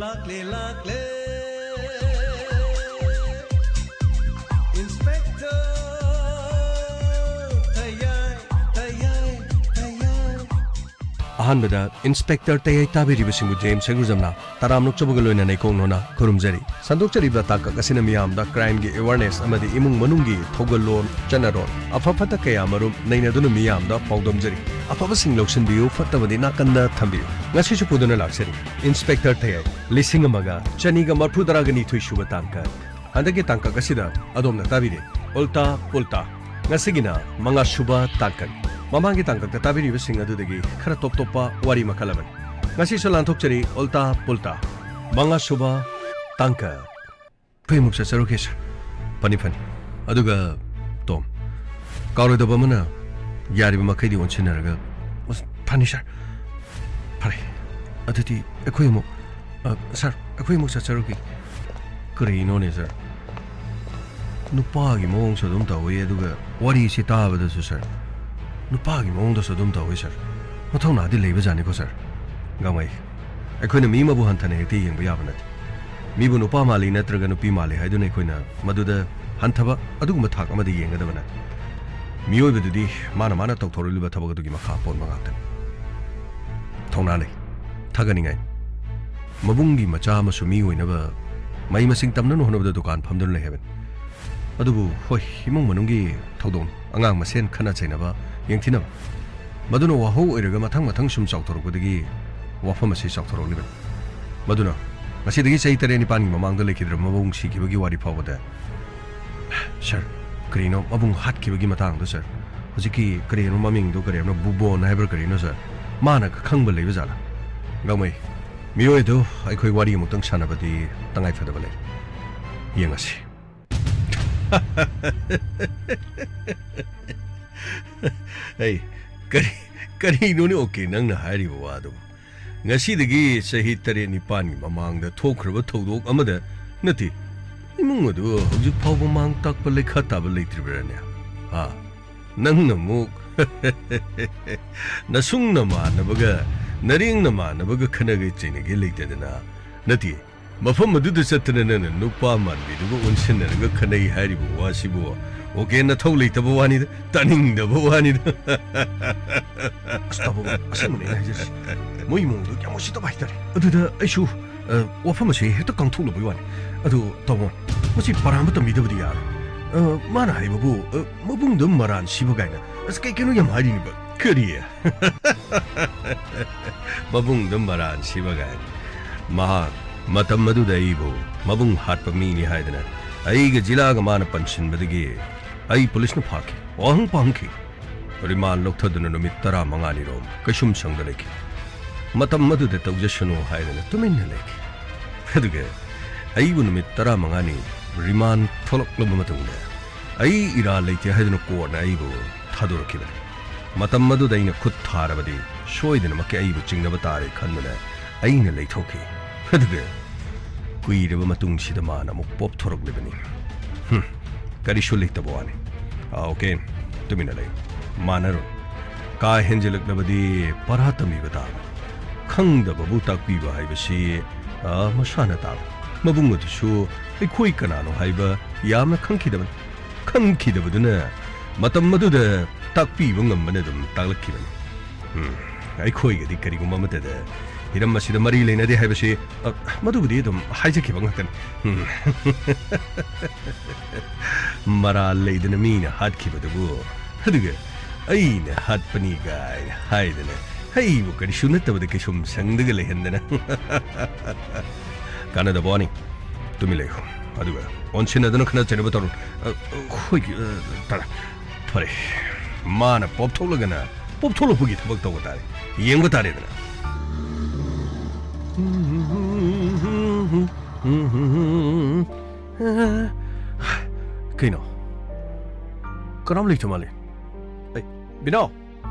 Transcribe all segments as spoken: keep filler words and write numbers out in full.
ꯂꯥꯛꯂꯦ, ꯂꯥꯛꯂꯦ, Inspector ꯊꯌꯥꯏ, ꯊꯌꯥꯏ, ꯊꯌꯥꯏ꯫ ꯑꯍꯥꯟꯕꯗ Inspector ꯇꯌꯥꯏ ꯇꯥꯕꯤꯔꯤꯕꯁꯤꯡꯕꯨ ꯖꯦꯝꯁ ꯁꯦꯒꯨꯖꯝꯅ ꯇꯔꯥꯝꯅ ꯑꯣꯛꯆꯕꯒ ꯂꯣꯏꯅꯅ ꯏꯀꯣꯛ ꯅꯣꯟꯅ ꯈꯨꯔꯨꯝꯖꯔꯤ꯫ ꯁꯟꯗꯣꯛꯆꯔꯤꯕ ꯇꯥꯡꯀꯛ ꯑꯁꯤꯅ ꯃꯤꯌꯥꯝꯗ crimeꯒꯤ awareness ꯑꯃꯗꯤ ꯏꯃꯨꯡ ꯃꯅꯨꯡꯒꯤ ꯊꯧꯒꯜꯂꯣꯟ, ꯆꯠꯅꯔꯣꯟ, ꯑꯐ ꯐꯠꯇ ꯀꯌꯥ ꯃꯔꯨꯝ ꯅꯩꯅꯗꯨꯅ ꯃꯤꯌꯥꯝꯗ ꯄꯥꯎꯗꯝꯖꯔꯤ꯫ ꯑꯐꯕꯁꯤꯡ ꯂꯧꯁꯤꯟꯕꯤꯌꯨ, ꯐꯠꯇꯕꯗꯤ ꯅꯥꯀꯟꯗ ꯊꯝꯕꯤꯌꯨ꯫ ꯉꯁꯤꯁꯨ ꯄꯨꯗꯨꯅ ꯂꯥꯛꯆꯔꯤ Inspector ꯊꯌꯥꯏ, ꯂꯤꯁꯤꯡ ꯑꯃꯒ ꯆꯅꯤꯒ ꯃꯔꯐꯨ ꯇꯔꯥꯒ ꯅꯤꯊꯣꯏ ꯁꯨꯕ ꯇꯥꯡꯀꯛ꯫ ꯍꯟꯗꯛꯀꯤ ꯇꯥꯡꯀꯛ ꯑꯁꯤꯗ ꯑꯗꯣꯝꯅ ꯇꯥꯕꯤꯔꯦ ꯎꯜꯇꯥ ꯄꯨꯜꯇꯥ꯫ ꯉꯁꯤꯒꯤꯅ ꯃꯉꯥ ꯁꯨꯕ ꯇꯥꯡꯀꯛ꯫ ꯃꯃꯥꯡꯒꯤ ꯇꯥꯡꯀꯛꯇ ꯇꯥꯕꯤꯔꯤꯕꯁꯤꯡ ꯑꯗꯨꯗꯒꯤ ꯈꯔ ꯇꯣꯞ ꯇꯣꯞꯄ ꯋꯥꯔꯤ ꯃꯈꯜ ꯑꯃꯅꯤ꯫ ꯉꯁꯤꯁꯨ ꯂꯥꯟꯊꯣꯛꯆꯔꯤ ꯎꯜꯇꯥ ꯄꯨꯜꯇꯥ, ꯃꯉꯥ ꯁꯨꯕ ꯇꯥꯡꯀꯛ꯫ ꯑꯩꯈꯣꯏ ꯑꯃꯨꯛ ꯆꯠꯆꯔꯨꯒꯦ, ꯁꯥꯔ꯫ ꯐꯅꯤ, ꯐꯅꯤ꯫ ꯑꯗꯨꯒ, ꯇꯣꯝ, ꯀꯥꯎꯔꯣꯏꯗꯕ ꯑꯃꯅ, ꯌꯥꯔꯤꯕ ꯃꯈꯩꯗꯤ ꯑꯣꯟꯁꯤꯟꯅꯔꯒ, ꯑꯁ, ꯐꯅꯤ, ꯁꯥꯔ꯫ ꯐꯔꯦ, ꯑꯗꯨꯗꯤ ꯑꯩꯈꯣꯏ ꯑꯃꯨꯛ, ꯑ, ꯁꯥꯔ, ꯑꯩꯈꯣꯏ ꯑꯃꯨꯛ ꯆꯠꯆꯔꯨꯒꯦ꯫ ꯀꯔꯤꯅꯣꯅꯦ, ꯁꯥꯔ? ꯅꯨꯄꯥꯒꯤ ꯃꯑꯣꯡꯁꯨ ꯑꯗꯨꯝ ꯇꯧꯏ, ꯑꯗꯨꯒ ꯋꯥꯔꯤꯁꯤ ꯇꯥꯕꯗꯁꯨ, ꯁꯥꯔ, ꯅꯨꯄꯥꯒꯤ ꯃꯑꯣꯡꯗꯁꯨ ꯑꯗꯨꯝ ꯇꯧꯏ, ꯁꯥꯔ꯫ ꯃꯊꯧꯅꯥꯗꯤ ꯂꯩꯕꯖꯥꯠꯅꯤꯀꯣ, ꯁꯥꯔ꯫ ꯒꯥꯡꯃꯩ, ꯑꯩꯈꯣꯏꯅ ꯃꯤ ꯑꯃꯕꯨ ꯍꯟꯊꯅ ꯍꯦꯛꯇ ꯌꯦꯡꯕ ꯌꯥꯕ ꯅꯠꯇꯦ꯫ ꯃꯤꯕꯨ ꯅꯨꯄꯥ ꯃꯥꯜꯂꯤ ꯅꯠꯇ꯭ꯔꯒ ꯅꯨꯄꯤ ꯃꯥꯜꯂꯤ ꯍꯥꯏꯗꯨꯅ ꯑꯩꯈꯣꯏꯅ ꯃꯗꯨꯗ ꯍꯟꯊꯕ ꯑꯗꯨꯒꯨꯝꯕ ꯊꯥꯛ ꯑꯃꯗ ꯌꯦꯡꯒꯗꯕ ꯅꯠꯇꯦ꯫ ꯃꯤꯑꯣꯏꯕꯗꯨꯗꯤ ꯃꯥꯅ ꯃꯥꯅ ꯇꯧꯊꯣꯔꯛꯂꯤꯕ ꯊꯕꯛ ꯑꯗꯨꯒꯤ ꯃꯈꯥ ꯄꯣꯟꯕ ꯉꯥꯛꯇꯅꯤ꯫ ꯊꯧꯅꯥ ꯂꯩ, ꯊꯥꯒꯠꯅꯤꯡꯉꯥꯏ꯫ ꯃꯕꯨꯡꯒꯤ ꯃꯆꯥ ꯑꯃꯁꯨ ꯃꯤ ꯑꯣꯏꯅꯕ ꯃꯍꯩ ꯃꯁꯤꯡ ꯇꯝꯅꯕ ꯍꯣꯠꯅꯕꯗ ꯗꯨꯀꯥꯟ ꯐꯝꯗꯨꯅ ꯂꯩ ꯍꯥꯏꯕꯅꯤ꯫ ꯑꯗꯨꯕꯨ ꯍꯣꯏ, ꯏꯃꯨꯡ ꯃꯅꯨꯡꯒꯤ ꯊꯧꯗꯣꯡ, ꯑꯉꯥꯡ ꯃꯁꯦꯟ ꯈꯠꯅ ꯆꯩꯅꯕ, ꯌꯦꯡꯊꯤꯅꯕ, ꯃꯗꯨꯅ ꯋꯥꯍꯧ ꯑꯣꯏꯔꯒ ꯃꯊꯪ ꯃꯊꯪ ꯁꯨꯝ ꯆꯥꯎꯊꯣꯔꯛꯄꯗꯒꯤ ꯋꯥꯐꯝ ꯑꯁꯤ ꯆꯥꯎꯊꯣꯔꯛꯂꯤꯕꯅꯤ꯫ ꯃꯗꯨꯅ ꯉꯁꯤꯗꯒꯤ ꯆꯍꯤ ꯇꯔꯦꯠ ꯅꯤꯄꯥꯟꯒꯤ ꯃꯃꯥꯡꯗ ꯂꯩꯈꯤꯗ꯭ꯔꯕ ꯃꯕꯨꯡ ꯁꯤꯈꯤꯕꯒꯤ ꯋꯥꯔꯤ ꯐꯥꯎꯕꯗ, ꯁꯥꯔ, ꯀꯔꯤꯅꯣ ꯃꯕꯨꯡ ꯍꯥꯠꯈꯤꯕꯒꯤ ꯃꯇꯥꯡꯗꯣ, ꯁꯥꯔ? ꯍꯧꯖꯤꯛꯀꯤ ꯀꯔꯤꯅꯣ ꯃꯃꯤꯡꯗꯣ, ꯀꯔꯤꯅꯣ ꯕꯨꯕꯣꯟ ꯍꯥꯏꯕ꯭ꯔꯥ ꯀꯔꯤꯅꯣ, ꯁꯥꯔ? ꯃꯥꯅ ꯈꯪꯕ ꯂꯩꯕ ꯖꯥꯠꯂꯥ? ꯒꯥꯡꯃꯩ, ꯃꯤꯑꯣꯏ ꯑꯗꯨ ꯑꯩꯈꯣꯏ ꯋꯥꯔꯤ ꯑꯃꯨꯛꯇꯪ ꯁꯥꯟꯅꯕꯗꯤ ꯇꯉꯥꯏ ꯐꯗꯕ ꯂꯩꯔꯦ꯫ ꯌꯦꯡꯉꯁꯤ꯫ ꯑꯩ, ꯀꯔꯤ, ꯀꯔꯤꯅꯣꯅꯦ, ꯑꯣꯀꯦ, ꯅꯪꯅ ꯍꯥꯏꯔꯤꯕ ꯋꯥꯗꯨꯕꯨ? ꯉꯁꯤꯗꯒꯤ ꯆꯍꯤ ꯇꯔꯦꯠ ꯅꯤꯄꯥꯟꯒꯤ ꯃꯃꯥꯡꯗ ꯊꯣꯛꯈ꯭ꯔꯕ ꯊꯧꯗꯣꯛ ꯑꯃꯗ ꯅꯠꯇꯦ, ꯏꯃꯨꯡ ꯑꯗꯨ ꯍꯧꯖꯤꯛ ꯐꯥꯎꯕ ꯃꯥꯡ ꯇꯥꯛꯄ ꯂꯩꯈꯥ ꯇꯥꯕ ꯂꯩꯇ꯭ꯔꯤꯕ꯭ꯔꯥꯅꯦ? ꯍꯥ? ꯅꯪꯅ ꯑꯃꯨꯛ ꯅꯁꯨꯡ ꯅꯃꯥꯟꯅꯕꯒ, ꯅꯔꯦꯡ ꯅꯃꯥꯟꯅꯕꯒ ꯈꯠꯅꯒꯦ ꯆꯩꯅꯒꯦ ꯂꯩꯇꯗꯅ, ꯅꯠꯇꯦ, ꯃꯐꯝ ꯑꯗꯨꯗ ꯆꯠꯇꯅ ꯅꯪꯅ ꯅꯨꯄꯥ ꯃꯥꯟꯕꯤꯗꯨꯒ ꯑꯣꯟꯁꯤꯟꯅꯔꯒ ꯈꯟꯅꯩ ꯍꯥꯏꯔꯤꯕ ꯋꯥꯁꯤꯕꯨ ꯑꯣꯀꯦ ꯅꯊꯧ ꯂꯩꯇꯕ ꯋꯥꯅꯤꯗ, ꯇꯥꯅꯤꯡꯗꯕ ꯋꯥꯅꯤꯗ꯫ ꯑꯁ, ꯇꯥꯃꯣ, ꯑꯁꯦꯡꯕꯅꯦ ꯑꯩꯅ ꯍꯥꯏꯖꯔꯤꯁꯦ꯫ ꯃꯣꯏ ꯃꯑꯣꯡꯗꯣ ꯌꯥꯝ ꯎꯁꯤꯠꯇꯕ ꯍꯥꯏꯇꯥꯔꯦ꯫ ꯑꯗꯨꯗ ꯑꯩꯁꯨ, ꯑ, ꯋꯥꯐꯝ ꯑꯁꯤ ꯍꯦꯛꯇ ꯀꯥꯡꯊꯣꯛꯂꯨꯕꯒꯤ ꯋꯥꯅꯤ꯫ ꯑꯗꯨ ꯇꯥꯃꯣ, ꯃꯁꯤ ꯄꯔꯥ ꯑꯃ ꯇꯝꯕꯤꯗꯕꯗꯤ ꯌꯥꯔꯣꯏ꯫ ꯑ, ꯃꯥꯅ ꯍꯥꯏꯕꯕꯨ, ꯑ, ꯃꯕꯨꯡꯗ ꯃꯔꯥꯟ ꯁꯤꯕ ꯀꯥꯏꯅ꯫ ꯑꯁ, ꯀꯩ ꯀꯩꯅꯣ ꯌꯥꯝ ꯍꯥꯏꯔꯤꯅꯦꯕ꯫ ꯀꯔꯤ? ꯃꯕꯨꯡꯗ ꯃꯔꯥꯟ ꯁꯤꯕ ꯀꯥꯏꯅ꯫ ꯃꯍꯥꯛ ꯃꯇꯝ ꯑꯗꯨꯗ ꯑꯩꯕꯨ ꯃꯕꯨꯡ ꯍꯥꯠꯄ ꯃꯤꯅꯤ ꯍꯥꯏꯗꯅ ꯑꯩꯒ ꯖꯤꯂꯥꯒ ꯃꯥꯅ ꯄꯟꯁꯤꯟꯕꯗꯒꯤ ꯑꯩ ꯄꯨꯂꯤꯁꯅ ꯐꯥꯈꯤ, ꯋꯥꯍꯪ ꯄꯥꯡꯈꯤ꯫ ꯔꯤꯃꯥꯟ ꯂꯧꯊꯗꯨꯅ ꯅꯨꯃꯤꯠ ꯇꯔꯥꯃꯉꯥꯅꯤꯔꯣꯝ ꯀꯩꯁꯨꯝꯁꯪꯗ ꯂꯩꯈꯤ꯫ ꯃꯇꯝ ꯑꯗꯨꯗ ꯇꯧꯖꯁꯅꯨ ꯍꯥꯏꯗꯅ ꯇꯨꯃꯤꯟꯅ ꯂꯩꯈꯤ꯫ ꯑꯗꯨꯒ ꯑꯩꯕꯨ ꯅꯨꯃꯤꯠ ꯇꯔꯥꯃꯉꯥꯅꯤ ꯔꯤꯃꯥꯟ ꯊꯣꯛꯂꯛꯂꯕ ꯃꯇꯨꯡꯗ ꯑꯩ ꯏꯔꯥꯜ ꯂꯩꯇꯦ ꯍꯥꯏꯗꯨꯅ ꯀꯣꯔꯠꯅ ꯑꯩꯕꯨ ꯊꯥꯗꯣꯔꯛꯈꯤꯕꯅꯤ꯫ ꯃꯇꯝ ꯑꯗꯨꯗ ꯑꯩꯅ ꯈꯨꯠ ꯊꯥꯔꯕꯗꯤ ꯁꯣꯏꯗꯅꯃꯛꯀꯤ ꯑꯩꯕꯨ ꯆꯤꯡꯅꯕ ꯇꯥꯔꯦ ꯈꯟꯗꯨꯅ ꯑꯩꯅ ꯂꯩꯊꯣꯛꯈꯤ꯫ ꯑꯗꯨꯒ ꯀꯨꯏꯔꯕ ꯃꯇꯨꯡꯁꯤꯗ ꯃꯥꯅ ꯑꯃꯨꯛ ꯄꯣꯞꯊꯣꯔꯛꯂꯤꯕꯅꯤ꯫ ꯍꯨꯝ, ꯀꯔꯤꯁꯨ ꯂꯩꯇꯕ ꯋꯥꯅꯤ꯫ ꯑꯥ, ꯑꯣꯀꯦ, ꯇꯨꯃꯤꯟꯅ ꯂꯩꯌꯨ꯫ ꯃꯥꯟꯅꯔꯣꯏ꯫ ꯀꯥ ꯍꯦꯟꯖꯤꯜꯂꯛꯂꯕꯗꯤ ꯄꯔꯥ ꯇꯝꯕꯤꯕ ꯇꯥꯕꯅꯤ꯫ ꯈꯪꯗꯕꯕꯨ ꯇꯥꯛꯄꯤꯕ ꯍꯥꯏꯕꯁꯤ, ꯑꯥ, ꯃꯁꯥꯅ ꯇꯥꯕꯅꯤ꯫ ꯃꯕꯨꯡ ꯑꯗꯨꯁꯨ ꯑꯩꯈꯣꯏ ꯀꯅꯥꯅꯣ ꯍꯥꯏꯕ ꯌꯥꯝꯅ ꯈꯪꯈꯤꯗꯕꯅꯤ꯫ ꯈꯪꯈꯤꯗꯕꯗꯨꯅ ꯃꯇꯝ ꯑꯗꯨꯗ ꯇꯥꯛꯄꯤꯕ ꯉꯝꯕꯅ ꯑꯗꯨꯝ ꯇꯥꯛꯂꯛꯈꯤꯕꯅꯤ꯫ ꯎꯝ, ꯑꯩꯈꯣꯏꯒꯗꯤ ꯀꯔꯤꯒꯨꯝꯕ ꯑꯃꯠꯇꯗ ꯍꯤꯔꯝ ꯑꯁꯤꯗ ꯃꯔꯤ ꯂꯩꯅꯗꯦ ꯍꯥꯏꯕꯁꯤ, ꯑ, ꯃꯗꯨꯕꯨꯗꯤ ꯑꯗꯨꯝ ꯍꯥꯏꯖꯈꯤꯕ ꯉꯥꯛꯇꯅꯤ꯫ ꯎꯝ꯫ ꯃꯔꯥꯜ ꯂꯩꯗꯅ ꯃꯤꯅ ꯍꯥꯠꯈꯤꯕꯗꯨꯕꯨ, ꯑꯗꯨꯒ ꯑꯩꯅ ꯍꯥꯠꯄꯅꯤ ꯀꯥꯏꯅ ꯍꯥꯏꯗꯅ, ꯑꯩꯕꯨ ꯀꯔꯤꯁꯨ ꯅꯠꯇꯕꯗ ꯀꯩꯁꯨꯝ ꯁꯪꯗꯒ ꯂꯩꯍꯟꯗꯅ꯫ ꯀꯥꯟꯅꯗꯕ ꯋꯥꯅꯤ꯫ ꯇꯨꯃꯤꯟ ꯂꯩꯌꯨ꯫ ꯑꯗꯨꯒ ꯑꯣꯟꯁꯤꯟꯅꯗꯨꯅ ꯈꯠꯅ ꯆꯩꯅꯕ ꯇꯧꯔꯨ꯫ ꯑ, ꯑ, ꯍꯣꯏ, ꯑ, ꯇꯥꯔꯦ꯫ ꯐꯔꯦ꯫ ꯃꯥꯅ ꯄꯣꯞꯊꯣꯛꯂꯒꯅ ꯄꯣꯞꯊꯣꯛꯂꯛꯄꯒꯤ ꯊꯕꯛ ꯇꯧꯕ ꯇꯥꯔꯦ꯫ ꯌꯦꯡꯕ ꯇꯥꯔꯦꯗꯅ꯫ ꯀꯩꯅꯣ? ꯀꯅꯥꯝ ꯂꯩꯇ ꯃꯥꯜꯂꯦ꯫ ꯑꯩ, ꯕꯤꯅꯣ!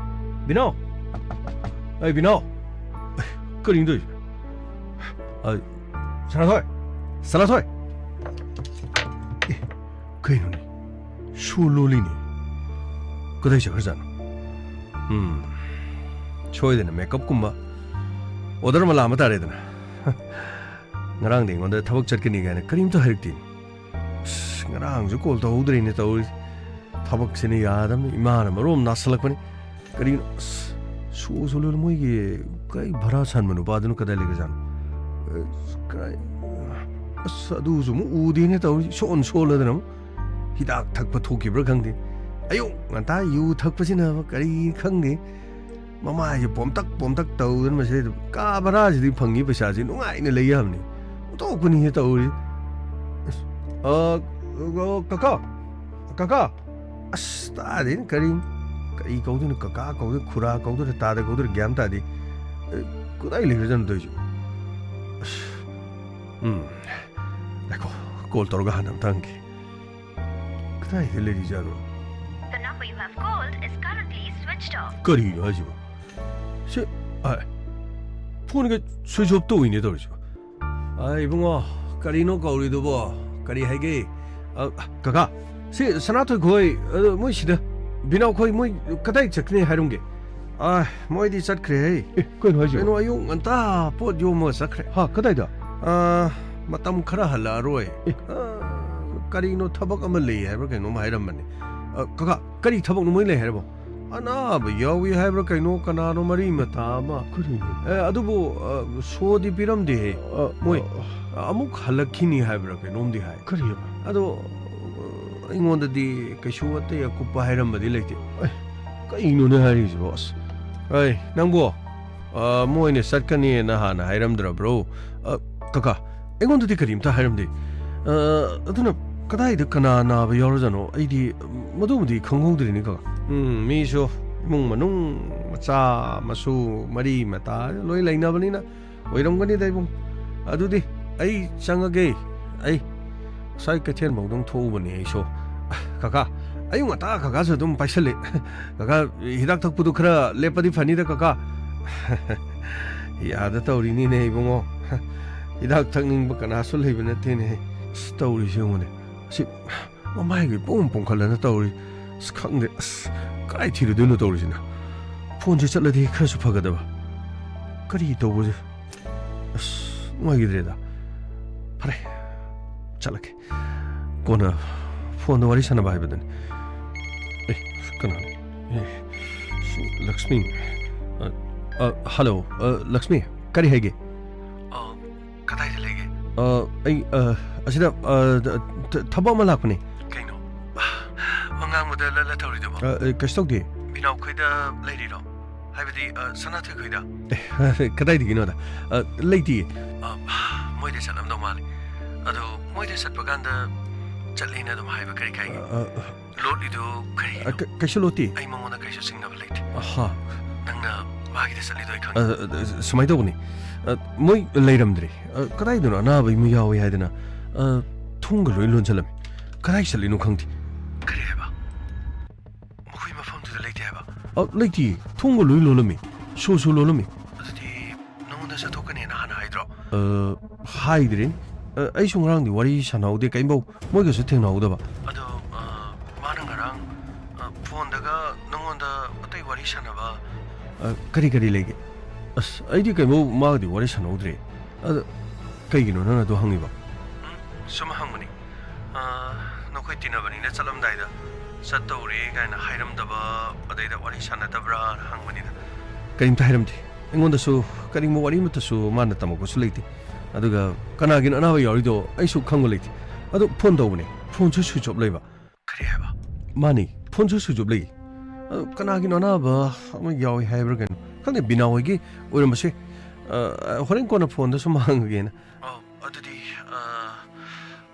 ꯕꯤꯅꯣ! ꯑꯩ, ꯕꯤꯅꯣ! ꯀꯔꯤꯅꯣ ꯇꯧꯔꯤꯁꯦ? ꯑ, ꯁꯅꯥꯊꯣꯏ! ꯁꯅꯥꯊꯣꯏ! ꯑꯦ, ꯀꯩꯅꯣꯅꯦ? ꯁꯣ ꯂꯣꯜꯂꯤꯅꯦ꯫ ꯀꯗꯥꯏ ꯆꯠꯈ꯭ꯔꯖꯥꯠꯅꯣ? ꯎꯝ, ꯁꯣꯏꯗꯅ ꯃꯦꯀꯞꯀꯨꯝꯕ ꯑꯣꯔꯗꯔ ꯑꯃ ꯂꯥꯛꯑꯝꯕ ꯇꯥꯔꯦꯗꯅ꯫ ꯉꯔꯥꯡꯗꯤ ꯑꯩꯉꯣꯟꯗ ꯊꯕꯛ ꯆꯠꯀꯅꯤ ꯀꯥꯏꯅ ꯀꯔꯤꯝꯇ ꯍꯥꯏꯔꯛꯇꯦ꯫ ꯑꯁ, ꯉꯔꯥꯡꯁꯨ ꯀꯣꯜ ꯇꯧꯍꯧꯗ꯭ꯔꯦꯅꯦ ꯇꯧꯔꯤꯁꯦ꯫ ꯊꯕꯛꯁꯤꯅ ꯌꯥꯗꯕꯅꯤ, ꯏꯃꯥꯅ ꯃꯔꯣꯝ ꯅꯥꯁꯜꯂꯛꯄꯅꯤ꯫ ꯀꯔꯤꯅꯣ? ꯑꯁ, ꯁꯣ ꯁꯣꯂꯨ, ꯃꯣꯏꯒꯤ ꯀꯩ ꯚꯔꯥ ꯁꯥꯟꯕ ꯅꯨꯄꯥꯗꯨꯅ ꯀꯗꯥꯏ ꯂꯩꯒ꯭ꯔꯖꯥꯠꯅꯣ? ꯑꯁ, ꯀꯥꯏ-, ꯑꯁ, ꯑꯗꯨꯁꯨ ꯑꯃꯨꯛ ꯎꯗꯦꯅꯦ ꯇꯧꯔꯤ, ꯏꯁꯣꯟ ꯁꯣꯜꯂꯗꯅ ꯑꯃꯨꯛ꯫ ꯍꯤꯗꯥꯛ ꯊꯛꯄ ꯊꯣꯛꯈꯤꯕ꯭ꯔꯥ ꯈꯪꯗꯦ꯫ ꯑꯌꯨꯛ ꯉꯟꯇꯥ ꯌꯨ ꯊꯛꯄꯁꯤꯅ ꯀꯔꯤ ꯈꯪꯗꯦ꯫ ꯃꯃꯥꯏꯁꯦ ꯄꯣꯝꯇꯛ ꯄꯣꯝꯇꯛ ꯇꯧꯗꯅ ꯃꯁꯤꯗ ꯀꯥ ꯚꯔꯥꯁꯤꯗꯤ ꯐꯪꯉꯤ ꯄꯩꯁꯥꯁꯤ ꯅꯨꯡꯉꯥꯏꯅ ꯂꯩ ꯌꯥꯕꯅꯤ꯫ ꯑꯣꯟꯊꯣꯛꯄꯅꯤꯍꯦ ꯇꯧꯔꯤ꯫ ꯑꯁ, ꯑ, ꯑ, ꯀꯀꯥ, ꯀꯀꯥ꯫ ꯑꯁ, ꯇꯥꯗꯦꯅꯦ, ꯀꯔꯤ, ꯀꯔꯤ ꯀꯧꯗꯣꯏꯅꯣ? ꯀꯀꯥ ꯀꯧꯗꯣꯏꯅꯣ, ꯈꯨꯔꯥ ꯀꯧꯗꯣꯏꯅꯣ, ꯇꯥꯗ ꯀꯧꯗꯣꯏꯅꯣ, ꯒ꯭ꯌꯥꯟ ꯇꯥꯗꯦ꯫ ꯑꯦ, ꯀꯗꯥꯏ ꯂꯩꯈ꯭ꯔꯖꯥꯠꯅꯣ ꯇꯧꯔꯤꯁꯤꯕꯣ? ꯑꯁ, ꯎꯝ, ꯉꯥꯏꯈꯣ, ꯀꯣꯜ ꯇꯧꯔꯒ ꯍꯥꯟꯅ ꯑꯝꯇ ꯍꯪꯒꯦ꯫ ꯀꯗꯥꯏꯗ ꯂꯩꯔꯤꯖꯥꯠꯅꯣ? The number you have called is currently switched off. ꯀꯔꯤꯅꯣ ꯍꯥꯏꯁꯤꯕꯣ? ꯁꯤ, ꯑ, ꯐꯣꯟꯒ switch off ꯇꯧꯏꯅꯦ ꯇꯧꯔꯤꯁꯤꯕꯣ꯫ ꯑ, ꯏꯕꯨꯡꯉꯣ, ꯀꯔꯤꯅꯣ ꯀꯧꯔꯤꯗꯨꯕꯣ? ꯀꯔꯤ ꯍꯥꯏꯒꯦ? ꯑ, ꯀꯀꯥ, ꯁꯤ ꯁꯅꯥꯊꯣꯏ ꯈꯣꯏ, ꯑ, ꯃꯣꯏ ꯁꯤꯗ, ꯕꯤꯅꯥꯎ ꯈꯣꯏ, ꯃꯣꯏ ꯀꯗꯥꯏ ꯆꯠꯀꯅꯤ ꯍꯥꯏꯔꯝꯒꯦ? ꯑ, ꯃꯣꯏꯗꯤ ꯆꯠꯈ꯭ꯔꯦꯍꯦ꯫ ꯑꯦ, ꯀꯩꯅꯣ ꯍꯥꯏꯁꯤꯕꯣ? ꯀꯩꯅꯣ, ꯑꯌꯨꯛ ꯉꯟꯇꯥ ꯄꯣꯠ ꯌꯣꯝꯃꯒ ꯆꯠꯈ꯭ꯔꯦ꯫ ꯍꯥ, ꯀꯗꯥꯏꯗ? ꯑ, ꯃꯇꯝ ꯈꯔ ꯍꯜꯂꯛꯑꯔꯣꯏ꯫ ꯑꯦ꯫ ꯑ, ꯀꯔꯤꯅꯣ, ꯊꯕꯛ ꯑꯃ ꯂꯩ ꯍꯥꯏꯕ꯭ꯔꯥ ꯀꯩꯅꯣꯝ ꯍꯥꯏꯔꯝꯕꯅꯦ꯫ ꯑ, ꯀꯀꯥ, ꯀꯔꯤ ꯊꯕꯛꯅꯣ ꯃꯣꯏ ꯂꯩ ꯍꯥꯏꯔꯕꯣ? ꯑꯅꯥꯕ ꯌꯥꯎꯏ ꯍꯥꯏꯕ꯭ꯔꯥ ꯀꯩꯅꯣ, ꯀꯅꯥꯅꯣ ꯃꯔꯤ ꯃꯇꯥ ꯑꯃ꯫ ꯀꯔꯤꯅꯣ? ꯑꯦ, ꯑꯗꯨꯕꯨ, ꯑ, ꯁꯣꯗꯤ ꯄꯤꯔꯝꯗꯦꯍꯦ꯫ ꯑ, ꯃꯣꯏ ꯑ, ꯑꯃꯨꯛ ꯍꯜꯂꯛꯈꯤꯅꯤ ꯍꯥꯏꯕ꯭ꯔꯥ ꯀꯩꯅꯣꯝꯗꯤ ꯍꯥꯏ꯫ ꯀꯔꯤ ꯍꯥꯏꯕ? ꯑꯗꯣ, ꯑ, ꯑꯩꯉꯣꯟꯗꯗꯤ ꯀꯩꯁꯨ ꯑꯇꯩ ꯑꯀꯨꯞꯄ ꯍꯥꯏꯔꯝꯕꯗꯤ ꯂꯩꯇꯦ꯫ ꯑꯦ, ꯀꯩꯅꯣꯅꯦ ꯍꯥꯏꯔꯤꯁꯤꯕꯣ? ꯑꯁ, ꯑꯩ, ꯅꯪꯕꯣ, ꯑ, ꯃꯣꯏꯅ ꯆꯠꯀꯅꯤꯅ ꯍꯥꯟꯅ ꯍꯥꯏꯔꯝꯗ꯭ꯔꯕ꯭ꯔꯣ? ꯑ, ꯀꯀꯥ, ꯑꯩꯉꯣꯟꯗꯗꯤ ꯀꯔꯤꯝꯇ ꯍꯥꯏꯔꯝꯗꯦ꯫ ꯑ, ꯑꯗꯨꯅ ꯀꯗꯥꯏꯗ ꯀꯅꯥ ꯅꯥꯕ ꯌꯥꯎꯔꯖꯥꯠꯅꯣ? ꯑꯩꯗꯤ ꯃꯗꯨꯃꯗꯤ ꯈꯪꯍꯧꯗ꯭ꯔꯤꯅꯦ, ꯀꯀꯥ꯫ ꯎꯝ, ꯃꯤꯁꯨ ꯏꯃꯨꯡ ꯃꯅꯨꯡ, ꯃꯆꯥ ꯃꯁꯨ, ꯃꯔꯤ ꯃꯇꯥ ꯂꯣꯏ ꯂꯩꯅꯕꯅꯤꯅ ꯑꯣꯏꯔꯝꯒꯅꯤꯗ, ꯏꯕꯨꯡ꯫ ꯑꯗꯨꯗꯤ ꯑꯩ ꯆꯪꯉꯒꯦ꯫ ꯑꯩ ꯉꯁꯥꯏ ꯀꯩꯊꯦꯜ ꯐꯥꯎꯗꯪ ꯊꯣꯛꯎꯕꯅꯦ ꯑꯩꯁꯨ꯫ ꯀꯀꯥ, ꯑꯌꯨꯛ ꯉꯟꯇꯥ ꯀꯀꯥꯁꯨ ꯑꯗꯨꯝ ꯄꯥꯏꯁꯜꯂꯦ꯫ ꯀꯀꯥ, ꯍꯤꯗꯥꯛ ꯊꯛꯄꯗꯨ ꯈꯔ ꯂꯦꯞꯄꯗꯤ ꯐꯅꯤꯗ, ꯀꯀꯥ꯫ ꯌꯥꯗ ꯇꯧꯔꯤꯅꯤꯅꯦ, ꯏꯕꯨꯡꯉꯣ꯫ ꯍꯤꯗꯥꯛ ꯊꯛꯅꯤꯡꯕ ꯀꯅꯥꯁꯨ ꯂꯩꯕ ꯅꯠꯇꯦꯅꯦ꯫ ꯑꯁ, ꯇꯧꯔꯤꯁꯦ ꯌꯦꯡꯉꯨꯅꯦ꯫ ꯑꯁꯤ ꯃꯃꯥꯏꯒ ꯏꯄꯣꯝ ꯄꯣꯝꯈꯠꯂꯅ ꯇꯧꯔꯤ꯫ ꯑꯁ, ꯈꯪꯗꯦ꯫ ꯑꯁ, ꯀꯗꯥꯏ ꯊꯤꯔꯨꯗꯣꯏꯅꯣ ꯇꯧꯔꯤꯁꯤꯅ? ꯐꯣꯟꯁꯦ ꯆꯠꯂꯗꯤ ꯈꯔꯁꯨ ꯐꯒꯗꯕ꯫ ꯀꯔꯤ ꯇꯧꯕꯁꯦ? ꯑꯁ, ꯅꯨꯡꯉꯥꯏꯈꯤꯗ꯭ꯔꯦꯗ꯫ ꯐꯔꯦ, ꯆꯠꯂꯒꯦ꯫ ꯀꯣꯟꯅ ꯐꯣꯟꯗ ꯋꯥꯔꯤ ꯁꯥꯟꯅꯕ ꯍꯥꯏꯕꯗꯨꯅꯤ꯫ ꯑꯦ, ꯀꯅꯥꯅꯣ? ꯑꯦ, ꯁꯤ ꯂꯛꯁꯃꯤ꯫ ꯑ, ꯑ, ꯍꯜꯂꯣ, ꯑ, ꯂꯛꯁꯃꯤ, ꯀꯔꯤ ꯍꯥꯏꯒꯦ? ꯑ, ꯀꯗꯥꯏꯗ ꯂꯩꯒꯦ? ꯑ, ꯑꯩ, ꯑ, ꯑꯁꯤꯗ, ꯑ, ꯊ-, ꯊꯕꯛ ꯑꯃ ꯂꯥꯛꯄꯅꯦ꯫ ꯀꯩꯅꯣ? ꯋꯥ ꯉꯥꯡꯕꯗ ꯂꯠ-, ꯂꯠ ꯇꯧꯔꯤꯗꯨꯕꯣ? ꯑ, ꯑ, ꯀꯩꯁꯨ ꯇꯧꯗꯦ꯫ ꯕꯤꯅꯥꯎ ꯈꯣꯏꯗ ꯂꯩꯔꯤꯔꯣ? ꯍꯥꯏꯕꯗꯤ, ꯑ, ꯁꯅꯥꯊꯣꯏ ꯈꯣꯏꯗ? ꯑꯦ, ꯀꯗꯥꯏꯗꯒꯤꯅꯣꯗ? ꯑ, ꯂꯩꯇꯤꯌꯦ꯫ ꯑ, ꯃꯣꯏꯗ ꯆꯠꯂꯝꯗꯧ ꯃꯥꯜꯂꯦ꯫ ꯑꯗꯣ ꯃꯣꯏꯗ ꯆꯠꯄ ꯀꯥꯟꯗ ꯆꯠꯂꯦꯅ ꯑꯗꯨꯝ ꯍꯥꯏꯕ ꯀꯔꯤ ꯀꯥꯏꯒꯦ? ꯑ, ꯑ, ꯂꯣꯠꯂꯤꯗꯨ ꯀꯔꯤꯒꯤꯅꯣ? ꯑ, ꯀ-, ꯀꯩꯁꯨ ꯂꯣꯠꯇꯦ꯫ ꯑꯩ ꯃꯉꯣꯟꯗ ꯀꯩꯁꯨ ꯆꯤꯡꯅꯕ ꯂꯩꯇꯦ꯫ ꯑꯍꯥ꯫ ꯅꯪꯅ ꯃꯥꯒꯤꯗ ꯆꯠꯂꯤꯗꯣ ꯑꯩ ꯈꯪꯉꯦ꯫ ꯑ, ꯑ, ꯁꯨꯃꯥꯏꯅ ꯇꯧꯕꯅꯤ꯫ ꯑ, ꯃꯣꯏ ꯂꯩꯔꯝꯗ꯭ꯔꯦ꯫ ꯑ, ꯀꯗꯥꯏꯗꯅꯣ ꯑꯅꯥꯕ ꯑꯃ ꯌꯥꯎꯋꯦ ꯍꯥꯏꯗꯅ, ꯑ, ꯊꯣꯡꯒ ꯂꯣꯏ ꯂꯣꯟꯁꯤꯜꯂꯝꯃꯤ꯫ ꯀꯗꯥꯏ ꯆꯠꯂꯤꯅꯣ ꯈꯪꯗꯦ꯫ ꯀꯔꯤ ꯍꯥꯏꯕ? ꯃꯈꯣꯏ ꯃꯐꯝꯗꯨꯗ ꯂꯩꯇꯦ ꯍꯥꯏꯕ? ꯑ, ꯂꯩꯇꯤꯌꯦ꯫ ꯊꯣꯡꯒ ꯂꯣꯏ ꯂꯣꯜꯂꯝꯃꯤ꯫ ꯁꯨ ꯁꯨ ꯂꯣꯜꯂꯝꯃꯤ꯫ ꯑꯗꯨꯗꯤ ꯅꯉꯣꯟꯗ ꯆꯠꯊꯣꯛꯀꯅꯦꯅ ꯍꯥꯟꯅ ꯍꯥꯏꯗ꯭ꯔꯣ? ꯑ, ꯍꯥꯏꯗ꯭ꯔꯤ꯫ ꯑ, ꯑꯩꯁꯨ ꯉꯔꯥꯡꯗꯤ ꯋꯥꯔꯤ ꯁꯥꯟꯅꯍꯧꯗꯦ, ꯀꯔꯤꯝꯐꯧ ꯃꯣꯏꯒꯁꯨ ꯊꯦꯡꯅꯍꯧꯗꯕ꯫ ꯑꯗꯣ, ꯑ, ꯃꯥꯅ ꯉꯔꯥꯡ, ꯑ, ꯐꯣꯟꯗꯒ ꯅꯉꯣꯟꯗ ꯑꯇꯩ ꯋꯥꯔꯤ ꯁꯥꯟꯅꯕ, ꯑ, ꯀꯔꯤ ꯀꯔꯤ ꯂꯩꯒꯦ? ꯑꯁ, ꯑꯩꯗꯤ ꯀꯔꯤꯝꯐꯧ ꯃꯥꯒꯗꯤ ꯋꯥꯔꯤ ꯁꯥꯟꯅꯍꯧꯗ꯭ꯔꯤ꯫ ꯑꯗ ꯀꯩꯒꯤꯅꯣ ꯅꯪꯅ ꯑꯗꯨ ꯍꯪꯉꯤꯕ? ꯎꯝ, ꯁꯨꯝ ꯍꯪꯕꯅꯤ꯫ ꯑ, ꯅꯈꯣꯏ ꯇꯤꯟꯅꯕꯅꯤꯅ ꯆꯠꯂꯝꯗꯥꯏꯗ ꯆꯠꯇꯧꯔꯦ ꯀꯥꯏꯅ ꯍꯥꯏꯔꯝꯗꯕ, ꯑꯗꯩꯗ ꯋꯥꯔꯤ ꯁꯥꯟꯅꯗꯕ꯭ꯔꯥꯅ ꯍꯪꯕꯅꯤꯗ꯫ ꯀꯔꯤꯝꯇ ꯍꯥꯏꯔꯝꯗꯦ꯫ ꯑꯩꯉꯣꯟꯗꯁꯨ ꯀꯔꯤꯒꯨꯝꯕ ꯋꯥꯔꯤ ꯑꯃꯠꯇꯁꯨ ꯃꯥꯅ ꯇꯝꯃꯛꯄꯁꯨ ꯂꯩꯇꯦ꯫ ꯑꯗꯨꯒ ꯀꯅꯥꯒꯤꯅꯣ ꯑꯅꯥꯕ ꯌꯥꯎꯔꯤꯗꯣ ꯑꯩꯁꯨ ꯈꯪꯕ ꯂꯩꯇꯦ꯫ ꯑꯗꯣ ꯐꯣꯟ ꯇꯧꯕꯅꯦ, ꯐꯣꯟꯁꯨ switch off ꯂꯩꯕ꯫ ꯀꯔꯤ ꯍꯥꯏꯕ? ꯃꯥꯅꯤ, ꯐꯣꯟꯁꯨ switch off ꯂꯩ꯫ ꯑꯗꯣ ꯀꯅꯥꯒꯤꯅꯣ ꯑꯅꯥꯕ ꯑꯃ ꯌꯥꯎꯏ ꯍꯥꯏꯕ꯭ꯔꯥ ꯀꯩꯅꯣ? ꯈꯪꯗꯦ, ꯕꯤꯅꯥ ꯍꯣꯏꯒꯤ ꯑꯣꯏꯔꯝꯕꯁꯨ ꯌꯥꯏ꯫ ꯑ, ꯍꯣꯔꯦꯟ ꯀꯣꯟꯅ ꯐꯣꯟꯗ ꯁꯨꯝ ꯍꯪꯉꯒꯦꯅ꯫ ꯑꯣ, ꯑꯗꯨꯗꯤ, ꯑ,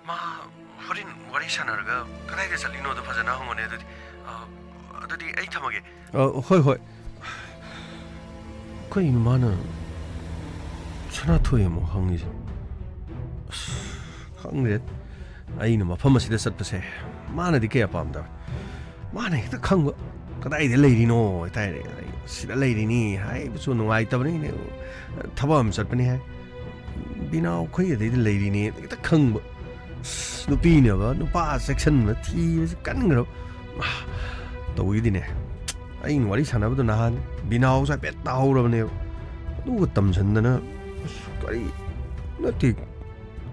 ꯃꯥ ꯍꯣꯔꯦꯟ ꯋꯥꯔꯤ ꯁꯥꯟꯅꯔꯒ ꯀꯗꯥꯏꯗ ꯆꯠꯂꯤꯅꯣꯗꯣ ꯐꯖꯅ ꯍꯪꯉꯣꯅꯦ ꯑꯗꯨꯗꯤ꯫ ꯑ, ꯑꯗꯨꯗꯤ ꯑꯩ ꯊꯝꯃꯒꯦ꯫ ꯑ, ꯍꯣꯏ, ꯍꯣꯏ꯫ ꯀꯩꯅꯣ ꯃꯥꯅ ꯁꯅꯥꯊꯣꯏ ꯑꯃꯨꯛ ꯍꯪꯉꯤꯁꯦ? ꯑꯁ, ꯈꯪꯗꯦ꯫ ꯑꯩꯅ ꯃꯐꯝ ꯑꯁꯤꯗ ꯆꯠꯄꯁꯦ ꯃꯥꯅꯗꯤ ꯀꯌꯥ ꯄꯥꯝꯗꯕ꯫ ꯃꯥꯅ ꯍꯦꯛꯇ ꯈꯪꯕ꯫ ꯀꯗꯥꯏꯗ ꯂꯩꯔꯤꯅꯣ ꯍꯥꯏꯇꯥꯔꯦ꯫ ꯑꯩ ꯁꯤꯗ ꯂꯩꯔꯤꯅꯤ ꯍꯥꯏꯕꯁꯨ ꯅꯨꯡꯉꯥꯏꯇꯕꯅꯤꯅꯦ꯫ ꯊꯕꯛ ꯑꯃ ꯆꯠꯄꯅꯤ ꯍꯥꯏ꯫ ꯕꯤꯅꯥꯎ ꯑꯩꯈꯣꯏ ꯑꯗꯩꯗ ꯂꯩꯔꯤꯅꯦ ꯍꯦꯛꯇ ꯈꯪꯕ꯫ ꯑꯁ, ꯅꯨꯄꯤꯅꯕ ꯅꯨꯄꯥ ꯆꯦꯛꯁꯤꯟꯕ ꯊꯤꯕꯁꯤ ꯀꯟꯈ꯭ꯔꯕ꯫ ꯇꯧꯏꯗꯤꯅꯦ꯫ ꯑꯩꯅ ꯋꯥꯔꯤ ꯁꯥꯟꯅꯕꯗꯣ ꯅꯍꯥꯟ ꯕꯤꯅꯥꯎꯁꯨ ꯍꯥꯏꯐꯦꯠ ꯇꯥꯍꯧꯔꯕꯅꯦꯕ꯫ ꯑꯗꯨꯒ ꯇꯝꯁꯤꯟꯗꯅ, ꯑꯁ, ꯀꯔꯤ ꯅꯠꯇꯦ꯫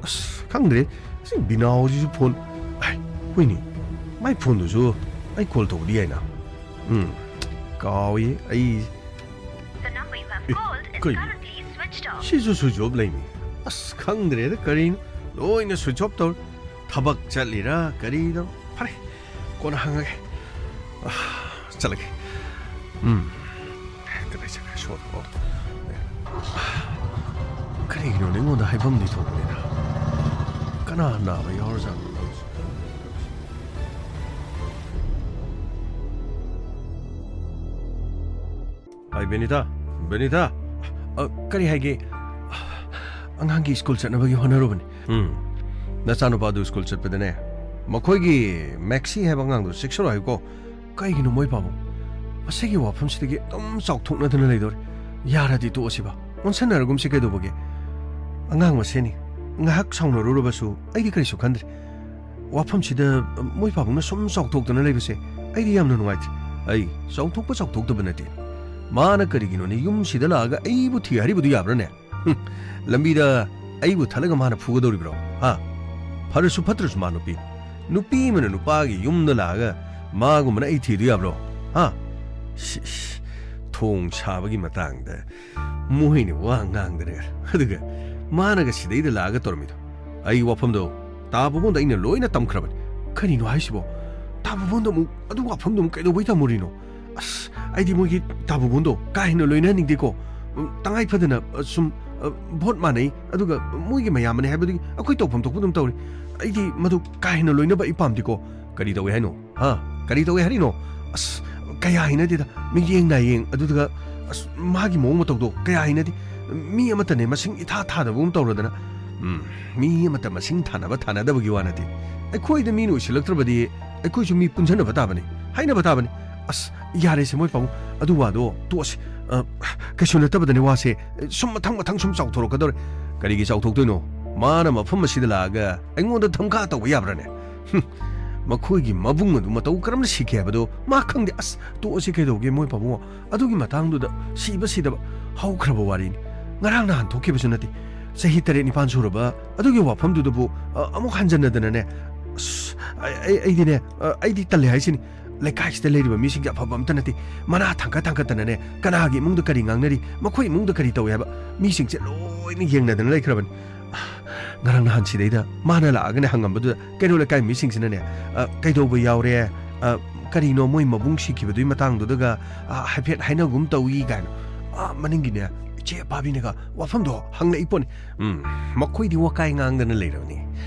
ꯑꯁ, ꯈꯪꯗ꯭ꯔꯦ꯫ ꯑꯁꯤ ꯕꯤꯅꯥꯎꯁꯤꯁꯨ ꯐꯣꯟ, ꯑꯥꯏ, ꯍꯣꯏꯅꯦ, ꯃꯥꯏ ꯐꯣꯟꯗꯨꯁꯨ ꯑꯩ ꯀꯣꯜ ꯇꯧꯕꯗꯤ ꯌꯥꯏꯅ꯫ ꯎꯝ, ꯀꯥꯎꯏ ꯑꯩ꯫ The number you have called is ꯀꯩꯅꯣ? Currently switched off. ꯁꯤꯁꯨ ꯁ꯭ꯋꯤꯆ ꯑꯣꯐ ꯂꯩꯅꯤ꯫ ꯑꯁ, ꯈꯪꯗ꯭ꯔꯦꯗ, ꯀꯔꯤꯅꯣ? ꯂꯣꯏꯅ ꯁ꯭ꯋꯤꯆ ꯑꯣꯐ ꯇꯧꯔꯦ꯫ ꯊꯕꯛ ꯆꯠꯂꯤꯔꯥ ꯀꯔꯤꯅꯣ? ꯐꯔꯦ, ꯀꯣꯟꯅ ꯍꯪꯉꯒꯦ꯫ ꯑꯥ, ꯆꯠꯂꯒꯦ꯫ ꯎꯝ꯫ ꯀꯗꯥꯏ ꯆꯠꯈ꯭ꯔꯦ? ꯁꯣꯗꯀꯣ꯫ ꯀꯔꯤꯒꯤꯅꯣꯅꯦ ꯑꯩꯉꯣꯟꯗ ꯍꯥꯏꯐꯝꯗꯤ ꯊꯣꯛꯄꯅꯤꯅ꯫ ꯀꯅꯥ ꯅꯥꯕ ꯌꯥꯎꯔꯖꯥꯠꯅꯣ? ꯍꯥꯏ, ꯕꯦꯅꯤꯇꯥ, ꯕꯦꯅꯤꯇꯥ꯫ ꯑ, ꯀꯔꯤ ꯍꯥꯏꯒꯦ? ꯑꯉꯥꯡꯒꯤ ꯁ꯭ꯀꯨꯜ ꯆꯠꯅꯕꯒꯤ ꯍꯣꯠꯅꯔꯨꯕꯅꯤ꯫ ꯎꯝ꯫ ꯅꯆꯥꯅꯨꯄꯥꯗꯨ ꯁ꯭ꯀꯨꯜ ꯆꯠꯄꯗꯅꯦ, ꯃꯈꯣꯏꯒꯤ ꯃꯦꯛꯁꯤ ꯍꯥꯏꯕ ꯑꯉꯥꯡꯗꯣ ꯆꯦꯛꯁꯤꯜꯂꯣ ꯍꯥꯏꯌꯨꯀꯣ꯫ ꯀꯩꯒꯤꯅꯣ ꯃꯣꯏ ꯄꯥꯕꯨꯡ? ꯃꯁꯤꯒꯤ ꯋꯥꯐꯝꯁꯤꯗꯒꯤ ꯑꯗꯨꯝ ꯆꯥꯎꯊꯣꯛꯅꯗꯅ ꯂꯩꯗꯣꯔꯦ꯫ ꯌꯥꯔꯗꯤ ꯇꯣꯛꯑꯁꯤꯕ꯫ ꯑꯣꯟꯁꯟꯅꯔꯒꯨꯝꯁꯤ ꯀꯩꯗꯧꯕꯒꯦ? ꯑꯉꯥꯡ ꯃꯁꯦꯟꯅꯤ꯫ ꯉꯥꯏꯍꯥꯛ ꯁꯥꯎꯅꯔꯨꯔꯕꯁꯨ ꯑꯩꯗꯤ ꯀꯔꯤꯁꯨ ꯈꯟꯗ꯭ꯔꯦ꯫ ꯋꯥꯐꯝꯁꯤꯗ ꯃꯣꯏ ꯄꯥꯕꯨꯡꯅ ꯁꯨꯝ ꯆꯥꯎꯊꯣꯛꯇꯅ ꯂꯩꯕꯁꯦ ꯑꯩꯗꯤ ꯌꯥꯝꯅ ꯅꯨꯡꯉꯥꯏꯇ꯭ꯔꯦ꯫ ꯑꯩ ꯆꯥꯎꯊꯣꯛꯄ ꯆꯥꯎꯊꯣꯛꯇꯕ ꯅꯠꯇꯦ꯫ ꯃꯥꯅ ꯀꯔꯤꯒꯤꯅꯣꯅꯦ ꯌꯨꯝꯁꯤꯗ ꯂꯥꯛꯑꯒ ꯑꯩꯕꯨ ꯊꯤ ꯍꯥꯏꯔꯤꯕꯗꯨ ꯌꯥꯕ꯭ꯔꯥꯅꯦ? ꯍꯨꯝ, ꯂꯝꯕꯤꯗ ꯑꯩꯕꯨ ꯊꯠꯂꯒ ꯃꯥꯅ ꯐꯨꯒꯗꯧꯔꯤꯕ꯭ꯔꯣ? ꯍꯥ? ꯐꯔꯁꯨ ꯐꯠꯇ꯭ꯔꯁꯨ ꯃꯥ ꯅꯨꯄꯤ꯫ ꯅꯨꯄꯤ ꯑꯃꯅ ꯅꯨꯄꯥꯒꯤ ꯌꯨꯝꯗ ꯂꯥꯛꯑꯒ ꯃꯥꯒꯨꯝꯕꯅ ꯑꯩ ꯊꯤꯗꯨ ꯌꯥꯕ꯭ꯔꯣ? ꯍꯥ? ꯁꯤꯁ, ꯊꯣꯡ ꯁꯥꯕꯒꯤ ꯃꯇꯥꯡꯗ ꯃꯣꯏꯅ ꯋꯥ ꯉꯥꯡꯗꯅ, ꯑꯗꯨꯒ ꯃꯥꯅꯒ ꯁꯤꯗꯩꯗ ꯂꯥꯛꯑꯒ ꯇꯧꯔꯝꯃꯤꯗꯣ꯫ ꯑꯩ ꯋꯥꯐꯝꯗꯣ ꯇꯥ ꯕꯨꯕꯣꯟꯗ ꯑꯩꯅ ꯂꯣꯏꯅ ꯇꯝꯈ꯭ꯔꯕꯅꯤ꯫ ꯀꯔꯤꯅꯣ ꯍꯥꯏꯁꯤꯕꯣ? ꯇꯥ ꯕꯨꯕꯣꯟꯗ ꯑꯃꯨꯛ ꯑꯗꯨ ꯋꯥꯐꯝꯗꯣ ꯑꯃꯨꯛ ꯀꯩꯗꯧꯕꯩ ꯇꯝꯃꯨꯔꯤꯅꯣ? ꯑꯁ, ꯑꯩꯗꯤ ꯃꯣꯏꯒꯤ ꯇꯥ ꯕꯨꯕꯣꯟꯗꯣ ꯀꯥ ꯍꯦꯟꯅ ꯂꯣꯏꯅꯍꯟꯅꯤꯡꯗꯦꯀꯣ꯫ ꯎꯝ, ꯇꯉꯥꯏ ꯐꯗꯅ, ꯑ, ꯁꯨꯝ, ꯑ, ꯚꯣꯠ ꯃꯥꯟꯅꯩ, ꯑꯗꯨꯒ ꯃꯣꯏꯒꯤ ꯃꯌꯥꯝꯕꯅꯦ ꯍꯥꯏꯕꯗꯨꯒꯤ ꯑꯩꯈꯣꯏ ꯇꯧꯐꯝ ꯊꯣꯛꯄ ꯑꯗꯨꯝ ꯇꯧꯔꯤ꯫ ꯑꯩꯗꯤ ꯃꯗꯨ ꯀꯥ ꯍꯦꯟꯅ ꯂꯣꯏꯅꯕ ꯑꯩ ꯄꯥꯝꯗꯦꯀꯣ꯫ ꯀꯔꯤ ꯇꯧꯋꯦ ꯍꯥꯏꯅꯣ? ꯍꯥ? ꯀꯔꯤ ꯇꯧꯋꯦ ꯍꯥꯏꯔꯤꯅꯣ? ꯑꯁ, ꯀꯌꯥ ꯍꯩꯅꯗꯦꯗ꯫ ꯃꯤꯠꯌꯦꯡ ꯅꯥꯌꯦꯡ, ꯑꯗꯨꯗꯨꯒ, ꯑꯁ, ꯃꯥꯒꯤ ꯃꯑꯣꯡ ꯃꯇꯧꯗꯣ ꯀꯌꯥ ꯍꯩꯅꯗꯦ꯫ ꯃꯤ ꯑꯃꯠꯇꯅꯦ ꯃꯁꯤꯡ ꯏꯊꯥ ꯊꯥꯗꯕꯒꯨꯝ ꯇꯧꯔꯗꯅ꯫ ꯎꯝ, ꯃꯤ ꯑꯃꯠꯇ ꯃꯁꯤꯡ ꯊꯥꯅꯕ ꯊꯥꯅꯗꯕꯒꯤ ꯋꯥ ꯅꯠꯇꯦ꯫ ꯑꯩꯈꯣꯏꯗ ꯃꯤꯅ ꯎꯁꯤꯜꯂꯛꯇ꯭ꯔꯕꯗꯤ ꯑꯩꯈꯣꯏꯁꯨ ꯃꯤ ꯄꯨꯟꯁꯤꯟꯅꯕ ꯇꯥꯕꯅꯤ, ꯍꯥꯏꯅꯕ ꯇꯥꯕꯅꯤ꯫ ꯑꯁ, ꯌꯥꯔꯦꯁꯦ ꯃꯣꯏ ꯄꯥꯕꯨꯡ, ꯑꯗꯨ ꯋꯥꯗꯣ ꯇꯣꯛꯑꯁꯤ꯫ ꯑ, ꯀꯩꯁꯨ ꯅꯠꯇꯕꯗꯅꯦ ꯋꯥꯁꯦ ꯁꯨꯝ ꯃꯊꯪ ꯃꯊꯪ ꯁꯨꯝ ꯆꯥꯎꯊꯣꯔꯛꯀꯗꯧꯔꯦ꯫ ꯀꯔꯤꯒꯤ ꯆꯥꯎꯊꯣꯛꯇꯣꯏꯅꯣ? ꯃꯥꯅ ꯃꯐꯝ ꯑꯁꯤꯗ ꯂꯥꯛꯑꯒ ꯑꯩꯉꯣꯟꯗ ꯙꯝꯀꯥ ꯇꯧꯕ ꯌꯥꯕ꯭ꯔꯥꯅꯦ? ꯍꯨꯝ, ꯃꯈꯣꯏꯒꯤ ꯃꯕꯨꯡ ꯑꯗꯨ ꯃꯇꯧ ꯀꯔꯝꯅ ꯁꯤꯈꯤ ꯍꯥꯏꯕꯗꯣ ꯃꯥ ꯈꯪꯗꯦ꯫ ꯑꯁ, ꯇꯣꯛꯑꯁꯤ ꯀꯩꯗꯧꯒꯦ ꯃꯣꯏ ꯄꯥꯕꯨꯡ? ꯑꯗꯨꯒꯤ ꯃꯇꯥꯡꯗꯨꯗ ꯁꯤꯕ ꯁꯤꯗꯕ ꯍꯧꯈ꯭ꯔꯕ ꯋꯥꯔꯤꯅꯤ꯫ ꯉꯔꯥꯡ ꯅꯍꯥꯟ ꯊꯣꯛꯈꯤꯕꯁꯨ ꯅꯠꯇꯦ꯫ ꯆꯍꯤ ꯇꯔꯦꯠ ꯅꯤꯄꯥꯟ ꯁꯨꯔꯕ ꯑꯗꯨꯒꯤ ꯋꯥꯐꯝꯗꯨꯗꯕꯨ, ꯑ, ꯑꯃꯨꯛ ꯍꯟꯖꯟꯅꯗꯅꯅꯦ꯫ ꯑꯁ, ꯑꯩ, ꯑꯩ, ꯑꯩꯗꯤꯅꯦ, ꯑ, ꯑꯩꯗꯤ ꯇꯜꯂꯦ ꯍꯥꯏꯁꯤꯅꯤ꯫ ꯂꯩꯀꯥꯏꯁꯤꯗ ꯂꯩꯔꯤꯕ ꯃꯤꯁꯤꯡꯁꯦ ꯑꯐꯕ ꯑꯝꯇ ꯅꯠꯇꯦ꯫ ꯃꯅꯥ ꯊꯥꯡꯀꯠ ꯊꯥꯡꯀꯠꯇꯅꯅꯦ, ꯀꯅꯥꯒꯤ ꯏꯃꯨꯡꯗ ꯀꯔꯤ ꯉꯥꯡꯅꯔꯤ, ꯃꯈꯣꯏ ꯏꯃꯨꯡꯗ ꯀꯔꯤ ꯇꯧꯏ ꯍꯥꯏꯕ ꯃꯤꯁꯤꯡꯁꯦ ꯂꯣꯏꯅ ꯌꯦꯡꯅꯗꯅ ꯂꯩꯈ꯭ꯔꯕꯅꯤ꯫ ꯉꯔꯥꯡ ꯅꯍꯥꯟ ꯁꯤꯗꯩꯗ ꯃꯥꯅ ꯂꯥꯛꯑꯒꯅꯦ ꯍꯪꯉꯝꯕꯗꯨꯗ, ꯀꯩꯔꯣꯜ ꯂꯩꯀꯥꯏ ꯃꯤꯁꯤꯡꯁꯤꯅꯅꯦ, "ꯑ, ꯀꯩꯗꯧꯕ ꯌꯥꯎꯔꯦ? ꯑ, ꯀꯔꯤꯅꯣ ꯃꯣꯏ ꯃꯕꯨꯡ ꯁꯤꯈꯤꯕꯗꯨꯒꯤ ꯃꯇꯥꯡꯗꯨꯗꯒ, ꯑ, ꯍꯥꯏꯐꯦꯠ ꯍꯥꯏꯅꯒꯨꯝ ꯇꯧꯏ" ꯀꯥꯏꯅ, ꯑ, ꯃꯅꯤꯡꯒꯤꯅꯦ ꯏꯆꯦ ꯑꯄꯥꯕꯤꯅꯒ ꯋꯥꯐꯝꯗꯣ ꯍꯪꯂꯛꯏ ꯄꯣꯠꯅꯤ꯫ ꯎꯝ, ꯃꯈꯣꯏꯗꯤ ꯋꯥꯀꯥꯏ ꯉꯥꯡꯗꯅ ꯂꯩꯔꯕꯅꯤ꯫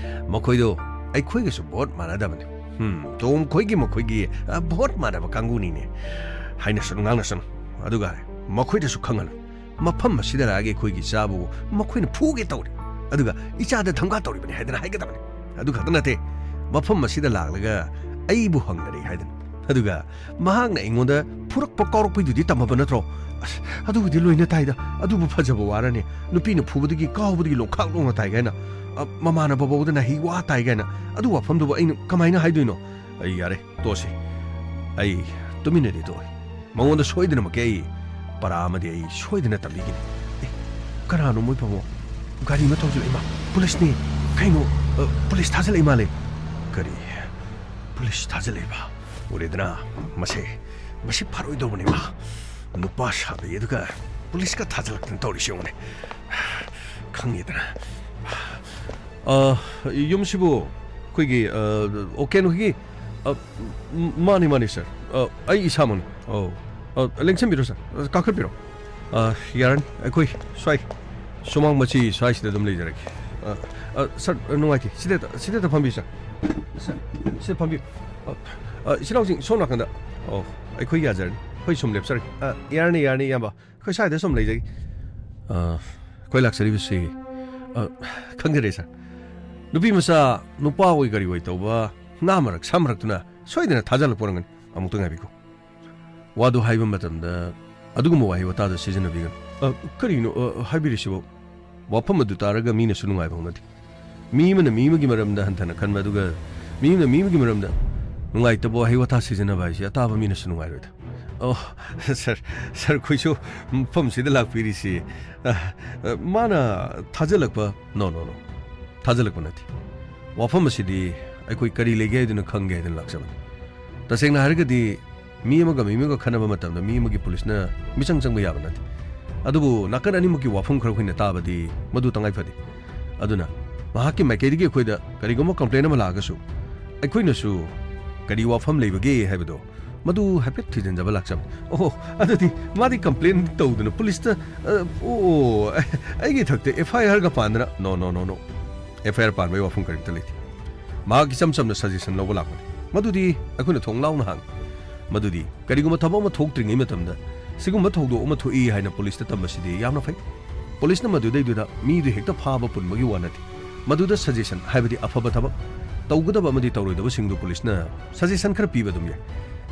ꯃꯈꯣꯏꯗꯣ ꯑꯩꯈꯣꯏꯒꯁꯨ ꯚꯣꯠ ꯃꯥꯟꯅꯗꯕꯅꯤ꯫ ꯎꯝ, ꯇꯣꯝ ꯈꯣꯏꯒꯤ ꯃꯈꯣꯏꯒꯤ, ꯑ, ꯚꯣꯠ ꯃꯥꯟꯅꯕ ꯀꯥꯡꯕꯨꯅꯤꯅꯦ꯫ ꯍꯥꯏꯅꯁꯅꯨ, ꯉꯥꯡꯅꯁꯅꯨ꯫ ꯑꯗꯨꯒ ꯃꯈꯣꯏꯗꯁꯨ ꯈꯪꯍꯜꯂꯨ꯫ ꯃꯐꯝ ꯑꯁꯤꯗ ꯂꯥꯛꯑꯒ ꯑꯩꯈꯣꯏꯒꯤ ꯏꯆꯥꯕꯨ ꯃꯈꯣꯏꯅ ꯐꯨꯒꯦ ꯇꯧꯔꯤ, ꯑꯗꯨꯒ ꯏꯆꯥꯗ ꯙꯝꯀꯥ ꯇꯧꯔꯤꯕꯅꯤ ꯍꯥꯏꯗꯅ ꯍꯥꯏꯒꯗꯕꯅꯤ꯫ ꯑꯗꯨ ꯈꯛꯇ ꯅꯠꯇꯦ, ꯃꯐꯝ ꯑꯁꯤꯗ ꯂꯥꯛꯂꯒ ꯑꯩꯕꯨ ꯍꯪꯅꯔꯤ ꯍꯥꯏꯗꯅ꯫ ꯑꯗꯨꯒ ꯃꯍꯥꯛꯅ ꯑꯩꯉꯣꯟꯗ ꯐꯨꯔꯛꯄ ꯀꯥꯎꯔꯛꯄꯩꯗꯨꯗꯤ ꯇꯝꯃꯕ ꯅꯠꯇ꯭ꯔꯣ? ꯑꯁ, ꯑꯗꯨꯕꯨꯗꯤ ꯂꯣꯏꯅ ꯇꯥꯏꯗ꯫ ꯑꯗꯨꯕꯨ ꯐꯖꯕ ꯋꯥꯔꯅꯦ? ꯅꯨꯄꯤꯅ ꯐꯨꯕꯗꯒꯤ ꯀꯥꯎꯕꯗꯒꯤ ꯂꯣꯡꯈꯥꯛ ꯂꯣꯡꯅ ꯇꯥꯏ ꯀꯥꯏꯅ, ꯑ, ꯃꯃꯥꯟꯅꯕ ꯐꯥꯎꯕꯗ ꯅꯥꯍꯤ ꯋꯥ ꯇꯥꯏ ꯀꯥꯏꯅ꯫ ꯑꯗꯨ ꯋꯥꯐꯝꯗꯨꯕꯨ ꯑꯩꯅ ꯀꯃꯥꯏꯅ ꯍꯥꯏꯗꯣꯏꯅꯣ? ꯑꯩ ꯌꯥꯔꯦ, ꯇꯣꯛꯑꯁꯤ꯫ ꯑꯩ ꯇꯨꯃꯤꯟꯅꯗꯤ ꯇꯣꯛꯑꯣꯏ꯫ ꯃꯉꯣꯟꯗ ꯁꯣꯏꯗꯅꯃꯛꯀꯤ ꯑꯩ ꯄꯔꯥ ꯑꯃꯗꯤ ꯑꯩ ꯁꯣꯏꯗꯅ ꯇꯝꯕꯤꯒꯅꯤ꯫ ꯑꯦ, ꯀꯅꯥꯅꯣ ꯃꯣꯏ ꯐꯥꯎꯕ? ꯒꯥꯔꯤ ꯑꯃ ꯊꯧꯖꯤꯜꯂꯛꯏ ꯃꯥ꯫ ꯄꯨꯂꯤꯁꯅꯤ꯫ ꯀꯩꯅꯣ, ꯑ, ꯄꯨꯂꯤꯁ ꯊꯥꯖꯤꯜꯂꯛꯏ ꯃꯥꯜꯂꯦ꯫ ꯀꯔꯤ? ꯄꯨꯂꯤꯁ ꯊꯥꯖꯤꯜꯂꯛꯏꯕ? ꯎꯔꯦꯗꯅ, ꯃꯁꯦ, ꯃꯁꯤ ꯐꯔꯣꯏꯗꯧꯕꯅꯤ ꯃꯥ꯫ ꯅꯨꯄꯥ ꯁꯥꯕꯤ ꯑꯗꯨꯒ ꯄꯨꯂꯤꯁꯀ ꯊꯥꯖꯤꯜꯂꯛꯇꯅ ꯇꯧꯔꯤꯁꯤ ꯌꯦꯡꯉꯨꯅꯦ꯫ ꯈꯪꯉꯦꯗꯅ꯫ ꯑ, ꯌꯨꯝꯁꯤꯕꯨ ꯑꯩꯈꯣꯏꯒꯤ, ꯑ, ꯑꯣ, ꯀꯩꯅꯣꯒꯤ, ꯑ, ꯃꯥꯅꯤ, ꯃꯥꯅꯤ, ꯁꯥꯔ꯫ ꯑ, ꯑꯩ ꯏꯁꯥꯃꯛꯅꯤ꯫ ꯑꯧ꯫ ꯑ, ꯂꯦꯡꯁꯟꯕꯤꯔꯣ, ꯁꯥꯔ꯫ ꯑ, ꯀꯥꯈꯠꯄꯤꯔꯣ꯫ ꯑ, ꯌꯥꯔꯅꯤ꯫ ꯑꯩꯈꯣꯏ ꯁ꯭ꯋꯥꯏ ꯁꯨꯃꯥꯡ ꯃꯆꯤ ꯁ꯭ꯋꯥꯏꯁꯤꯗ ꯑꯗꯨꯝ ꯂꯩꯖꯔꯒꯦ꯫ ꯑ, ꯑ, ꯁꯥꯔ, ꯅꯨꯡꯉꯥꯏꯇꯦ꯫ ꯁꯤꯗ, ꯁꯤꯗ ꯐꯝꯕꯤꯌꯨ, ꯁꯥꯔ꯫ ꯁꯥꯔ, ꯁꯤꯗ ꯐꯝꯕꯤꯌꯨ꯫ ꯑ, ꯑ, ꯏꯆꯤꯜ ꯏꯅꯥꯎꯁꯤꯡ, ꯁꯣꯝ ꯅꯥꯀꯟꯗ꯫ ꯑꯣ, ꯑꯩꯈꯣꯏ ꯌꯥꯖꯔꯅꯤ꯫ ꯑꯩꯈꯣꯏ ꯁꯨꯝ ꯂꯦꯞꯆꯔꯒꯦ꯫ ꯑ, ꯌꯥꯔꯅꯤ, ꯌꯥꯔꯅꯤ, ꯏꯌꯥꯝꯕ꯫ ꯑꯩꯈꯣꯏ ꯁ꯭ꯋꯥꯏꯗ ꯁꯨꯝ ꯂꯩꯖꯒꯦ꯫ ꯑ, ꯑꯩꯈꯣꯏ ꯂꯥꯛꯆꯔꯤꯕꯁꯤ, ꯑ, ꯈꯪꯖꯔꯦ, ꯁꯥꯔ꯫ ꯅꯨꯄꯤ ꯃꯆꯥ, ꯅꯨꯄꯥ ꯑꯣꯏ ꯀꯔꯤ ꯑꯣꯏ ꯇꯧꯕ ꯉꯥ ꯃꯔꯛ, ꯁꯥ ꯃꯔꯛꯇꯨꯅ ꯁꯣꯏꯗꯅ ꯊꯥꯖꯤꯜꯂꯛꯄ ꯑꯣꯏꯔꯝꯒꯅꯤ꯫ ꯑꯃꯨꯛꯇ ꯉꯥꯏꯕꯤꯈꯣ꯫ ꯋꯥꯗꯨ ꯍꯥꯏꯕ ꯃꯇꯝꯗ ꯑꯗꯨꯒꯨꯝꯕ ꯋꯥꯍꯩ ꯋꯥꯇꯥꯗꯨ ꯁꯤꯖꯤꯟꯅꯕꯤꯒꯅꯨ꯫ ꯑ, ꯀꯔꯤꯅꯣ, ꯑ, ꯍꯥꯏꯕꯤꯔꯤꯁꯤꯕꯣ? ꯋꯥꯐꯝ ꯑꯗꯨ ꯇꯥꯔꯒ ꯃꯤꯅꯁꯨ ꯅꯨꯡꯉꯥꯏꯕ ꯍꯧꯅꯗꯦ꯫ ꯃꯤ ꯑꯃꯅ ꯃꯤ ꯑꯃꯒꯤ ꯃꯔꯝꯗ ꯍꯟꯊꯅ ꯈꯟꯕ, ꯑꯗꯨꯒ ꯃꯤ ꯑꯃꯅ ꯃꯤ ꯑꯃꯒꯤ ꯃꯔꯝꯗ ꯅꯨꯡꯉꯥꯏꯇꯕ ꯋꯥꯍꯩ ꯋꯥꯇꯥ ꯁꯤꯖꯤꯟꯅꯕ ꯍꯥꯏꯁꯤ ꯑꯇꯥꯕ ꯃꯤꯅꯁꯨ ꯅꯨꯡꯉꯥꯏꯔꯣꯏꯗ꯫ ꯑꯣ, ꯁꯥꯔ, ꯁꯥꯔ, ꯑꯩꯈꯣꯏꯁꯨ ꯃꯐꯝꯁꯤꯗ ꯂꯥꯛꯄꯤꯔꯤꯁꯤ, ꯑ, ꯑ, ꯃꯥꯅ ꯊꯥꯖꯤꯜꯂꯛꯄ, no, no, no, ꯊꯥꯖꯤꯜꯂꯛꯄ ꯅꯠꯇꯦ꯫ ꯋꯥꯐꯝ ꯑꯁꯤꯗꯤ ꯑꯩꯈꯣꯏ ꯀꯔꯤ ꯂꯩꯒꯦ ꯍꯥꯏꯗꯨꯅ ꯈꯪꯒꯦ ꯍꯥꯏꯗꯨꯅ ꯂꯥꯛꯆꯕꯅꯤ꯫ ꯇꯁꯦꯡꯅ ꯍꯥꯏꯔꯒꯗꯤ ꯃꯤ ꯑꯃꯒ ꯃꯤ ꯑꯃꯒ ꯈꯟꯅꯕ ꯃꯇꯝꯗ ꯃꯤ ꯑꯃꯒꯤ ꯄꯨꯂꯤꯁꯅ ꯃꯤꯆꯪ ꯆꯪꯕ ꯌꯥꯕ ꯅꯠꯇꯦ꯫ ꯑꯗꯨꯕꯨ ꯅꯥꯀꯟ ꯑꯅꯤꯃꯛꯀꯤ ꯋꯥꯐꯝ ꯈꯔ ꯑꯩꯈꯣꯏꯅ ꯇꯥꯕꯗꯤ ꯃꯗꯨ ꯇꯉꯥꯏ ꯐꯗꯦ꯫ ꯑꯗꯨꯅ ꯃꯍꯥꯛꯀꯤ ꯃꯥꯏꯀꯩꯗꯒꯤ ꯑꯩꯈꯣꯏꯗ ꯀꯔꯤꯒꯨꯝꯕ complaint ꯑꯃ ꯂꯥꯛꯑꯒꯁꯨ ꯑꯩꯈꯣꯏꯅꯁꯨ ꯀꯔꯤ ꯋꯥꯐꯝ ꯂꯩꯕꯒꯦ ꯍꯥꯏꯕꯗꯣ ꯃꯗꯨ ꯍꯥꯏꯐꯦꯠ ꯊꯤꯖꯤꯟꯖꯕ ꯂꯥꯛꯆꯕꯅꯤ꯫ ꯑꯣꯍꯣ, ꯑꯗꯨꯗꯤ ꯃꯥꯗꯤ complaint ꯇꯧꯗꯅ ꯄꯨꯂꯤꯁꯇ, ꯑ, ꯑꯣ, ꯑꯣ, ꯑꯩꯒꯤ ꯏꯊꯛꯇ F I R ꯒ ꯄꯥꯟꯗꯅ, no, no, no, no꯫ F I R ꯄꯥꯟꯕꯒꯤ ꯋꯥꯐꯝ ꯀꯔꯤꯝꯇ ꯂꯩꯇꯦ꯫ ꯃꯍꯥꯛ ꯏꯆꯝ ꯆꯝꯅ suggestion ꯂꯧꯕ ꯂꯥꯛꯄꯅꯤ꯫ ꯃꯗꯨꯗꯤ ꯑꯩꯈꯣꯏꯅ ꯊꯣꯡ ꯂꯥꯎꯅ ꯍꯥꯡꯏ꯫ ꯃꯗꯨꯗꯤ ꯀꯔꯤꯒꯨꯝꯕ ꯊꯕꯛ ꯑꯃ ꯊꯣꯛꯇ꯭ꯔꯤꯉꯩ ꯃꯇꯝꯗ ꯁꯤꯒꯨꯝꯕ ꯊꯧꯗꯣꯛ ꯑꯃ ꯊꯣꯛꯏ ꯍꯥꯏꯅ ꯄꯨꯂꯤꯁꯇ ꯇꯝꯕꯁꯤꯗꯤ ꯌꯥꯝꯅ ꯐꯩ꯫ ꯄꯨꯂꯤꯁꯅ ꯃꯗꯨꯗꯩꯗꯨꯗ ꯃꯤꯗꯨ ꯍꯦꯛꯇ ꯐꯥꯕ ꯄꯨꯟꯕꯒꯤ ꯋꯥ ꯅꯠꯇꯦ꯫ ꯃꯗꯨꯗ suggestion, ꯍꯥꯏꯕꯗꯤ ꯑꯐꯕ ꯊꯕꯛ ꯇꯧꯒꯗꯕ ꯑꯃꯗꯤ ꯇꯧꯔꯣꯏꯗꯕꯁꯤꯡꯗꯨ ꯄꯨꯂꯤꯁꯅ suggestion ꯈꯔ ꯄꯤꯕ ꯑꯗꯨꯝ ꯌꯥꯏ꯫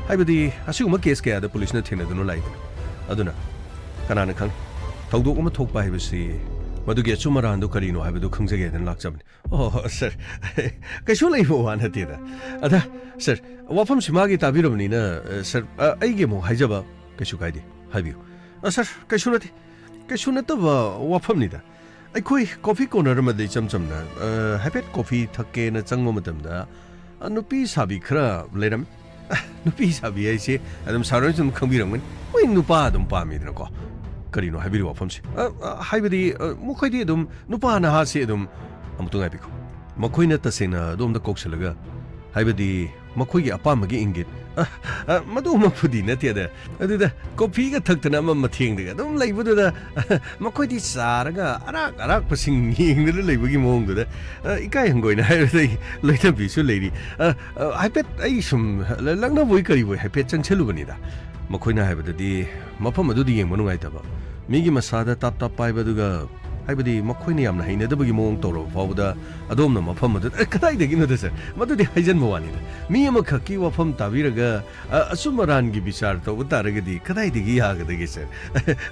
ꯍꯥꯏꯕꯗꯤ ꯑꯁꯤꯒꯨꯝꯕ case ꯀꯌꯥꯗ ꯄꯨꯂꯤꯁꯅ ꯊꯦꯡꯅꯗꯨꯅ ꯂꯥꯛꯏꯗꯅ꯫ ꯑꯗꯨꯅ ꯀꯅꯥꯅ ꯈꯪ, ꯊꯧꯗꯣꯛ ꯑꯃ ꯊꯣꯛꯄ ꯍꯥꯏꯕꯁꯤ ꯃꯗꯨꯒꯤ ꯑꯆꯨꯝ ꯑꯔꯥꯟꯗꯨ ꯀꯔꯤꯅꯣ ꯍꯥꯏꯕꯗꯨ ꯈꯪꯖꯒꯦ ꯍꯥꯏꯗꯅ ꯂꯥꯛꯆꯕꯅꯤ꯫ ꯑꯣ, ꯁꯥꯔ, ꯀꯩꯁꯨ ꯂꯩꯕ ꯋꯥ ꯅꯠꯇꯦꯗ꯫ ꯑꯗ, ꯁꯥꯔ, ꯋꯥꯐꯝꯁꯤ ꯃꯥꯒꯤ ꯇꯥꯕꯤꯔꯕꯅꯤꯅ, ꯑ, ꯁꯥꯔ, ꯑ, ꯑꯩꯒꯤ ꯑꯃꯨꯛ ꯍꯥꯏꯖꯕ ꯀꯩꯁꯨ ꯀꯥꯏꯗꯦ, ꯍꯥꯏꯕꯤꯌꯨ꯫ ꯑ, ꯁꯥꯔ, ꯀꯩꯁꯨ ꯅꯠꯇꯦ, ꯀꯩꯁꯨ ꯅꯠꯇꯕ ꯋꯥꯐꯝꯅꯤꯗ꯫ ꯑꯩꯈꯣꯏ coffee corner ꯑꯃꯗ ꯏꯆꯝ ꯆꯝꯅ, ꯑ, ꯍꯥꯏꯐꯦꯠ coffee ꯊꯛꯀꯦꯅ ꯆꯪꯕ ꯃꯇꯝꯗ, ꯑ, ꯅꯨꯄꯤ ꯁꯥꯕꯤ ꯈꯔ ꯂꯩꯔꯝꯃꯤ꯫ ꯑ, ꯅꯨꯄꯤ ꯁꯥꯕꯤ ꯍꯥꯏꯁꯦ ꯑꯗꯨꯝ ꯁꯥꯔ ꯍꯣꯏꯁꯨ ꯑꯗꯨꯝ ꯈꯪꯕꯤꯔꯝꯒꯅꯤ꯫ ꯃꯣꯏ ꯅꯨꯄꯥ ꯑꯗꯨꯝ ꯄꯥꯝꯃꯤꯗꯅꯀꯣ꯫ ꯀꯔꯤꯅꯣ ꯍꯥꯏꯕꯤꯔꯤꯕ ꯋꯥꯐꯝꯁꯦ? ꯑ, ꯑ, ꯍꯥꯏꯕꯗꯤ, ꯑ, ꯃꯈꯣꯏꯗꯤ ꯑꯗꯨꯝ ꯅꯨꯄꯥ ꯅꯍꯥꯁꯦ ꯑꯗꯨꯝ, ꯑꯃꯨꯛꯇ ꯉꯥꯏꯕꯤꯈꯣ꯫ ꯃꯈꯣꯏꯅ ꯇꯁꯦꯡꯅ ꯑꯗꯣꯝꯗ ꯀꯧꯁꯤꯜꯂꯒ, ꯍꯥꯏꯕꯗꯤ ꯃꯈꯣꯏꯒꯤ ꯑꯄꯥꯝꯕꯒꯤ ꯏꯪꯒꯤꯠ, ꯑ, ꯑ, ꯃꯗꯨꯃꯛꯄꯨꯗꯤ ꯅꯠꯇꯦꯗ꯫ ꯑꯗꯨꯗ coffeeꯒ ꯊꯛꯇꯅ ꯑꯃ ꯃꯊꯦꯡꯗꯒ ꯑꯗꯨꯝ ꯂꯩꯕꯗꯨꯗ, ꯃꯈꯣꯏꯗꯤ ꯆꯥꯔꯒ ꯑꯔꯥꯛ ꯑꯔꯥꯛꯄꯁꯤꯡ ꯌꯦꯡꯗꯨꯅ ꯂꯩꯕꯒꯤ ꯃꯑꯣꯡꯗꯨꯗ, ꯑ, ꯏꯀꯥꯏ ꯍꯪꯒꯣꯏꯅ ꯍꯥꯏꯔꯗ ꯑꯩ ꯂꯣꯏꯅꯕꯤꯁꯨ ꯂꯩꯔꯤ꯫ ꯑ, ꯑ, ꯍꯥꯏꯐꯦꯠ ꯑꯩ ꯁꯨꯝ ꯂ-, ꯂꯛꯅꯕꯣꯏ ꯀꯔꯤꯕꯣꯏ ꯍꯥꯏꯐꯦꯠ ꯆꯪꯁꯤꯜꯂꯨꯕꯅꯤꯗ꯫ ꯃꯈꯣꯏꯅ ꯍꯥꯏꯕꯗꯗꯤ ꯃꯐꯝ ꯑꯗꯨꯗ ꯌꯦꯡꯕ ꯅꯨꯡꯉꯥꯏꯇꯕ, ꯃꯤꯒꯤ ꯃꯁꯥꯗ ꯇꯥꯞ ꯇꯥꯞ ꯄꯥꯏꯕꯗꯨꯒ ꯍꯥꯏꯕꯗꯤ ꯃꯈꯣꯏꯅ ꯌꯥꯝꯅ ꯍꯩꯅꯗꯕꯒꯤ ꯃꯑꯣꯡ ꯇꯧꯔꯕ ꯐꯥꯎꯕꯗ ꯑꯗꯣꯝꯅ ꯃꯐꯝ ꯑꯗꯨꯗ, "ꯑꯦ, ꯀꯗꯥꯏꯗꯒꯤꯅꯣꯗ ꯁꯥꯔ?" ꯃꯗꯨꯗꯤ ꯍꯥꯏꯖꯟꯕ ꯋꯥꯅꯤꯗ꯫ ꯃꯤ ꯑꯃꯈꯛꯀꯤ ꯋꯥꯐꯝ ꯇꯥꯕꯤꯔꯒ, ꯑ, ꯑꯆꯨꯝ ꯑꯔꯥꯟꯒꯤ ꯕꯤꯆꯥꯔ ꯇꯧꯕ ꯇꯥꯔꯒꯗꯤ ꯀꯗꯥꯏꯗꯒꯤ ꯌꯥꯒꯗꯒꯦ ꯁꯥꯔ?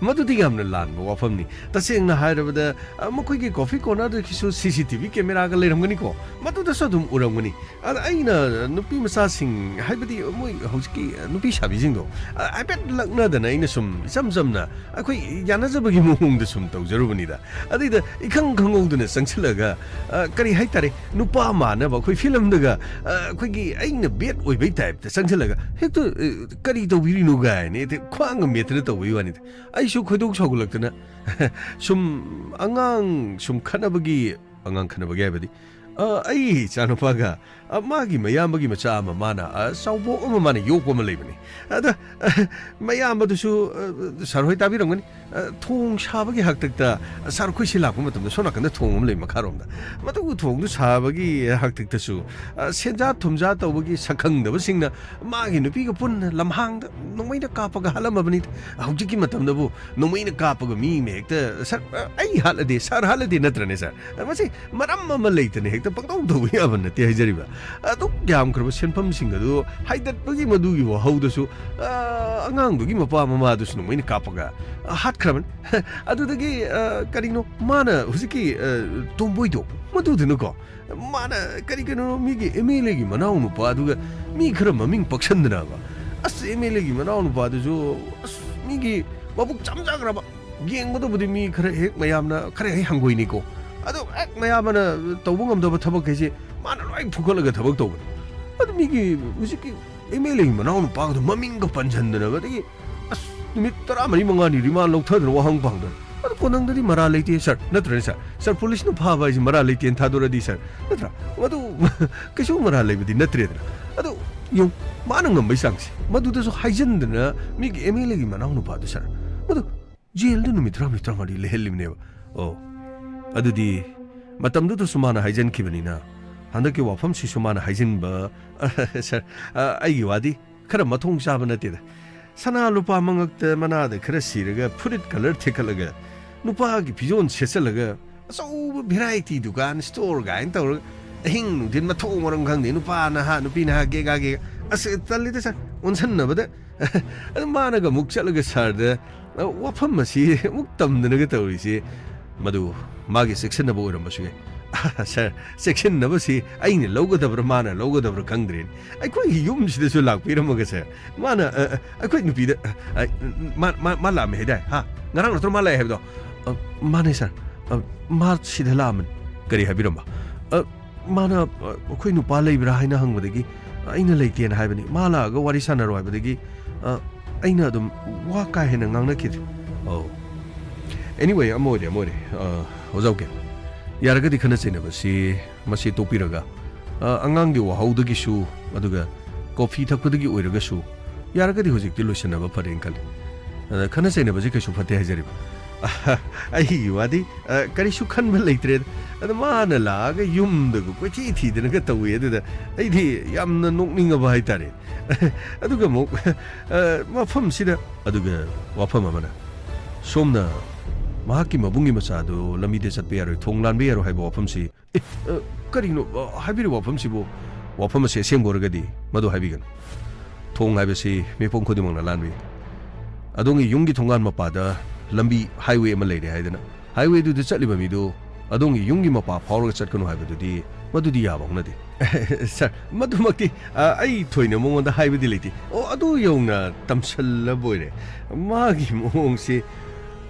ꯃꯗꯨꯗꯤ ꯌꯥꯝꯅ ꯂꯥꯟꯕ ꯋꯥꯐꯝꯅꯤ꯫ ꯇꯁꯦꯡꯅ ꯍꯥꯏꯔꯕꯗ, ꯑ, ꯃꯈꯣꯏꯒꯤ ꯀꯣꯐꯤ ꯀꯣꯔꯅꯔꯗꯨꯒꯤꯁꯨ ꯁꯤ ꯁꯤ ꯇꯤ ꯚꯤ ꯀꯦꯃꯦꯔꯥꯒ ꯂꯩꯔꯝꯒꯅꯤꯀꯣ? ꯃꯗꯨꯗꯁꯨ ꯑꯗꯨꯝ ꯎꯔꯝꯒꯅꯤ꯫ ꯑꯗ ꯑꯩꯅ ꯅꯨꯄꯤ ꯃꯆꯥꯁꯤꯡ, ꯍꯥꯏꯕꯗꯤ ꯃꯣꯏ ꯍꯧꯖꯤꯛꯀꯤ ꯅꯨꯄꯤ ꯁꯥꯕꯤꯁꯤꯡꯗꯣ, ꯑ, ꯍꯥꯏꯐꯦꯠ ꯂꯛꯅꯗꯅ ꯑꯩꯅ ꯁꯨꯝ ꯏꯆꯝ ꯆꯝꯅ ꯑꯩꯈꯣꯏ ꯌꯥꯅꯖꯕꯒꯤ ꯃꯑꯣꯡꯗ ꯁꯨꯝ ꯇꯧꯖꯔꯨꯕꯅꯤꯗ꯫ ꯑꯗꯩꯗ ꯏꯈꯪ ꯈꯪꯍꯧꯗꯅ ꯆꯪꯁꯤꯜꯂꯒ, ꯑ, ꯀꯔꯤ ꯍꯥꯏꯇꯥꯔꯦ, ꯅꯨꯄꯥ ꯃꯥꯟꯅꯕ ꯑꯩꯈꯣꯏ ꯐꯤꯂꯝꯗꯒ, ꯑ, ꯑꯩꯈꯣꯏꯒꯤ ꯑꯩꯅ ꯕꯦꯠ ꯑꯣꯏꯕꯩ ꯇꯥꯏꯞꯇ ꯆꯪꯁꯤꯜꯂꯒ ꯍꯦꯛꯇ, ꯑ, "ꯀꯔꯤ ꯇꯧꯕꯤꯔꯤꯅꯣ?" ꯀꯥꯏꯅ ꯍꯦꯛꯇ ꯈ꯭ꯋꯥꯡꯒ ꯃꯦꯠꯇꯅ ꯇꯧꯕꯒꯤ ꯋꯥꯅꯤꯗ꯫ ꯑꯩꯁꯨ ꯈꯣꯏꯗꯧ ꯁꯥꯎꯒꯠꯂꯛꯇꯅ ꯁꯨꯝ ꯑꯉꯥꯡ ꯁꯨꯝ ꯈꯠꯅꯕꯒꯤ, ꯑꯉꯥꯡ ꯈꯠꯅꯕꯒꯤ ꯍꯥꯏꯕꯗꯤ, ꯑ, ꯑꯩ ꯏꯆꯥꯅꯨꯄꯥꯒ, ꯑ, ꯃꯥꯒꯤ ꯃꯌꯥꯝꯕꯒꯤ ꯃꯆꯥ ꯑꯃ ꯃꯥꯅ, ꯑ, ꯆꯥꯎꯕꯣꯛ ꯑꯃ ꯃꯥꯅ ꯌꯣꯛꯄ ꯑꯃ ꯂꯩꯕꯅꯤ꯫ ꯑꯗ, ꯑ, ꯃꯌꯥꯝꯕꯗꯨꯁꯨ, ꯑ, ꯁꯥꯔ ꯍꯣꯏ ꯇꯥꯕꯤꯔꯝꯒꯅꯤ꯫ ꯑ, ꯊꯣꯡ ꯁꯥꯕꯒꯤ ꯍꯥꯛꯇꯛꯇ, ꯑ, ꯁꯥꯔ ꯑꯩꯈꯣꯏ ꯁꯤ ꯂꯥꯛꯄ ꯃꯇꯝꯗ ꯁꯣꯝ ꯅꯥꯀꯟꯗ ꯊꯣꯡ ꯑꯃ ꯂꯩ ꯃꯈꯥꯔꯣꯝꯗ꯫ ꯃꯗꯨ ꯊꯣꯡꯗꯨ ꯁꯥꯕꯒꯤ ꯍꯥꯛꯇꯛꯇꯁꯨ, ꯑ, ꯁꯦꯟꯖꯥ ꯊꯨꯝꯖꯥ ꯇꯧꯕꯒꯤ ꯁꯛꯈꯪꯗꯕꯁꯤꯡꯅ ꯃꯥꯒꯤ ꯅꯨꯄꯤꯒ ꯄꯨꯟꯅ ꯂꯝꯍꯥꯡꯗ ꯅꯣꯡꯃꯩꯅ ꯀꯥꯞꯄꯒ ꯍꯥꯠꯂꯝꯃꯕꯅꯤ꯫ ꯍꯧꯖꯤꯛꯀꯤ ꯃꯇꯝꯗꯕꯨ ꯅꯣꯡꯃꯩꯅ ꯀꯥꯞꯄꯒ ꯃꯤ ꯑꯃ ꯍꯦꯛꯇ, "ꯁꯥꯔ, ꯑ, ꯑꯩ ꯍꯥꯠꯂꯗꯤ, ꯁꯥꯔ ꯍꯥꯠꯂꯗꯤ" ꯅꯠꯇ꯭ꯔꯅꯦ ꯁꯥꯔ? ꯑ, ꯃꯁꯤ ꯃꯔꯝ ꯑꯃ ꯂꯩꯇꯅ ꯍꯦꯛꯇ ꯄꯪꯇꯧ ꯇꯧꯕ ꯌꯥꯕ ꯅꯠꯇꯦ ꯍꯥꯏꯖꯔꯤꯕ꯫ ꯑꯗꯨꯛ ꯌꯥꯝꯈ꯭ꯔꯕ ꯁꯦꯟꯐꯝꯁꯤꯡ ꯑꯗꯨ ꯍꯥꯏꯗꯠꯄꯒꯤ ꯃꯗꯨꯒꯤ ꯋꯥꯍꯧꯗꯁꯨ, ꯑ, ꯑꯉꯥꯡꯗꯨꯒꯤ ꯃꯄꯥ ꯃꯃꯥꯗꯨꯁꯨ ꯅꯣꯡꯃꯩꯅ ꯀꯥꯞꯄꯒ, ꯑ, ꯍꯥꯠꯈ꯭ꯔꯕꯅꯤ꯫ ꯑꯗꯨꯗꯒꯤ, ꯑ, ꯀꯔꯤꯅꯣ ꯃꯥꯅ ꯍꯧꯖꯤꯛꯀꯤ, ꯑ, ꯇꯣꯝꯕꯣꯏꯗꯣ ꯃꯗꯨꯗꯨꯅꯀꯣ, ꯃꯥꯅ ꯀꯔꯤ ꯀꯩꯅꯣ ꯃꯤꯒꯤ ꯑꯦꯝ ꯑꯦꯜ ꯑꯦꯒꯤ ꯃꯅꯥꯎ ꯅꯨꯄꯥ ꯑꯗꯨꯒ ꯃꯤ ꯈꯔ ꯃꯃꯤꯡ ꯄꯛꯁꯟꯗꯅꯕ, ꯑꯁ, ꯑꯦꯝ ꯑꯦꯜ ꯑꯦꯒꯤ ꯃꯅꯥꯎ ꯅꯨꯄꯥꯗꯨꯁꯨ, ꯑꯁ, ꯃꯤꯒꯤ ꯃꯕꯨꯛ ꯆꯝꯖꯈ꯭ꯔꯕ, ꯌꯦꯡꯕꯗꯕꯨꯗꯤ ꯃꯤ ꯈꯔ ꯍꯦꯛ ꯃꯌꯥꯝꯅ ꯈꯔ ꯍꯦꯛ ꯍꯪꯒꯣꯏꯅꯤꯀꯣ, ꯑꯗꯣ ꯍꯦꯛ ꯃꯌꯥꯝ ꯑꯃꯅ ꯇꯧꯕ ꯉꯝꯗꯕ ꯊꯕꯛꯈꯩꯁꯦ ꯃꯥꯅ ꯂꯣꯏ ꯐꯨꯒꯠꯂꯒ ꯊꯕꯛ ꯇꯧꯕꯅꯤ꯫ ꯑꯗꯨ ꯃꯤꯒꯤ ꯍꯧꯖꯤꯛꯀꯤ ꯑꯦꯝ ꯑꯦꯜ ꯑꯦꯒꯤ ꯃꯅꯥꯎ ꯅꯨꯄꯥꯒꯗꯣ ꯃꯃꯤꯡꯒ ꯄꯟꯁꯟꯗꯅꯕ, ꯑꯗꯒꯤ ꯑꯁ, ꯅꯨꯃꯤꯠ ꯇꯔꯥꯃꯔꯤ ꯃꯉꯥꯅꯤ ꯔꯤꯃꯥꯟ ꯂꯧꯊꯗꯅ ꯋꯥꯍꯪ ꯄꯥꯡꯗꯅ꯫ ꯑꯗꯨ ꯀꯣꯟꯅꯪꯗꯗꯤ ꯃꯔꯥꯜ ꯂꯩꯇꯦ ꯁꯥꯔ, ꯅꯠꯇ꯭ꯔꯅꯦ ꯁꯥꯔ? ꯁꯥꯔ, ꯄꯨꯂꯤꯁꯅ ꯐꯥꯕ ꯍꯥꯏꯁꯤ ꯃꯔꯥꯜ ꯂꯩꯇꯦꯅ ꯊꯥꯗꯣꯔꯛꯑꯗꯤ ꯁꯥꯔ, ꯅꯠꯇ꯭ꯔꯥ? ꯃꯗꯨ ꯀꯩꯁꯨ ꯃꯔꯥꯜ ꯂꯩꯕꯗꯤ ꯅꯠꯇ꯭ꯔꯦꯗꯅ꯫ ꯑꯗꯨ ꯌꯦꯡꯉꯨ, ꯃꯥꯅ ꯉꯝꯕꯩ ꯆꯥꯡꯁꯦ, ꯃꯗꯨꯗꯁꯨ ꯍꯥꯏꯖꯟꯗꯅ ꯃꯤꯒꯤ ꯑꯦꯝ ꯑꯦꯜ ꯑꯦꯒꯤ ꯃꯅꯥꯎ ꯅꯨꯄꯥꯗꯨ ꯁꯥꯔ, ꯃꯗꯨ ꯖꯦꯜꯗ ꯅꯨꯃꯤꯠ ꯇꯔꯥꯃꯔꯤ ꯇꯔꯥꯃꯉꯥꯗꯤ ꯂꯩꯍꯜꯂꯤꯕꯅꯦꯕ꯫ ꯑꯣ, ꯑꯗꯨꯗꯤ ꯃꯇꯝꯗꯨꯗꯁꯨ ꯃꯥꯅ ꯍꯥꯏꯖꯟꯈꯤꯕꯅꯤꯅ ꯍꯟꯗꯛꯀꯤ ꯋꯥꯐꯝꯁꯤꯁꯨ ꯃꯥꯅ ꯍꯥꯏꯖꯤꯟꯕ, ꯁꯥꯔ, ꯑ, ꯑꯩꯒꯤ ꯋꯥꯗꯤ ꯈꯔ ꯃꯊꯣꯡ ꯆꯥꯕ ꯅꯠꯇꯦꯗ꯫ ꯁꯅꯥ ꯂꯨꯄꯥ ꯃꯉꯛꯇ ꯃꯅꯥꯗ ꯈꯔ ꯁꯤꯔꯒ ꯐꯨꯔꯤꯠ ꯀꯂꯔ ꯊꯦꯛꯀꯠꯂꯒ ꯅꯨꯄꯥꯒꯤ ꯐꯤꯖꯣꯜ ꯁꯦꯠꯆꯜꯂꯒ ꯑꯆꯧꯕ ꯚꯦꯔꯥꯏꯇꯤ ꯗꯨꯀꯥꯟ ꯁ꯭ꯇꯣꯔ ꯀꯥꯏꯅ ꯇꯧꯔꯒ ꯑꯍꯤꯡ ꯅꯨꯡꯊꯤꯟ ꯃꯊꯣꯡ ꯃꯔꯝ ꯈꯪꯗꯦ, ꯅꯨꯄꯥ ꯅꯍꯥ ꯅꯨꯄꯤ ꯅꯍꯥ ꯒꯦꯒꯥ ꯒꯦꯒꯥ꯫ ꯑꯁ, ꯇꯜꯂꯤꯗ ꯁꯥꯔ, ꯑꯣꯟꯁꯟꯅꯕꯗ꯫ ꯑꯗꯨ ꯃꯥꯅꯒ ꯑꯃꯨꯛ ꯆꯠꯂꯒ ꯁꯥꯔꯗ ꯋꯥꯐꯝ ꯑꯁꯤ ꯑꯃꯨꯛ ꯇꯝꯗꯅꯒ ꯇꯧꯔꯤꯁꯤ, ꯃꯗꯨ ꯃꯥꯒꯤ ꯆꯦꯛꯁꯤꯟꯅꯕ ꯑꯣꯏꯔꯝꯕꯁꯨ ꯌꯥꯏ꯫ ꯁꯥꯔ, ꯆꯦꯛꯁꯤꯟꯅꯕꯁꯤ ꯑꯩꯅ ꯂꯧꯒꯗꯕ꯭ꯔꯥ ꯃꯥꯅ ꯂꯧꯒꯗꯕ꯭ꯔꯥ ꯈꯪꯗ꯭ꯔꯦꯅꯦ꯫ ꯑꯩꯈꯣꯏꯒꯤ ꯌꯨꯝꯁꯤꯗꯁꯨ ꯂꯥꯛꯄꯤꯔꯝꯃꯒ ꯁꯥꯔ, ꯃꯥꯅ, ꯑ, ꯑ, ꯑꯩꯈꯣꯏ ꯅꯨꯄꯤꯗ, ꯑ, ꯑ, ꯃꯥ, ꯃꯥ, ꯃꯥ ꯂꯥꯛꯑꯝꯃꯦ ꯍꯥꯏꯗꯥꯏ? ꯍꯥ? ꯉꯔꯥꯡ ꯅꯠꯇ꯭ꯔꯣ ꯃꯥ ꯂꯥꯛꯑꯦ ꯍꯥꯏꯕꯗꯣ? ꯑ, ꯃꯥꯅꯦ ꯁꯥꯔ꯫ ꯑ, ꯃꯥ ꯁꯤꯗ ꯂꯥꯛꯑꯝꯕꯅꯤ꯫ ꯀꯔꯤ ꯍꯥꯏꯕꯤꯔꯝꯕ? ꯑ, ꯃꯥꯅ, ꯑ, ꯑꯩꯈꯣꯏ ꯅꯨꯄꯥ ꯂꯩꯕ꯭ꯔꯥ ꯍꯥꯏꯅ ꯍꯪꯕꯗꯒꯤ, "ꯑꯩꯅ ꯂꯩꯇꯦꯅ ꯍꯥꯏꯕꯅꯤ꯫ ꯃꯥ ꯂꯥꯛꯑꯒ ꯋꯥꯔꯤ ꯁꯥꯟꯅꯔꯣ" ꯍꯥꯏꯕꯗꯒꯤ, ꯑ, ꯑꯩꯅ ꯑꯗꯨꯝ ꯋꯥ ꯀꯥ ꯍꯦꯟꯅ ꯉꯥꯡꯅꯈꯤꯗ꯭ꯔꯦ꯫ ꯑꯧ꯫ Anyway, ꯑꯃ ꯑꯣꯏꯔꯦ, ꯑꯃ ꯑꯣꯏꯔꯦ꯫ ꯑ, ꯑꯣꯖꯥ ꯎꯀꯤꯜ, ꯌꯥꯔꯒꯗꯤ ꯈꯠꯅ ꯆꯩꯅꯕꯁꯤ ꯃꯁꯤ ꯇꯣꯛꯄꯤꯔꯒ, ꯑ, ꯑꯉꯥꯡꯒꯤ ꯋꯥꯍꯧꯗꯒꯤꯁꯨ, ꯑꯗꯨꯒ ꯀꯣꯐꯤ ꯊꯛꯄꯗꯒꯤ ꯑꯣꯏꯔꯒꯁꯨ, ꯌꯥꯔꯒꯗꯤ ꯍꯧꯖꯤꯛꯇꯤ ꯂꯣꯏꯁꯤꯟꯅꯕ ꯐꯔꯦꯅ ꯈꯜꯂꯤ꯫ ꯑꯗ ꯈꯠꯅ ꯆꯩꯅꯕꯁꯤ ꯀꯩꯁꯨ ꯐꯠꯇꯦ ꯍꯥꯏꯖꯔꯤꯕ꯫ ꯑꯩꯒꯤ ꯋꯥꯗꯤ, ꯑ, ꯀꯔꯤꯁꯨ ꯈꯟꯕ ꯂꯩꯇ꯭ꯔꯦꯗ꯫ ꯑꯗ ꯃꯥꯅ ꯂꯥꯛꯑꯒ ꯌꯨꯝꯗꯒ ꯀꯣꯏꯊꯤ ꯊꯤꯗꯅꯒ ꯇꯧꯏ꯫ ꯑꯗꯨꯗ ꯑꯩꯗꯤ ꯌꯥꯝꯅ ꯅꯣꯛꯅꯤꯡꯉꯕ ꯍꯥꯏꯇꯥꯔꯦ꯫ ꯑꯗꯨꯒ ꯑꯃꯨꯛ, ꯑ, ꯃꯐꯝꯁꯤꯗ, ꯑꯗꯨꯒ ꯋꯥꯐꯝ ꯑꯃꯅ, ꯁꯣꯝꯅ ꯃꯍꯥꯛꯀꯤ ꯃꯕꯨꯡꯒꯤ ꯃꯆꯥꯗꯨ ꯂꯝꯕꯤꯗ ꯆꯠꯄ ꯌꯥꯔꯣꯏ, ꯊꯣꯡ ꯂꯥꯟꯕ ꯌꯥꯔꯣꯏ ꯍꯥꯏꯕ ꯋꯥꯐꯝꯁꯤ, ꯑꯦ, ꯑ, ꯀꯔꯤꯅꯣ, ꯑ, ꯍꯥꯏꯕꯤꯔꯤꯕ ꯋꯥꯐꯝꯁꯤꯕꯨ? ꯋꯥꯐꯝ ꯑꯁꯤ ꯑꯁꯦꯡꯕ ꯑꯣꯏꯔꯒꯗꯤ ꯃꯗꯨ ꯍꯥꯏꯕꯤꯒꯅꯨ꯫ ꯊꯣꯡ ꯍꯥꯏꯕꯁꯤ ꯃꯤꯄꯨꯝ ꯈꯨꯗꯤꯡꯃꯛꯅ ꯂꯥꯟꯕ ꯌꯥꯏ꯫ ꯑꯗꯣꯝꯒꯤ ꯌꯨꯝꯒꯤ ꯊꯣꯡꯒꯥꯟ ꯃꯄꯥꯗ ꯂꯝꯕꯤ, highway ꯑꯃ ꯂꯩꯔꯦ ꯍꯥꯏꯗꯅ, highwayꯗꯨꯗ ꯆꯠꯂꯤꯕ ꯃꯤꯗꯨ ꯑꯗꯣꯝꯒꯤ ꯌꯨꯝꯒꯤ ꯃꯄꯥ ꯐꯥꯎꯔꯒ ꯆꯠꯀꯅꯨ ꯍꯥꯏꯕꯗꯨꯗꯤ, ꯃꯗꯨꯗꯤ ꯌꯥꯕ ꯍꯧꯅꯗꯦ꯫ ꯁꯥꯔ, ꯃꯗꯨꯃꯛꯇꯤ, ꯑ, ꯑꯩ ꯊꯣꯏꯅ ꯃꯉꯣꯟꯗ ꯍꯥꯏꯕꯗꯤ ꯂꯩꯇꯦ꯫ ꯑꯣ, ꯑꯗꯨ ꯌꯧꯅ ꯇꯝꯁꯜꯂꯕꯣꯏꯔꯦ꯫ ꯃꯥꯒꯤ ꯃꯑꯣꯡꯁꯤ,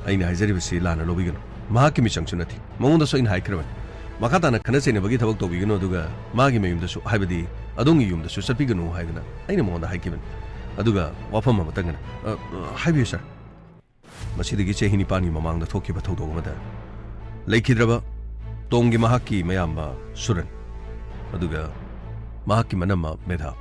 ꯑꯩꯅ ꯍꯥꯏꯖꯔꯤꯕꯁꯤ ꯂꯥꯟꯅ ꯂꯧꯕꯤꯒꯅꯨ꯫ ꯃꯍꯥꯛꯀꯤ ꯃꯤꯆꯪꯁꯨ ꯅꯠꯇꯦ꯫ ꯃꯉꯣꯟꯗꯁꯨ ꯑꯩꯅ ꯍꯥꯏꯈ꯭ꯔꯕꯅꯤ꯫ ꯃꯈꯥ ꯇꯥꯅ ꯈꯠꯅ ꯆꯩꯅꯕꯒꯤ ꯊꯕꯛ ꯇꯧꯕꯤꯒꯅꯨ, ꯑꯗꯨꯒ ꯃꯥꯒꯤ ꯃꯌꯨꯝꯗꯁꯨ, ꯍꯥꯏꯕꯗꯤ ꯑꯗꯣꯝꯒꯤ ꯌꯨꯝꯗꯁꯨ ꯆꯠꯄꯤꯒꯅꯨ ꯍꯥꯏꯗꯅ ꯑꯩꯅ ꯃꯉꯣꯟꯗ ꯍꯥꯏꯈꯤꯕꯅꯤ꯫ ꯑꯗꯨꯒ ꯋꯥꯐꯝ ꯑꯃꯇꯪꯒꯅ, ꯑ, ꯑ, ꯍꯥꯏꯕꯤꯌꯨ ꯁꯥꯔ꯫ ꯃꯁꯤꯗꯒꯤ ꯆꯍꯤ ꯅꯤꯄꯥꯟꯒꯤ ꯃꯃꯥꯡꯗ ꯊꯣꯛꯈꯤꯕ ꯊꯧꯗꯣꯛ ꯑꯃꯗ ꯂꯩꯈꯤꯗ꯭ꯔꯕ ꯇꯣꯝꯒꯤ ꯃꯍꯥꯛꯀꯤ ꯃꯌꯥꯝꯕ ꯁꯨꯔꯟ, ꯑꯗꯨꯒ ꯃꯍꯥꯛꯀꯤ ꯃꯅꯝꯃ ꯃꯦꯙꯥ,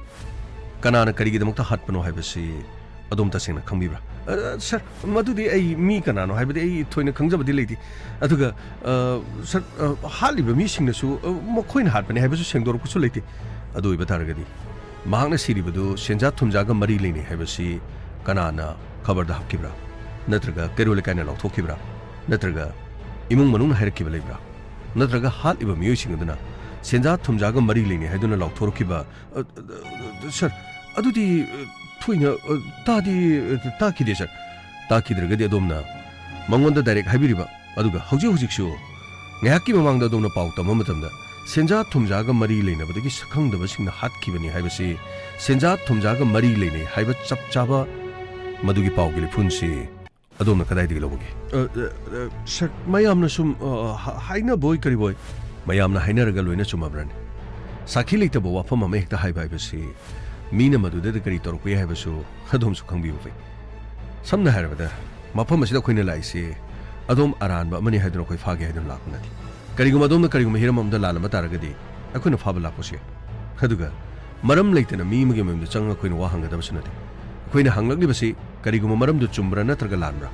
ꯀꯅꯥꯅ ꯀꯔꯤꯒꯤꯗꯃꯛꯇ ꯍꯥꯠꯄꯅꯣ ꯍꯥꯏꯕꯁꯤ ꯑꯗꯣꯝ ꯇꯁꯦꯡꯅ ꯈꯪꯕꯤꯕ꯭ꯔꯥ? ꯑ, ꯁꯥꯔ, ꯃꯗꯨꯗꯤ ꯑꯩ ꯃꯤ ꯀꯅꯥꯅꯣ ꯍꯥꯏꯕꯗꯤ ꯑꯩ ꯊꯣꯏꯅ ꯈꯪꯖꯕꯗꯤ ꯂꯩꯇꯦ꯫ ꯑꯗꯨꯒ, ꯑ, ꯁꯥꯔ, ꯑ, ꯍꯥꯠꯂꯤꯕ ꯃꯤꯁꯤꯡꯅꯁꯨ, ꯑ, ꯃꯈꯣꯏꯅ ꯍꯥꯠꯄꯅꯤ ꯍꯥꯏꯕꯁꯨ ꯁꯦꯡꯗꯣꯔꯛꯄꯁꯨ ꯂꯩꯇꯦ꯫ ꯑꯗꯨ ꯑꯣꯏꯕ ꯇꯥꯔꯒꯗꯤ ꯃꯍꯥꯛꯅ ꯁꯤꯔꯤꯕꯗꯨ ꯁꯦꯟꯖꯥ ꯊꯨꯝꯖꯥꯒ ꯃꯔꯤ ꯂꯩꯅꯩ ꯍꯥꯏꯕꯁꯤ ꯀꯅꯥꯅ ꯈꯕꯔꯗ ꯍꯥꯞꯈꯤꯕ꯭ꯔꯥ? ꯅꯠꯇ꯭ꯔꯒ ꯀꯩꯔꯣꯜ ꯂꯩꯀꯥꯏꯅ ꯂꯥꯎꯊꯣꯛꯈꯤꯕ꯭ꯔꯥ? ꯅꯠꯇ꯭ꯔꯒ ꯏꯃꯨꯡ ꯃꯅꯨꯡꯅ ꯍꯥꯏꯔꯛꯈꯤꯕ ꯂꯩꯕ꯭ꯔꯥ? ꯅꯠꯇ꯭ꯔꯒ ꯍꯥꯠꯂꯤꯕ ꯃꯤꯑꯣꯏꯁꯤꯡ ꯑꯗꯨꯅ ꯁꯦꯟꯖꯥ ꯊꯨꯝꯖꯥꯒ ꯃꯔꯤ ꯂꯩꯅꯩ ꯍꯥꯏꯗꯨꯅ ꯂꯥꯎꯊꯣꯔꯛꯈꯤꯕ? ꯑ, ꯑ, ꯑ, ꯁꯔ, ꯑꯗꯨꯗꯤ, ꯑ, ꯊꯣꯏꯅ, ꯑ, ꯇꯥꯗꯤ, ꯑ, ꯇꯥꯈꯤꯗꯦ, ꯁꯔ꯫ ꯇꯥꯈꯤꯗ꯭ꯔꯒꯗꯤ ꯑꯗꯣꯝꯅ ꯃꯉꯣꯟꯗ ꯗꯥꯏꯔꯦꯛ ꯍꯥꯏꯕꯤꯔꯤꯕ, ꯑꯗꯨꯒ ꯍꯧꯖꯤꯛ ꯍꯧꯖꯤꯛꯁꯨ ꯉꯥꯏꯍꯥꯛꯀꯤ ꯃꯃꯥꯡꯗ ꯑꯗꯣꯝꯅ ꯄꯥꯎ ꯇꯝꯕ ꯃꯇꯝꯗ ꯁꯦꯟꯖꯥ ꯊꯨꯝꯖꯥꯒ ꯃꯔꯤ ꯂꯩꯅꯕꯗꯒꯤ ꯁꯛꯈꯪꯗꯕꯁꯤꯡꯅ ꯍꯥꯠꯈꯤꯕꯅꯤ ꯍꯥꯏꯕꯁꯤ, ꯁꯦꯟꯖꯥ ꯊꯨꯝꯖꯥꯒ ꯃꯔꯤ ꯂꯩꯅꯩ ꯍꯥꯏꯕ ꯆꯞ ꯆꯥꯕ ꯃꯗꯨꯒꯤ ꯄꯥꯎꯒꯤ ꯂꯤꯐꯨꯟꯁꯤ ꯑꯗꯣꯝꯅ ꯀꯗꯥꯏꯗꯒꯤ ꯂꯧꯕꯒꯦ? ꯑ, ꯑ, ꯑ, ꯁꯔ, ꯃꯌꯥꯝꯅ ꯁꯨꯝ, ꯑ, ꯍ-, ꯍꯥꯏꯅꯕꯣꯏ ꯀꯔꯤꯕꯣꯏ꯫ ꯃꯌꯥꯝꯅ ꯍꯥꯏꯅꯔꯒ ꯂꯣꯏꯅ ꯆꯨꯝꯃꯕ꯭ꯔꯅꯦ? ꯁꯥꯈꯤ ꯂꯩꯇꯕ ꯋꯥꯐꯝ ꯑꯃ ꯍꯦꯛꯇ ꯍꯥꯏꯕ ꯍꯥꯏꯕꯁꯤ ꯃꯤꯅ ꯃꯗꯨꯗ ꯀꯔꯤ ꯇꯧꯔꯛꯄ ꯌꯥꯏ ꯍꯥꯏꯕꯁꯨ ꯑꯗꯣꯝꯁꯨ ꯈꯪꯕꯤꯕ ꯐꯩ꯫ ꯁꯝꯅ ꯍꯥꯏꯔꯕꯗ, ꯃꯐꯝ ꯑꯁꯤꯗ ꯑꯩꯈꯣꯏꯅ ꯂꯥꯛꯏꯁꯤ ꯑꯗꯣꯝ ꯑꯔꯥꯟꯕ ꯑꯃꯅꯤ ꯍꯥꯏꯗꯨꯅ ꯑꯩꯈꯣꯏ ꯐꯥꯒꯦ ꯍꯥꯏꯗꯨꯅ ꯂꯥꯛꯄ ꯅꯠꯇꯦ꯫ ꯀꯔꯤꯒꯨꯝꯕ ꯑꯗꯣꯝꯅ ꯀꯔꯤꯒꯨꯝꯕ ꯍꯤꯔꯝ ꯑꯃꯗ ꯂꯥꯜꯂꯝꯕ ꯇꯥꯔꯒꯗꯤ ꯑꯩꯈꯣꯏꯅ ꯐꯥꯕ ꯂꯥꯛꯄꯁꯨ ꯌꯥꯏ꯫ ꯑꯗꯨꯒ ꯃꯔꯝ ꯂꯩꯇꯅ ꯃꯤ ꯑꯃꯒꯤ ꯃꯌꯨꯝꯗ ꯆꯪꯉꯒ ꯑꯩꯈꯣꯏꯅ ꯋꯥ ꯍꯪꯒꯗꯕꯁꯨ ꯅꯠꯇꯦ꯫ ꯑꯩꯈꯣꯏꯅ ꯍꯪꯂꯛꯂꯤꯕꯁꯤ ꯀꯔꯤꯒꯨꯝꯕ ꯃꯔꯝꯗꯨ ꯆꯨꯝꯕ꯭ꯔꯥ ꯅꯠꯇ꯭ꯔꯒ ꯂꯥꯟꯕ꯭ꯔꯥ?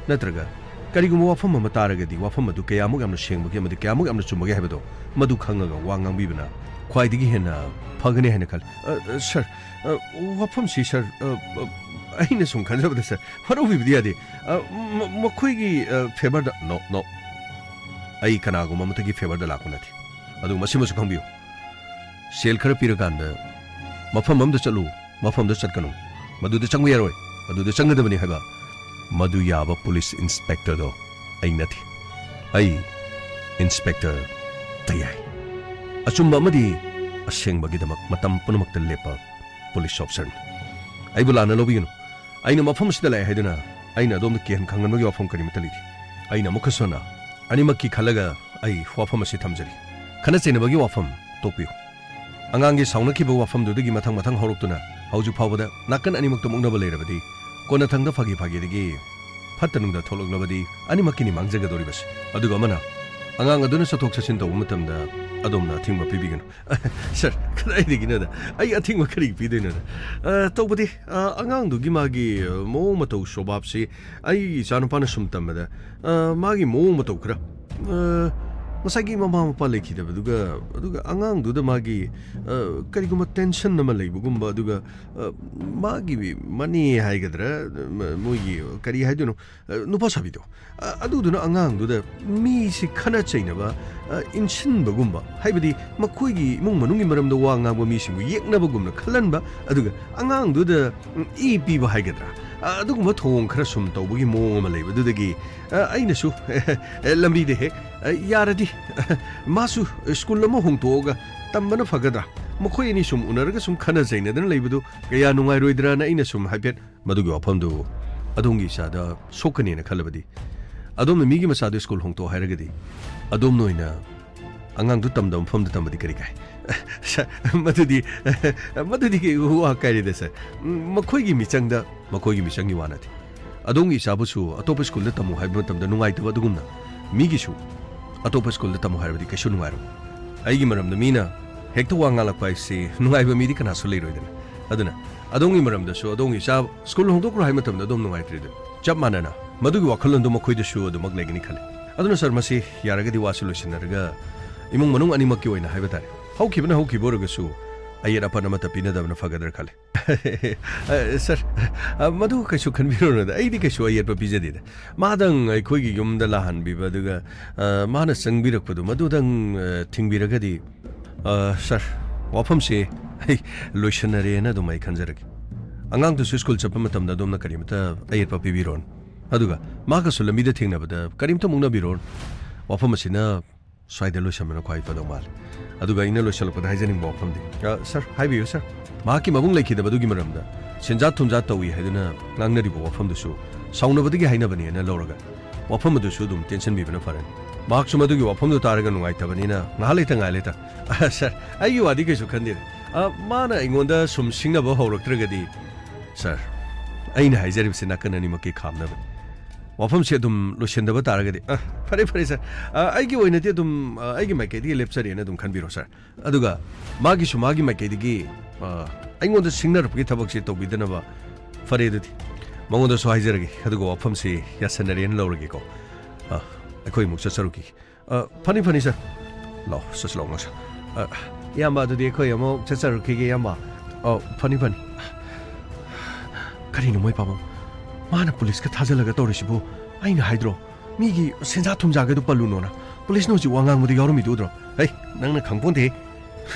ꯅꯠꯇ꯭ꯔꯒ ꯀꯔꯤꯒꯨꯝꯕ ꯋꯥꯐꯝ ꯑꯃ ꯇꯥꯔꯒꯗꯤ ꯋꯥꯐꯝ ꯑꯗꯨ ꯀꯌꯥꯃꯨꯛ ꯌꯥꯝꯅ ꯁꯦꯡꯕꯒꯦ ꯑꯃꯗꯤ ꯀꯌꯥꯃꯨꯛ ꯌꯥꯝꯅ ꯆꯨꯝꯕꯒꯦ ꯍꯥꯏꯕꯗꯣ ꯃꯗꯨ ꯈꯪꯉꯒ ꯋꯥ ꯉꯥꯡꯕꯤꯕꯅ ꯈ꯭ꯋꯥꯏꯗꯒꯤ ꯍꯦꯟꯅ ꯐꯒꯅꯤ ꯍꯥꯏꯅ ꯈꯜꯂꯤ꯫ ꯑ, ꯑ, ꯁꯔ, ꯑ, ꯋꯥꯐꯝꯁꯤ, ꯁꯔ, ꯑ, ꯑ, ꯑꯩꯅ ꯁꯨꯝ ꯈꯟꯖꯕꯗ, ꯁꯔ, ꯋꯥꯔꯧꯕꯤꯕꯗꯤ ꯌꯥꯗꯦ꯫ ꯑ, ꯃ-, ꯃꯈꯣꯏꯒꯤ, ꯑ, ꯐꯦꯚꯔꯗ, ꯅꯣ, ꯅꯣ꯫ ꯑꯩ ꯀꯅꯥꯒꯨꯝꯕ ꯑꯃꯠꯇꯒꯤ ꯐꯦꯚꯔꯗ ꯂꯥꯛꯄ ꯅꯠꯇꯦ꯫ ꯑꯗꯨ ꯃꯁꯤꯃꯁꯨ ꯈꯪꯕꯤꯌꯨ꯫ ꯁꯦꯜ ꯈꯔ ꯄꯤꯔꯀꯥꯟꯗ ꯃꯐꯝ ꯑꯃꯗ ꯆꯠꯂꯨ, ꯃꯐꯝꯗ ꯆꯠꯀꯅꯨ, ꯃꯗꯨꯗ ꯆꯪꯕ ꯌꯥꯔꯣꯏ, ꯃꯗꯨꯗ ꯆꯪꯒꯗꯕꯅꯤ ꯍꯥꯏꯕ ꯃꯗꯨ ꯌꯥꯕ ꯄꯨꯂꯤꯁ ꯏꯟꯁꯄꯦꯛꯇꯔꯗꯣ ꯑꯩ ꯅꯠꯇꯦ꯫ ꯑꯩ ꯏꯟꯁꯄꯦꯛꯇꯔ ꯇꯌꯥꯏ꯫ ꯑꯆꯨꯝꯕ ꯑꯃꯗꯤ ꯑꯁꯦꯡꯕꯒꯤꯗꯃꯛ ꯃꯇꯝ ꯄꯨꯝꯅꯃꯛꯇ ꯂꯦꯞꯄ ꯄꯨꯂꯤꯁ ꯑꯣꯐꯤꯁꯔꯅꯤ꯫ ꯑꯩꯕꯨ ꯂꯥꯟꯅ ꯂꯧꯕꯤꯒꯅꯨ꯫ ꯑꯩꯅ ꯃꯐꯝ ꯑꯁꯤꯗ ꯂꯥꯛꯑꯦ ꯍꯥꯏꯗꯨꯅ ꯑꯩꯅ ꯑꯗꯣꯝꯗ ꯀꯤꯍꯟ ꯈꯪꯍꯟꯕꯒꯤ ꯋꯥꯐꯝ ꯀꯔꯤꯃꯠꯇ ꯂꯩꯇꯦ꯫ ꯑꯩꯅ ꯑꯃꯨꯛꯀꯁꯨ ꯍꯟꯅ ꯑꯅꯤꯃꯛꯀꯤ ꯈꯜꯂꯒ ꯑꯩ ꯋꯥꯐꯝ ꯑꯁꯤ ꯊꯝꯖꯔꯤ꯫ ꯈꯠꯅ ꯆꯩꯅꯕꯒꯤ ꯋꯥꯐꯝ ꯇꯣꯛꯄꯤꯌꯨ꯫ ꯑꯉꯥꯡꯒꯤ ꯁꯥꯎꯅꯈꯤꯕ ꯋꯥꯐꯝꯗꯨꯗꯒꯤ ꯃꯊꯪ ꯃꯊꯪ ꯍꯧꯔꯛꯇꯨꯅ ꯍꯧꯖꯤꯛ ꯐꯥꯎꯕꯗ ꯅꯥꯀꯟ ꯑꯅꯤꯃꯛꯇ ꯃꯨꯛꯅꯕ ꯂꯩꯔꯕꯗꯤ, ꯀꯣꯟꯅꯊꯪꯗ ꯐꯥꯒꯤ ꯐꯥꯒꯤꯗꯒꯤ ꯐꯠꯇ ꯅꯨꯡꯗ ꯊꯣꯛꯂꯛꯂꯕꯗꯤ ꯑꯅꯤꯃꯛꯀꯤꯅꯤ ꯃꯥꯡꯖꯒꯗꯧꯔꯤꯕꯁꯤ꯫ ꯑꯗꯨꯒ ꯑꯃꯅ, ꯑꯉꯥꯡ ꯑꯗꯨꯅ ꯆꯠꯊꯣꯛ ꯆꯠꯁꯤꯟ ꯇꯧꯕ ꯃꯇꯝꯗ ꯑꯗꯣꯝꯅ ꯑꯊꯤꯡꯕ ꯄꯤꯕꯤꯒꯅꯨ꯫ ꯁꯔ, ꯀꯗꯥꯏꯗꯒꯤꯅꯣꯗ? ꯑꯩ ꯑꯊꯤꯡꯕ ꯀꯔꯤ ꯄꯤꯗꯣꯏꯅꯣꯗ? ꯑ, ꯇꯧꯕꯗꯤ, ꯑ, ꯑꯉꯥꯡꯗꯨꯒꯤ ꯃꯥꯒꯤ, ꯑ, ꯃꯑꯣꯡ ꯃꯇꯧ ꯁꯣꯕꯥꯞꯁꯤ ꯑꯩ ꯏꯆꯥꯅꯨꯄꯥꯅ ꯁꯨꯝ ꯇꯝꯕꯗ, ꯑ, ꯃꯥꯒꯤ ꯃꯑꯣꯡ ꯃꯇꯧ ꯈꯔ, ꯑ, ꯉꯁꯥꯏꯒꯤ ꯃꯃꯥ ꯃꯄꯥ ꯂꯩꯈꯤꯗꯕꯗꯨꯒ, ꯑꯗꯨꯒ ꯑꯉꯥꯡꯗꯨꯗ ꯃꯥꯒꯤ, ꯑ, ꯀꯔꯤꯒꯨꯝꯕ tension ꯑꯃ ꯂꯩꯕꯒꯨꯝꯕ, ꯑꯗꯨꯒ, ꯑ, ꯃꯥꯒꯤ ꯃꯅꯦ ꯍꯥꯏꯒꯗ꯭ꯔꯥ, ꯃ-, ꯃꯣꯏꯒꯤ ꯀꯔꯤ ꯍꯥꯏꯗꯣꯏꯅꯣ, ꯑ, ꯅꯨꯄꯥ ꯁꯥꯕꯤꯗꯣ, ꯑ, ꯑꯗꯨꯗꯨꯅ ꯑꯉꯥꯡꯗꯨꯗ ꯃꯤꯁꯤ ꯈꯠꯅ ꯆꯩꯅꯕ, ꯑ, ꯏꯟꯁꯤꯟꯕꯒꯨꯝꯕ, ꯍꯥꯏꯕꯗꯤ ꯃꯈꯣꯏꯒꯤ ꯏꯃꯨꯡ ꯃꯅꯨꯡꯒꯤ ꯃꯔꯝꯗ ꯋꯥ ꯉꯥꯡꯕ ꯃꯤꯁꯤꯡꯕꯨ ꯌꯦꯛꯅꯕꯒꯨꯝꯅ ꯈꯜꯍꯟꯕ, ꯑꯗꯨꯒ ꯑꯉꯥꯡꯗꯨꯗ, ꯎꯝ, ꯏ ꯄꯤꯕ ꯍꯥꯏꯒꯗ꯭ꯔꯥ, ꯑ, ꯑꯗꯨꯒꯨꯝꯕ ꯊꯧꯑꯣꯡ ꯈꯔ ꯁꯨꯝ ꯇꯧꯕꯒꯤ ꯃꯑꯣꯡ ꯑꯃ ꯂꯩꯕ꯫ ꯑꯗꯨꯗꯒꯤ, ꯑ, ꯑꯩꯅꯁꯨ ꯂꯝꯕꯤꯗ ꯍꯦꯛ, ꯑ, ꯌꯥꯔꯗꯤ, ꯃꯥꯁꯨ ꯁ꯭ꯀꯨꯜ ꯑꯃ ꯍꯣꯡꯗꯣꯛꯑꯒ ꯇꯝꯕꯅ ꯐꯒꯗ꯭ꯔꯥ? ꯃꯈꯣꯏ ꯑꯅꯤ ꯁꯨꯝ ꯎꯅꯔꯒ ꯁꯨꯝ ꯈꯠꯅ ꯆꯩꯅꯗꯅ ꯂꯩꯕꯗꯨ ꯀꯌꯥ ꯅꯨꯡꯉꯥꯏꯔꯣꯏꯗ꯭ꯔꯥꯅ ꯑꯩꯅ ꯁꯨꯝ ꯍꯥꯏꯐꯦꯠ ꯃꯗꯨꯒꯤ ꯋꯥꯐꯝꯗꯨ ꯑꯗꯣꯝꯒꯤ ꯏꯆꯥꯗ ꯁꯣꯛꯀꯅꯦꯅ ꯈꯜꯂꯕꯗꯤ, ꯑꯗꯣꯝꯅ ꯃꯤꯒꯤ ꯃꯆꯥꯗꯨ ꯁ꯭ꯀꯨꯜ ꯍꯣꯡꯗꯣꯛꯑꯣ ꯍꯥꯏꯔꯒꯗꯤ, ꯑꯗꯣꯝꯅ ꯑꯣꯏꯅ ꯑꯉꯥꯡꯗꯨ ꯇꯝꯗꯕ ꯃꯐꯝꯗ ꯇꯝꯕꯗꯤ ꯀꯔꯤ ꯀꯥꯏ? ꯁ-, ꯃꯗꯨꯗꯤ, ꯃꯗꯨꯗꯤ ꯀꯩ ꯋꯥ ꯀꯥꯏꯔꯦꯗ, ꯁꯥꯔ꯫ ꯎꯝ, ꯃꯈꯣꯏꯒꯤ ꯃꯤꯆꯪꯗ, ꯃꯈꯣꯏꯒꯤ ꯃꯤꯆꯪꯒꯤ ꯋꯥ ꯅꯠꯇꯦ꯫ ꯑꯗꯣꯝꯒꯤ ꯏꯆꯥꯕꯨꯁꯨ ꯑꯇꯣꯞꯄ ꯁ꯭ꯀꯨꯜꯗ ꯇꯝꯃꯨ ꯍꯥꯏꯕ ꯃꯇꯝꯗ ꯅꯨꯡꯉꯥꯏꯇꯕ ꯑꯗꯨꯒꯨꯝꯅ, ꯃꯤꯒꯤꯁꯨ ꯑꯇꯣꯞꯄ ꯁ꯭ꯀꯨꯜꯗ ꯇꯝꯃꯨ ꯍꯥꯏꯔꯕꯗꯤ ꯀꯩꯁꯨ ꯅꯨꯡꯉꯥꯏꯔꯣꯏ꯫ ꯑꯩꯒꯤ ꯃꯔꯝꯗ ꯃꯤꯅ ꯍꯦꯛꯇ ꯋꯥ ꯉꯥꯡꯂꯛꯄ ꯍꯥꯏꯁꯤ ꯅꯨꯡꯉꯥꯏꯕ ꯃꯤꯗꯤ ꯀꯅꯥꯁꯨ ꯂꯩꯔꯣꯏꯗꯅ꯫ ꯑꯗꯨꯅ ꯑꯗꯣꯝꯒꯤ ꯃꯔꯝꯗꯁꯨ, ꯑꯗꯣꯝꯒꯤ ꯏꯆꯥ ꯁ꯭ꯀꯨꯜ ꯍꯣꯡꯗꯣꯛꯈ꯭ꯔꯣ ꯍꯥꯏꯕ ꯃꯇꯝꯗ ꯑꯗꯣꯝ ꯅꯨꯡꯉꯥꯏꯇ꯭ꯔꯤꯗꯨ ꯆꯞ ꯃꯥꯟꯅꯅ ꯃꯗꯨꯒꯤ ꯋꯥꯈꯜꯂꯣꯟꯗꯨ ꯃꯈꯣꯏꯗꯁꯨ ꯑꯗꯨꯃꯛ ꯂꯩꯒꯅꯤ ꯈꯜꯂꯤ꯫ ꯑꯗꯨꯅ ꯁꯥꯔ, ꯃꯁꯤ ꯌꯥꯔꯒꯗꯤ ꯋꯥꯁꯤ ꯂꯣꯏꯁꯤꯟꯅꯔꯒ ꯏꯃꯨꯡ ꯃꯅꯨꯡ ꯑꯅꯤꯃꯛꯀꯤ ꯑꯣꯏꯅ ꯍꯥꯏꯕ ꯇꯥꯔꯦ, ꯍꯧꯈꯤꯕꯅ ꯍꯧꯈꯤꯕ ꯑꯣꯏꯔꯒꯁꯨ ꯑꯌꯦꯠ ꯑꯄꯟ ꯑꯃꯠꯇ ꯄꯤꯅꯗꯕꯅ ꯐꯒꯗ꯭ꯔꯥ ꯈꯜꯂꯤ꯫ ꯑ, ꯁꯥꯔ, ꯑ, ꯃꯗꯨ ꯀꯩꯁꯨ ꯈꯟꯕꯤꯔꯨꯅꯨꯗ, ꯑꯩꯗꯤ ꯀꯩꯁꯨ ꯑꯌꯦꯠꯄ ꯄꯤꯖꯗꯦꯗ꯫ ꯃꯥꯗꯪ ꯑꯩꯈꯣꯏꯒꯤ ꯌꯨꯝꯗ ꯂꯥꯛꯍꯟꯕꯤꯕ, ꯑꯗꯨꯒ, ꯑ, ꯃꯥꯅ ꯆꯪꯕꯤꯔꯛꯄꯗꯨ ꯃꯗꯨꯗꯪ, ꯑ, ꯊꯤꯡꯕꯤꯔꯒꯗꯤ, ꯑ, ꯁꯥꯔ, ꯋꯥꯐꯝꯁꯦ ꯑꯩ ꯂꯣꯏꯁꯟꯅꯔꯦꯅ ꯑꯗꯨꯝ ꯑꯩ ꯈꯟꯖꯔꯒꯦ꯫ ꯑꯉꯥꯡꯗꯨꯁꯨ ꯁ꯭ꯀꯨꯜ ꯆꯠꯄ ꯃꯇꯝꯗ ꯑꯗꯣꯝꯅ ꯀꯔꯤꯃꯇ ꯑꯌꯦꯠꯄ ꯄꯤꯕꯤꯔꯣꯅꯨ꯫ ꯑꯗꯨꯒ ꯃꯥꯒꯁꯨ ꯂꯝꯕꯤꯗ ꯊꯦꯡꯅꯕꯗ ꯀꯔꯤꯃꯇ ꯃꯨꯛꯅꯕꯤꯔꯣꯅꯨ꯫ ꯋꯥꯐꯝ ꯑꯁꯤꯅ ꯁ꯭ꯋꯥꯏꯗ ꯂꯣꯏꯁꯟꯕꯅ ꯈ꯭ꯋꯥꯏ ꯐꯗꯧ ꯃꯥꯜꯂꯤ꯫ ꯑꯗꯨꯒ ꯑꯩꯅ ꯂꯣꯏꯁꯜꯂꯛꯄꯗ ꯍꯥꯏꯖꯅꯤꯡꯕ ꯋꯥꯐꯝꯗꯤ, ꯑ, ꯁꯥꯔ, ꯍꯥꯏꯕꯤꯌꯨ, ꯁꯥꯔ꯫ ꯃꯍꯥꯛꯀꯤ ꯃꯕꯨꯡ ꯂꯩꯈꯤꯗꯕꯗꯨꯒꯤ ꯃꯔꯝꯗ ꯁꯦꯟꯖꯥ ꯊꯨꯝꯖꯥ ꯇꯧꯏ ꯍꯥꯏꯗꯨꯅ ꯉꯥꯡꯅꯔꯤꯕ ꯋꯥꯐꯝꯗꯨꯁꯨ ꯁꯥꯎꯅꯕꯗꯒꯤ ꯍꯥꯏꯅꯕꯅꯦꯅ ꯂꯧꯔꯒ ꯋꯥꯐꯝ ꯑꯗꯨꯁꯨ ꯑꯗꯨꯝ ꯇꯦꯟꯁꯤꯟꯕꯤꯕꯅ ꯐꯔꯅꯤ꯫ ꯃꯍꯥꯛꯁꯨ ꯃꯗꯨꯒꯤ ꯋꯥꯐꯝꯗꯨ ꯇꯥꯔꯒ ꯅꯨꯡꯉꯥꯏꯇꯕꯅꯤꯅ ꯉꯥꯏꯍꯥꯛ ꯂꯩꯇ, ꯉꯥꯏꯍꯥꯛ ꯂꯩꯇ꯫ ꯑ, ꯁꯥꯔ, ꯑꯩꯒꯤ ꯋꯥꯗꯤ ꯀꯩꯁꯨ ꯈꯟꯗꯦꯗ꯫ ꯑ, ꯃꯥꯅ ꯑꯩꯉꯣꯟꯗ ꯁꯨꯝ ꯁꯤꯡꯅꯕ ꯍꯧꯔꯛꯇ꯭ꯔꯒꯗꯤ, ꯁꯥꯔ, ꯑꯩꯅ ꯍꯥꯏꯖꯔꯤꯕꯁꯤ ꯅꯥꯀꯟ ꯑꯅꯤꯃꯛꯀꯤ ꯈꯥꯝꯅꯕꯅꯤ꯫ ꯋꯥꯐꯝꯁꯤ ꯑꯗꯨꯝ ꯂꯣꯏꯁꯤꯟꯗꯕ ꯇꯥꯔꯒꯗꯤ, ꯑ, ꯐꯔꯦ, ꯐꯔꯦ, ꯁꯥꯔ꯫ ꯑ, ꯑꯩꯒꯤ ꯑꯣꯏꯅꯗꯤ ꯑꯗꯨꯝ, ꯑ, ꯑꯩꯒꯤ ꯃꯥꯏꯀꯩꯗꯒꯤ ꯂꯦꯞꯆꯔꯦꯅ ꯑꯗꯨꯝ ꯈꯟꯕꯤꯔꯣ, ꯁꯥꯔ꯫ ꯑꯗꯨꯒ ꯃꯥꯒꯤꯁꯨ ꯃꯥꯒꯤ ꯃꯥꯏꯀꯩꯗꯒꯤ, ꯑ, ꯑꯩꯉꯣꯟꯗ ꯁꯤꯡꯅꯔꯛꯄꯒꯤ ꯊꯕꯛꯁꯤ ꯇꯧꯕꯤꯗꯅꯕ꯫ ꯐꯔꯦ, ꯑꯗꯨꯗꯤ ꯃꯉꯣꯟꯗꯁꯨ ꯍꯥꯏꯖꯔꯒꯦ, ꯑꯗꯨꯒ ꯋꯥꯐꯝꯁꯤ ꯌꯥꯁꯟꯅꯔꯦꯅ ꯂꯧꯔꯒꯦꯀꯣ꯫ ꯑ, ꯑꯩꯈꯣꯏ ꯑꯃꯨꯛ ꯆꯠꯆꯔꯨꯈꯤꯒꯦ꯫ ꯑ, ꯐꯅꯤ, ꯐꯅꯤ, ꯁꯥꯔ꯫ ꯂꯥꯎ, ꯆꯠꯁꯤ ꯂꯥꯎ, ꯉꯥꯛꯁ-, ꯑ, ꯏꯌꯥꯝꯕ, ꯑꯗꯨꯗꯤ ꯑꯩꯈꯣꯏ ꯑꯃꯨꯛ ꯆꯠꯆꯔꯛꯈꯤꯒꯦ, ꯏꯌꯥꯝꯕ꯫ ꯑ, ꯐꯅꯤ, ꯐꯅꯤ꯫ ꯀꯔꯤꯅꯣ, ꯃꯣꯏ ꯄꯥꯕꯨꯡ? ꯃꯥꯅ ꯄꯨꯂꯤꯁꯀ ꯊꯥꯖꯤꯜꯂꯒ ꯇꯧꯔꯤꯁꯤꯕꯨ? ꯑꯩꯅ ꯍꯥꯏꯗ꯭ꯔꯣ, ꯃꯤꯒꯤ ꯁꯦꯟꯖꯥ ꯊꯨꯝꯖꯥꯒꯗꯨ ꯄꯜꯂꯨꯅꯣꯅ? ꯄꯨꯂꯤꯁꯅ ꯍꯧꯖꯤꯛ ꯋꯥ ꯉꯥꯡꯕꯗ ꯌꯥꯎꯔꯝꯃꯤꯗꯨ ꯎꯗ꯭ꯔꯣ? ꯍꯩ, ꯅꯪꯅ ꯈꯪꯄꯣꯟꯇꯦ꯫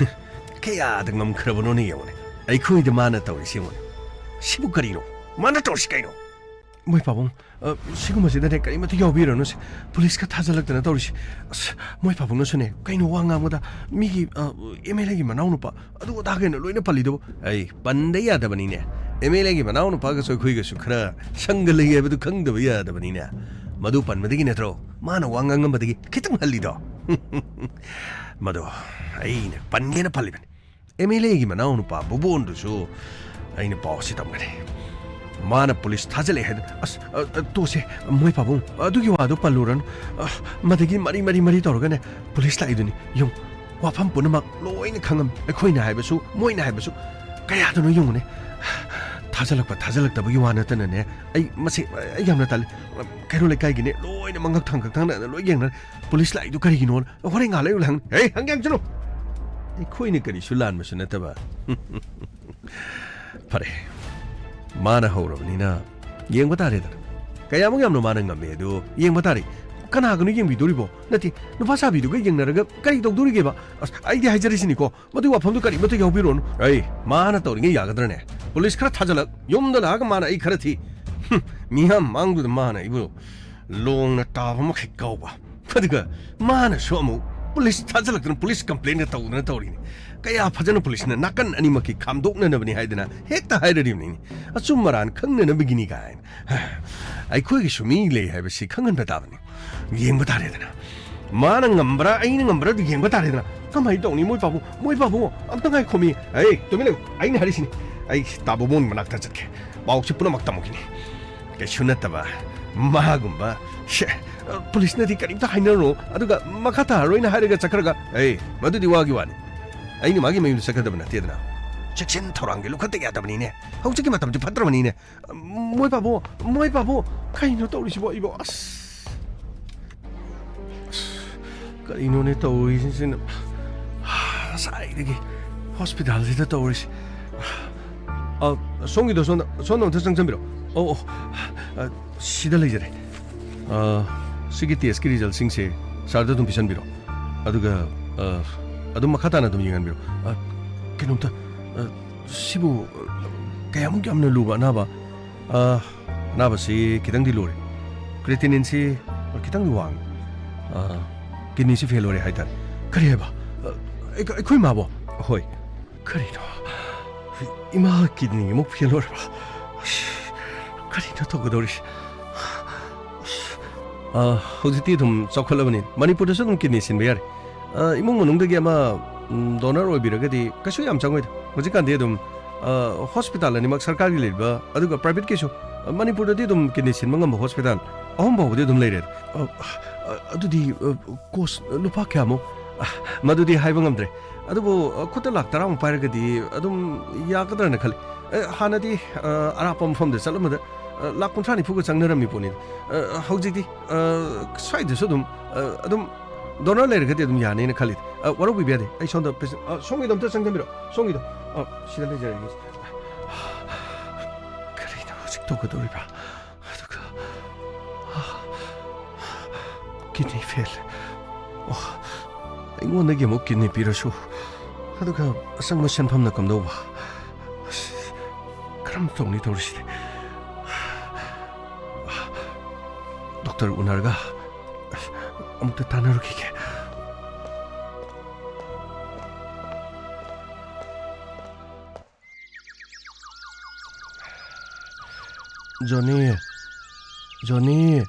ꯀꯌꯥꯗ ꯉꯝꯈ꯭ꯔꯕꯅꯣꯅꯦ ꯌꯦꯡꯉꯨꯅꯦ꯫ ꯑꯩꯈꯣꯏꯗ ꯃꯥꯅ ꯇꯧꯔꯤꯁꯤ ꯌꯦꯡꯉꯨꯅꯦ꯫ ꯁꯤꯕꯨ ꯀꯔꯤꯅꯣ? ꯃꯥꯅ ꯇꯧꯔꯤꯁꯤ ꯀꯩꯅꯣ? ꯃꯣꯏ ꯄꯥꯕꯨꯡ, ꯑ, ꯁꯤꯒꯨꯝꯕꯁꯤꯗꯅꯦ ꯀꯔꯤꯃꯠꯇ ꯌꯥꯎꯕꯤꯔꯅꯨꯁꯦ꯫ ꯄꯨꯂꯤꯁꯀ ꯊꯥꯖꯤꯜꯂꯛꯇꯅ ꯇꯧꯔꯤꯁꯦ꯫ ꯑꯁ, ꯃꯣꯏ ꯄꯥꯕꯨꯡꯅꯁꯨꯅꯦ, ꯀꯩꯅꯣ ꯋꯥ ꯉꯥꯡꯕꯗ ꯃꯤꯒꯤ, ꯑ, ꯑꯦꯝ ꯑꯦꯜ ꯑꯦꯒꯤ ꯃꯅꯥꯎꯅꯨꯄꯥ ꯑꯗꯨ ꯑꯗꯥ ꯀꯩꯅꯣ ꯂꯣꯏꯅ ꯄꯜꯂꯤꯗꯨꯕꯨ? ꯑꯩ ꯄꯟꯗ ꯌꯥꯗꯕꯅꯤꯅꯦ꯫ ꯑꯦꯝ ꯑꯦꯜ ꯑꯦꯒꯤ ꯃꯅꯥꯎꯅꯨꯄꯥꯒꯁꯨ ꯑꯩꯈꯣꯏꯒꯁꯨ ꯈꯔ ꯁꯪꯒ ꯂꯩ ꯍꯥꯏꯕꯗꯨ ꯈꯪꯗꯕ ꯌꯥꯗꯕꯅꯤꯅꯦ꯫ ꯃꯗꯨ ꯄꯟꯕꯗꯒꯤ ꯅꯠꯇ꯭ꯔꯣ ꯃꯥꯅ ꯋꯥ ꯉꯥꯡꯉꯝꯕꯗꯒꯤ ꯈꯤꯇꯪ ꯍꯜꯂꯤꯗꯣ? ꯃꯗꯨ ꯑꯩꯅ ꯄꯟꯒꯦꯅ ꯄꯜꯂꯤꯕꯅꯤ꯫ ꯑꯦꯝ ꯑꯦꯜ ꯑꯦꯒꯤ ꯃꯅꯥꯎꯅꯨꯄꯥ ꯕꯨꯕꯣꯟꯗꯨꯁꯨ ꯑꯩꯅ ꯄꯥꯎ ꯑꯁꯤ ꯇꯝꯒꯅꯤ꯫ ꯃꯥꯅ ꯄꯨꯂꯤꯁ ꯊꯥꯖꯤꯜꯂꯛꯑꯦ ꯍꯥꯏꯗꯅ꯫ ꯑꯁ, ꯑ, ꯑ, ꯇꯣꯛꯁꯦ, ꯃꯣꯏ ꯄꯥꯕꯨꯡ, ꯑꯗꯨꯒꯤ ꯋꯥꯗꯣ ꯄꯜꯂꯨꯔꯅꯨ꯫ ꯑ, ꯃꯗꯒꯤ ꯃꯔꯤ, ꯃꯔꯤ, ꯃꯔꯤ ꯇꯧꯔꯒꯅꯦ ꯄꯨꯂꯤꯁ ꯂꯥꯛꯏꯗꯨꯅꯤ꯫ ꯌꯦꯡꯉꯨ, ꯋꯥꯐꯝ ꯄꯨꯝꯅꯃꯛ ꯂꯣꯏꯅ ꯈꯪꯉꯝꯃꯤ꯫ ꯑꯩꯈꯣꯏꯅ ꯍꯥꯏꯕꯁꯨ, ꯃꯣꯏꯅ ꯍꯥꯏꯕꯁꯨ꯫ ꯀꯌꯥꯗꯅꯣ ꯌꯦꯡꯉꯨꯅꯦ꯫ ꯊꯥꯖꯤꯜꯂꯛꯄ ꯊꯥꯖꯤꯜꯂꯛꯇꯕꯒꯤ ꯋꯥ ꯅꯠꯇꯅꯅꯦ, ꯑꯩ ꯃꯁꯤ, ꯑꯩ ꯌꯥꯝꯅ ꯇꯜꯂꯤ꯫ ꯀꯩꯔꯣꯜ ꯂꯩꯀꯥꯏꯒꯤꯅꯦ ꯂꯣꯏꯅ ꯃꯉꯛ ꯊꯥꯡꯒꯠ ꯊꯥꯡꯒꯠꯅ ꯂꯣꯏ ꯌꯦꯡꯅꯔꯦ꯫ ꯄꯨꯂꯤꯁ ꯂꯥꯛꯏꯗꯨ ꯀꯔꯤꯒꯤꯅꯣ? ꯍꯣꯔꯦꯟ ꯉꯥꯏꯍꯥꯛ ꯂꯩꯔꯒ ꯍꯪ-, ꯍꯦ, ꯍꯪꯒꯦ ꯍꯪꯁꯅꯨ꯫ ꯑꯩꯈꯣꯏꯅ ꯀꯔꯤꯁꯨ ꯂꯥꯟꯕꯁꯨ ꯅꯠꯇꯕ꯫ ꯐꯔꯦ, ꯃꯥꯅ ꯍꯧꯔꯕꯅꯤꯅ ꯌꯦꯡꯕ ꯇꯥꯔꯦꯗꯅ꯫ ꯀꯌꯥꯃꯨꯛ ꯌꯥꯝꯅ ꯃꯥꯅ ꯉꯝꯃꯦ ꯑꯗꯨ ꯌꯦꯡꯕ ꯇꯥꯔꯦ꯫ ꯀꯅꯥꯒꯅꯣ ꯌꯦꯡꯕꯤꯗꯣꯔꯤꯕꯣ? ꯅꯠꯇꯦ, ꯅꯨꯄꯥ ꯁꯥꯕꯤꯗꯨꯒ ꯌꯦꯡꯅꯔꯒ ꯀꯔꯤ ꯇꯧꯗꯣꯔꯤꯒꯦꯕ? ꯑꯁ, ꯑꯩꯗꯤ ꯍꯥꯏꯖꯔꯤꯁꯤꯅꯤꯀꯣ, ꯃꯗꯨꯒꯤ ꯋꯥꯐꯝꯗꯨ ꯀꯔꯤꯃꯠꯇ ꯌꯥꯎꯕꯤꯔꯣꯅꯨ꯫ ꯑꯩ, ꯃꯥꯅ ꯇꯧꯔꯤꯉꯩ ꯌꯥꯒꯗ꯭ꯔꯅꯦ? ꯄꯨꯂꯤꯁ ꯈꯔ ꯊꯥꯖꯤꯜꯂꯛ, ꯌꯨꯝꯗ ꯂꯥꯛꯑꯒ ꯃꯥꯅ ꯑꯩ ꯈꯔ ꯊꯤ꯫ ꯍꯨꯝ, ꯃꯤꯌꯥꯝ ꯃꯥꯡꯗꯨꯗ ꯃꯥꯅ ꯑꯩꯕꯨ ꯂꯣꯡꯅ ꯇꯥꯕ ꯃꯈꯩ ꯀꯥꯎꯕ꯫ ꯑꯗꯨꯒ ꯃꯥꯅꯁꯨ ꯑꯃꯨꯛ ꯄꯨꯂꯤꯁ ꯊꯥꯖꯤꯜꯂꯛꯇꯅ ꯄꯨꯂꯤꯁ ꯀꯝꯄ꯭ꯂꯦꯟꯒ ꯇꯧꯗꯅ ꯇꯧꯔꯤꯅꯤ꯫ ꯀꯌꯥ ꯐꯖꯅ ꯄꯨꯂꯤꯁꯅ ꯅꯥꯀꯟ ꯑꯅꯤꯃꯛꯀꯤ ꯈꯥꯝꯗꯣꯛꯅꯅꯕꯅꯤ ꯍꯥꯏꯗꯅ ꯍꯦꯛꯇ ꯍꯥꯏꯔꯔꯤꯕꯅꯤꯅꯦ꯫ ꯑꯆꯨꯝ ꯑꯔꯥꯟ ꯈꯪꯅꯅꯕꯒꯤꯅꯤ ꯀꯥꯏꯅ꯫ ꯑꯩꯈꯣꯏꯒꯤꯁꯨ ꯃꯤ ꯂꯩ ꯍꯥꯏꯕꯁꯤ ꯈꯪꯍꯟꯕ ꯇꯥꯕꯅꯤ꯫ ꯌꯦꯡꯕ ꯇꯥꯔꯦꯗꯅ꯫ ꯃꯥꯅ ꯉꯝꯕ꯭ꯔꯥ, ꯑꯩꯅ ꯉꯝꯕ꯭ꯔꯥ ꯑꯗꯨ ꯌꯦꯡꯕ ꯇꯥꯔꯦꯗꯅ꯫ ꯀꯃꯥꯏꯅ ꯇꯧꯅꯤ, ꯃꯣꯏ ꯄꯥꯕꯨꯡ? ꯃꯣꯏ ꯄꯥꯕꯨꯡ, ꯑꯝꯇ ꯉꯥꯏꯈꯣꯃꯤ꯫ ꯑꯩ, ꯇꯨꯃꯤꯟ ꯂꯩꯌꯨ꯫ ꯑꯩꯅ ꯍꯥꯏꯔꯤꯁꯤꯅꯤ꯫ ꯑꯩ ꯇꯥ ꯕꯣꯃꯣꯟ ꯃꯅꯥꯛꯇ ꯆꯠꯀꯦ꯫ ꯄꯥꯎꯁꯤ ꯄꯨꯝꯅꯃꯛ ꯇꯝꯃꯨꯈꯤꯅꯤ꯫ ꯀꯩꯁꯨ ꯅꯠꯇꯕ ꯃꯥꯒꯨꯝꯕ꯫ ꯁꯦ, ꯄꯨꯂꯤꯁꯅꯗꯤ ꯀꯔꯤꯝꯇ ꯍꯥꯏꯅꯔꯨꯅꯨ꯫ ꯑꯗꯨꯒ ꯃꯈꯥ ꯇꯥꯔꯔꯣꯏꯅ ꯍꯥꯏꯔꯒ ꯆꯠꯈ꯭ꯔꯒ, ꯑꯩ, ꯃꯗꯨꯗꯤ ꯋꯥꯒꯤ ꯋꯥꯅꯤ꯫ ꯑꯩꯅ ꯃꯥꯒꯤ ꯃꯌꯨꯝꯗ ꯆꯠꯀꯗꯕ ꯅꯠꯇꯦꯗꯅ꯫ ꯆꯦꯛꯁꯤꯟ ꯊꯧꯔꯥꯡꯗꯤ ꯂꯧꯈꯠꯇ ꯌꯥꯗꯕꯅꯤꯅꯦ꯫ ꯍꯧꯖꯤꯛꯀꯤ ꯃꯇꯝꯁꯤ ꯐꯠꯇ꯭ꯔꯕꯅꯤꯅꯦ꯫ ꯃꯣꯏ ꯄꯥꯕꯨꯡ, ꯃꯣꯏ ꯄꯥꯕꯨꯡ, ꯀꯩꯅꯣ ꯇꯧꯔꯤꯁꯤꯕꯣ ꯑꯩꯕꯣ? ꯑꯁ꯫ ꯑꯁ, ꯀꯔꯤꯅꯣꯅꯦ ꯇꯧꯔꯤꯁꯤꯅ? ꯉꯁꯥꯏꯗꯒꯤ ꯍꯣꯁꯄꯤꯇꯥꯜꯁꯤꯗ ꯇꯧꯔꯤꯁꯤ꯫ ꯑ, ꯁꯣꯝꯒꯤꯗꯣ ꯁꯣꯝꯗ, ꯁꯣꯝꯗ ꯑꯝꯇ ꯆꯪꯁꯟꯕꯤꯔꯣ꯫ ꯑꯣ, ꯑꯣ꯫ ꯑ, ꯁꯤꯗ ꯂꯩꯖꯔꯦ꯫ ꯑ, ꯁꯤꯒꯤ ꯇꯦꯁꯀꯤ ꯔꯤꯖꯜꯁꯤꯡꯁꯦ ꯁꯥꯔꯗ ꯑꯗꯨꯝ ꯄꯤꯁꯟꯕꯤꯔꯣ꯫ ꯑꯗꯨꯒ, ꯑ, ꯑꯗꯨꯝ ꯃꯈꯥ ꯇꯥꯅ ꯑꯗꯨꯝ ꯌꯦꯡꯍꯟꯕꯤꯔꯣ꯫ ꯑ, ꯀꯩꯅꯣꯝꯇ, ꯑ, ꯁꯤꯕꯨ, ꯑ, ꯀꯌꯥꯃꯨꯛ ꯌꯥꯝꯅ ꯂꯨꯕ ꯑꯅꯥꯕ? ꯑ, ꯑꯅꯥꯕꯁꯤ ꯈꯤꯇꯪꯗꯤ ꯂꯨꯔꯦ꯫ ꯀ꯭ꯔꯤꯇꯤꯅꯤꯟꯁꯤ ꯈꯤꯇꯪꯗꯤ ꯋꯥꯡꯉꯤ꯫ ꯑ, ꯀꯤꯗꯅꯤꯁꯤ ꯐꯦꯜ ꯑꯣꯏꯔꯦ ꯍꯥꯏꯇꯥꯔꯦ꯫ ꯀꯔꯤ ꯍꯥꯏꯕ? ꯑ, ꯑꯩꯈ-, ꯑꯩꯈꯣꯏ ꯏꯃꯥꯕꯣ? ꯍꯣꯏ꯫ ꯀꯔꯤꯅꯣ? ꯏꯃꯥ ꯀꯤꯗꯅꯤ ꯑꯃꯨꯛ ꯐꯦꯜ ꯑꯣꯏꯔꯕ? ꯑꯁ, ꯀꯔꯤꯅꯣ ꯇꯧꯒꯗꯧꯔꯤꯁꯦ? ꯑꯁ, ꯑ, ꯍꯧꯖꯤꯛꯇꯤ ꯑꯗꯨꯝ ꯆꯥꯎꯈꯠꯂꯕꯅꯤ꯫ ꯃꯅꯤꯄꯨꯔꯗꯁꯨ ꯑꯗꯨꯝ ꯀꯤꯗꯅꯤ ꯁꯤꯟꯕ ꯌꯥꯔꯦ꯫ ꯑ, ꯏꯃꯨꯡ ꯃꯅꯨꯡꯗꯒꯤ ꯑꯃ, ꯎꯝ, ꯗꯣꯅꯔ ꯑꯣꯏꯕꯤꯔꯒꯗꯤ ꯀꯩꯁꯨ ꯌꯥꯝ ꯆꯪꯉꯣꯏꯗ꯫ ꯍꯧꯖꯤꯛꯀꯥꯟꯗꯤ ꯑꯗꯨꯝ, ꯑ, ꯍꯣꯁꯄꯤꯇꯥꯜ ꯑꯅꯤꯃꯛ ꯁꯔꯀꯥꯔꯒꯤ ꯂꯩꯔꯤꯕ, ꯑꯗꯨꯒ ꯄ꯭ꯔꯥꯏꯚꯦꯠꯀꯤꯁꯨ, ꯑ, ꯃꯅꯤꯄꯨꯔꯗꯗꯤ ꯑꯗꯨꯝ ꯀꯤꯗꯅꯤ ꯁꯤꯟꯕ ꯉꯝꯕ ꯍꯣꯁꯄꯤꯇꯥꯜ ꯑꯍꯨꯝ ꯐꯥꯎꯕꯗꯤ ꯑꯗꯨꯝ ꯂꯩꯔꯦ꯫ ꯑ, ꯑ, ꯑꯗꯨꯗꯤ, ꯑ, ꯀꯣꯁ ꯂꯨꯄꯥ ꯀꯌꯥꯃꯨꯛ? ꯑ, ꯃꯗꯨꯗꯤ ꯍꯥꯏꯕ ꯉꯝꯗ꯭ꯔꯦ꯫ ꯑꯗꯨꯕꯨ, ꯑ, ꯈꯨꯠꯇ ꯂꯥꯛ ꯇꯔꯥꯃꯨꯛ ꯄꯥꯏꯔꯒꯗꯤ ꯑꯗꯨꯝ ꯌꯥꯒꯗ꯭ꯔꯅ ꯈꯜꯂꯤ꯫ ꯑ, ꯍꯥꯟꯅꯗꯤ, ꯑ, ꯑꯔꯥꯞꯄ ꯃꯐꯝꯗ ꯆꯠꯂꯝꯕꯗ, ꯑ, ꯂꯥꯛ ꯀꯨꯟꯊ꯭ꯔꯥ ꯅꯤꯐꯨꯒ ꯆꯪꯅꯔꯝꯃꯤ ꯄꯣꯠꯅꯤ꯫ ꯑ, ꯍꯧꯖꯤꯛꯇꯤ, ꯑ, ꯁ꯭ꯋꯥꯏꯗꯁꯨ ꯑꯗꯨꯝ, ꯑ, ꯑꯗꯨꯝ ꯗꯣꯅꯔ ꯂꯩꯔꯒꯗꯤ ꯑꯗꯨꯝ ꯌꯥꯅꯤꯅ ꯈꯜꯂꯤ꯫ ꯑ, ꯋꯥꯔꯧꯕꯤꯕ ꯌꯥꯗꯦ꯫ ꯑꯩ ꯁꯣꯝꯗ ꯄꯦꯁꯦꯟ, ꯑ, ꯁꯣꯝꯒꯤꯗꯣ ꯑꯝꯇ ꯆꯪꯁꯤꯟꯕꯤꯔꯣ꯫ ꯁꯣꯝꯒꯤꯗꯣ꯫ ꯑ, ꯁꯤꯗ ꯂꯩꯖꯔꯒꯦ꯫ ꯀꯔꯤꯅꯣ ꯍꯧꯖꯤꯛ ꯇꯧꯒꯗꯧꯔꯤꯕ? ꯑꯗꯨꯒ, ꯀꯤꯗꯅꯤ ꯐꯦꯜ꯫ ꯑꯣ, ꯑꯩꯉꯣꯟꯗꯒꯤ ꯑꯃꯨꯛ ꯀꯤꯗꯅꯤ ꯄꯤꯔꯁꯨ꯫ ꯑꯗꯨꯒ ꯑꯆꯪꯕ ꯁꯦꯟꯐꯝꯅ ꯀꯝꯗꯧꯕ? ꯑꯁ, ꯀꯔꯝ ꯇꯧꯅꯤ ꯇꯧꯔꯤꯁꯤꯗꯤ? ꯗꯣꯛꯇꯔ ꯎꯅꯔꯒ ꯑꯃꯨꯛꯇ ꯇꯥꯟꯅꯔꯨꯈꯤꯒꯦ꯫ ꯖꯣꯅꯤ, ꯖꯣꯅꯤ꯫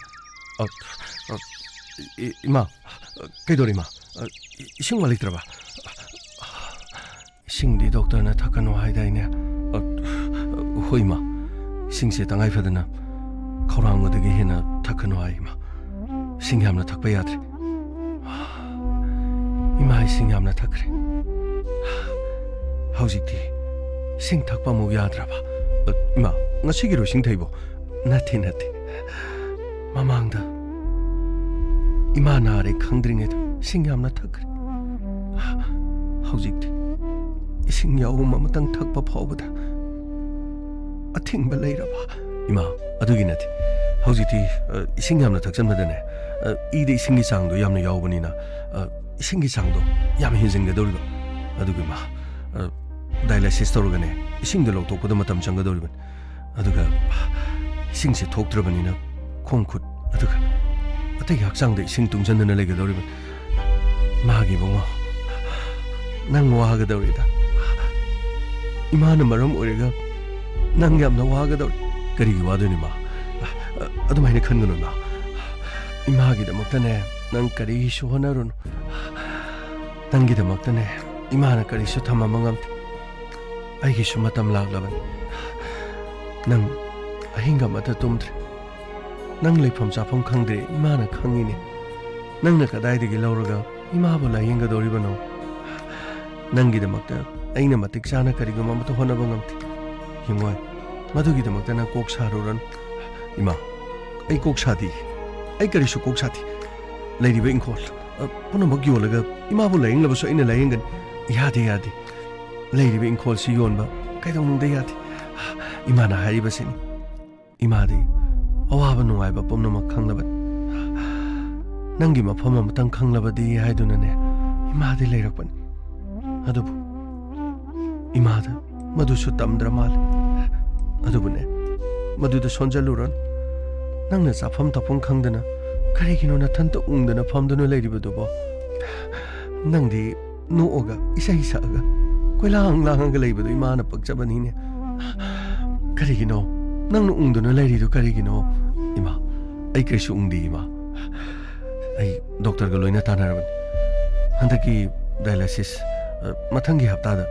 ꯑ, ꯑ, ꯏ-, ꯏꯃꯥ, ꯀꯩꯗꯧꯔꯦ, ꯏꯃꯥ? ꯑ, ꯏ-, ꯏꯁꯤꯡ ꯋꯥꯠꯂꯛꯇ꯭ꯔꯕ? ꯏꯁꯤꯡꯗꯤ ꯗꯣꯛꯇꯔꯅ ꯊꯛꯀꯅꯨ ꯍꯥꯏꯗꯥꯏꯅꯦ? ꯑ, ꯍꯣꯏ, ꯏꯃꯥ꯫ ꯏꯁꯤꯡꯁꯦ ꯇꯉꯥꯏ ꯐꯗꯅ ꯈꯧꯔꯥꯡꯕꯗꯒꯤ ꯍꯦꯟꯅ ꯊꯛꯀꯅꯨ ꯍꯥꯏ, ꯏꯃꯥ꯫ ꯏꯁꯤꯡ ꯌꯥꯝꯅ ꯊꯛꯄ ꯌꯥꯗ꯭ꯔꯦ꯫ ꯏꯃꯥ ꯏꯁꯤꯡ ꯌꯥꯝꯅ ꯊꯛꯈ꯭ꯔꯦ꯫ ꯍꯧꯖꯤꯛꯇꯤ ꯏꯁꯤꯡ ꯊꯛꯄ ꯑꯃꯨꯛ ꯌꯥꯗ꯭ꯔꯕ? ꯑ, ꯏꯃꯥ, ꯉꯁꯤꯒꯤꯔꯣ ꯏꯁꯤꯡ ꯊꯛꯏꯕꯣ? ꯅꯠꯇꯦ, ꯅꯠꯇꯦ꯫ ꯃꯃꯥꯡꯗ ꯏꯃꯥ ꯅꯥꯔꯦ ꯈꯪꯗ꯭ꯔꯤꯉꯩꯗ ꯏꯁꯤꯡ ꯌꯥꯝꯅ ꯊꯛꯈ꯭ꯔꯦ꯫ ꯍꯧꯖꯤꯛꯇꯤ ꯏꯁꯤꯡ ꯌꯥꯎꯕ ꯑꯃꯇꯪ ꯊꯛꯄ ꯐꯥꯎꯕꯗ ꯑꯊꯤꯡꯕ ꯂꯩꯔꯕ? ꯏꯃꯥ, ꯑꯗꯨꯒꯤ ꯅꯠꯇꯦ꯫ ꯍꯧꯖꯤꯛꯇꯤ, ꯑ, ꯏꯁꯤꯡ ꯌꯥꯝꯅ ꯊꯛꯆꯟꯕꯗꯅꯦ, ꯑ, ꯏꯗ ꯏꯁꯤꯡꯒꯤ ꯆꯥꯡꯗꯣ ꯌꯥꯝꯅ ꯌꯥꯎꯕꯅꯤꯅ, ꯑ, ꯏꯁꯤꯡꯒꯤ ꯆꯥꯡꯗꯣ ꯌꯥꯝ ꯍꯦꯟꯖꯤꯟꯒꯗꯧꯔꯤꯕ꯫ ꯑꯗꯨꯒ ꯏꯃꯥ, ꯑ, dialysis ꯇꯧꯔꯒꯅꯦ, ꯏꯁꯤꯡꯗꯣ ꯂꯧꯊꯣꯛꯄꯗ ꯃꯇꯝ ꯆꯪꯒꯗꯧꯔꯤꯕꯅꯤ꯫ ꯑꯗꯨꯒ ꯏꯁꯤꯡꯁꯦ ꯊꯣꯛꯇ꯭ꯔꯕꯅꯤꯅ ꯈꯣꯡ ꯈꯨꯠ, ꯑꯗꯨꯒ ꯑꯇꯩꯒꯤ ꯍꯛꯆꯥꯡꯗ ꯏꯁꯤꯡ ꯇꯨꯡꯁꯤꯟꯗꯅ ꯂꯩꯒꯗꯧꯔꯤꯕꯅꯤ꯫ ꯃꯥꯒꯤ ꯏꯕꯨꯡꯉꯣ, ꯅꯪ ꯋꯥꯒꯗꯧꯔꯤꯗ꯫ ꯏꯃꯥꯅ ꯃꯔꯝ ꯑꯣꯏꯔꯒ ꯅꯪ ꯌꯥꯝꯅ ꯋꯥꯒꯗꯧꯔꯤ꯫ ꯀꯔꯤꯒꯤ ꯋꯥꯗꯣꯏꯅꯣ, ꯏꯃꯥ? ꯑꯗꯨꯃꯥꯏꯅ ꯈꯟꯒꯅꯨ, ꯏꯃꯥ꯫ ꯏꯃꯥꯒꯤꯗꯃꯛꯇꯅꯦ, ꯅꯪ ꯀꯔꯤꯁꯨ ꯍꯣꯠꯅꯔꯨꯅꯨ꯫ ꯅꯪꯒꯤꯗꯃꯛꯇꯅꯦ, ꯏꯃꯥꯅ ꯀꯔꯤꯁꯨ ꯊꯝꯃꯝꯕ ꯉꯝꯗꯦ꯫ ꯑꯩꯒꯤꯁꯨ ꯃꯇꯝ ꯂꯥꯛꯂꯕꯅꯤ꯫ ꯅꯪ ꯑꯍꯤꯡ ꯑꯃꯠꯇ ꯇꯨꯝꯗ꯭ꯔꯦ꯫ ꯅꯪ ꯂꯩꯐꯝ ꯆꯥꯐꯝ ꯈꯪꯗ꯭ꯔꯦ, ꯏꯃꯥꯅ ꯈꯪꯉꯤꯅꯦ꯫ ꯅꯪꯅ ꯀꯗꯥꯏꯗꯒꯤ ꯂꯧꯔꯒ ꯏꯃꯥꯕꯨ ꯂꯥꯌꯦꯡꯒꯗꯧꯔꯤꯕꯅꯣ? ꯅꯪꯒꯤꯗꯃꯛꯇ ꯑꯩꯅ ꯃꯇꯤꯛ ꯆꯥꯅ ꯀꯔꯤꯒꯨꯝꯕ ꯑꯃꯠꯇ ꯍꯣꯠꯅꯕ ꯉꯝꯗꯦ꯫ ꯍꯤꯡꯉꯣꯏ, ꯃꯗꯨꯒꯤꯗꯃꯛꯇ ꯅꯪ ꯀꯣꯛ ꯁꯥꯔꯨꯔꯅꯨ꯫ ꯏꯃꯥ, ꯑꯩ ꯀꯣꯛ ꯁꯥꯗꯦ꯫ ꯑꯩ ꯀꯔꯤꯁꯨ ꯀꯣꯛ ꯁꯥꯗꯦ꯫ ꯂꯩꯔꯤꯕ ꯏꯪꯈꯣꯜ, ꯑ, ꯄꯨꯝꯅꯃꯛ ꯌꯣꯜꯂꯒ ꯏꯃꯥꯕꯨ ꯂꯥꯌꯦꯡꯂꯕꯁꯨ ꯑꯩꯅ ꯂꯥꯌꯦꯡꯒꯅꯤ꯫ ꯌꯥꯗꯦ, ꯌꯥꯗꯦ꯫ ꯂꯩꯔꯤꯕ ꯏꯪꯈꯣꯜꯁꯤ ꯌꯣꯟꯕ ꯀꯩꯗꯧꯅꯨꯡꯗ ꯌꯥꯗꯦ꯫ ꯏꯃꯥꯅ ꯍꯥꯏꯔꯤꯕꯁꯤꯅꯤ꯫ ꯏꯃꯥꯗꯤ ꯑꯋꯥꯕ ꯅꯨꯡꯉꯥꯏꯕ ꯄꯨꯝꯅꯃꯛ ꯈꯪꯂꯕꯅꯤ꯫ ꯅꯪꯒꯤ ꯃꯐꯝ ꯑꯃꯇꯪ ꯈꯪꯂꯕꯗꯤ ꯍꯥꯏꯗꯨꯅꯅꯦ, ꯏꯃꯥꯗꯤ ꯂꯩꯔꯛꯄꯅꯤ꯫ ꯑꯗꯨꯕꯨ ꯏꯃꯥꯗ ꯃꯗꯨꯁꯨ ꯇꯝꯗ꯭ꯔ ꯃꯥꯜꯂꯦ꯫ ꯑꯗꯨꯕꯨꯅꯦ, ꯃꯗꯨꯗ ꯁꯣꯟꯖꯜꯂꯨꯔꯅꯨ꯫ ꯅꯪꯅ ꯆꯥꯐꯝ ꯊꯛꯐꯝ ꯈꯪꯗꯅ ꯀꯔꯤꯒꯤꯅꯣ ꯅꯊꯟꯇ ꯎꯪꯗꯅ ꯐꯝꯗꯨꯅ ꯂꯩꯔꯤꯕꯗꯨꯕꯣ? ꯅꯪꯗꯤ ꯅꯣꯛꯑꯒ, ꯏꯁꯩ ꯁꯛꯑꯒ, ꯀꯣꯏꯂꯥꯡ ꯂꯥꯡꯉꯒ ꯂꯩꯕꯗꯣ ꯏꯃꯥꯅ ꯄꯛꯆꯕꯅꯤꯅꯦ꯫ ꯀꯔꯤꯒꯤꯅꯣ? ꯅꯪꯅ ꯎꯪꯗꯨꯅ ꯂꯩꯔꯤꯗꯨ ꯀꯔꯤꯒꯤꯅꯣ? ꯏꯃꯥ, ꯑꯩ ꯀꯔꯤꯁꯨ ꯎꯪꯗꯦ, ꯏꯃꯥ꯫ ꯑꯩ ꯗꯣꯛꯇꯔꯒ ꯂꯣꯏꯅ ꯇꯥꯟꯅꯔꯕꯅꯤ꯫ ꯍꯟꯗꯛꯀꯤ dialysis, ꯑ, ꯃꯊꯪꯒꯤ ꯍꯞꯇꯥꯗ,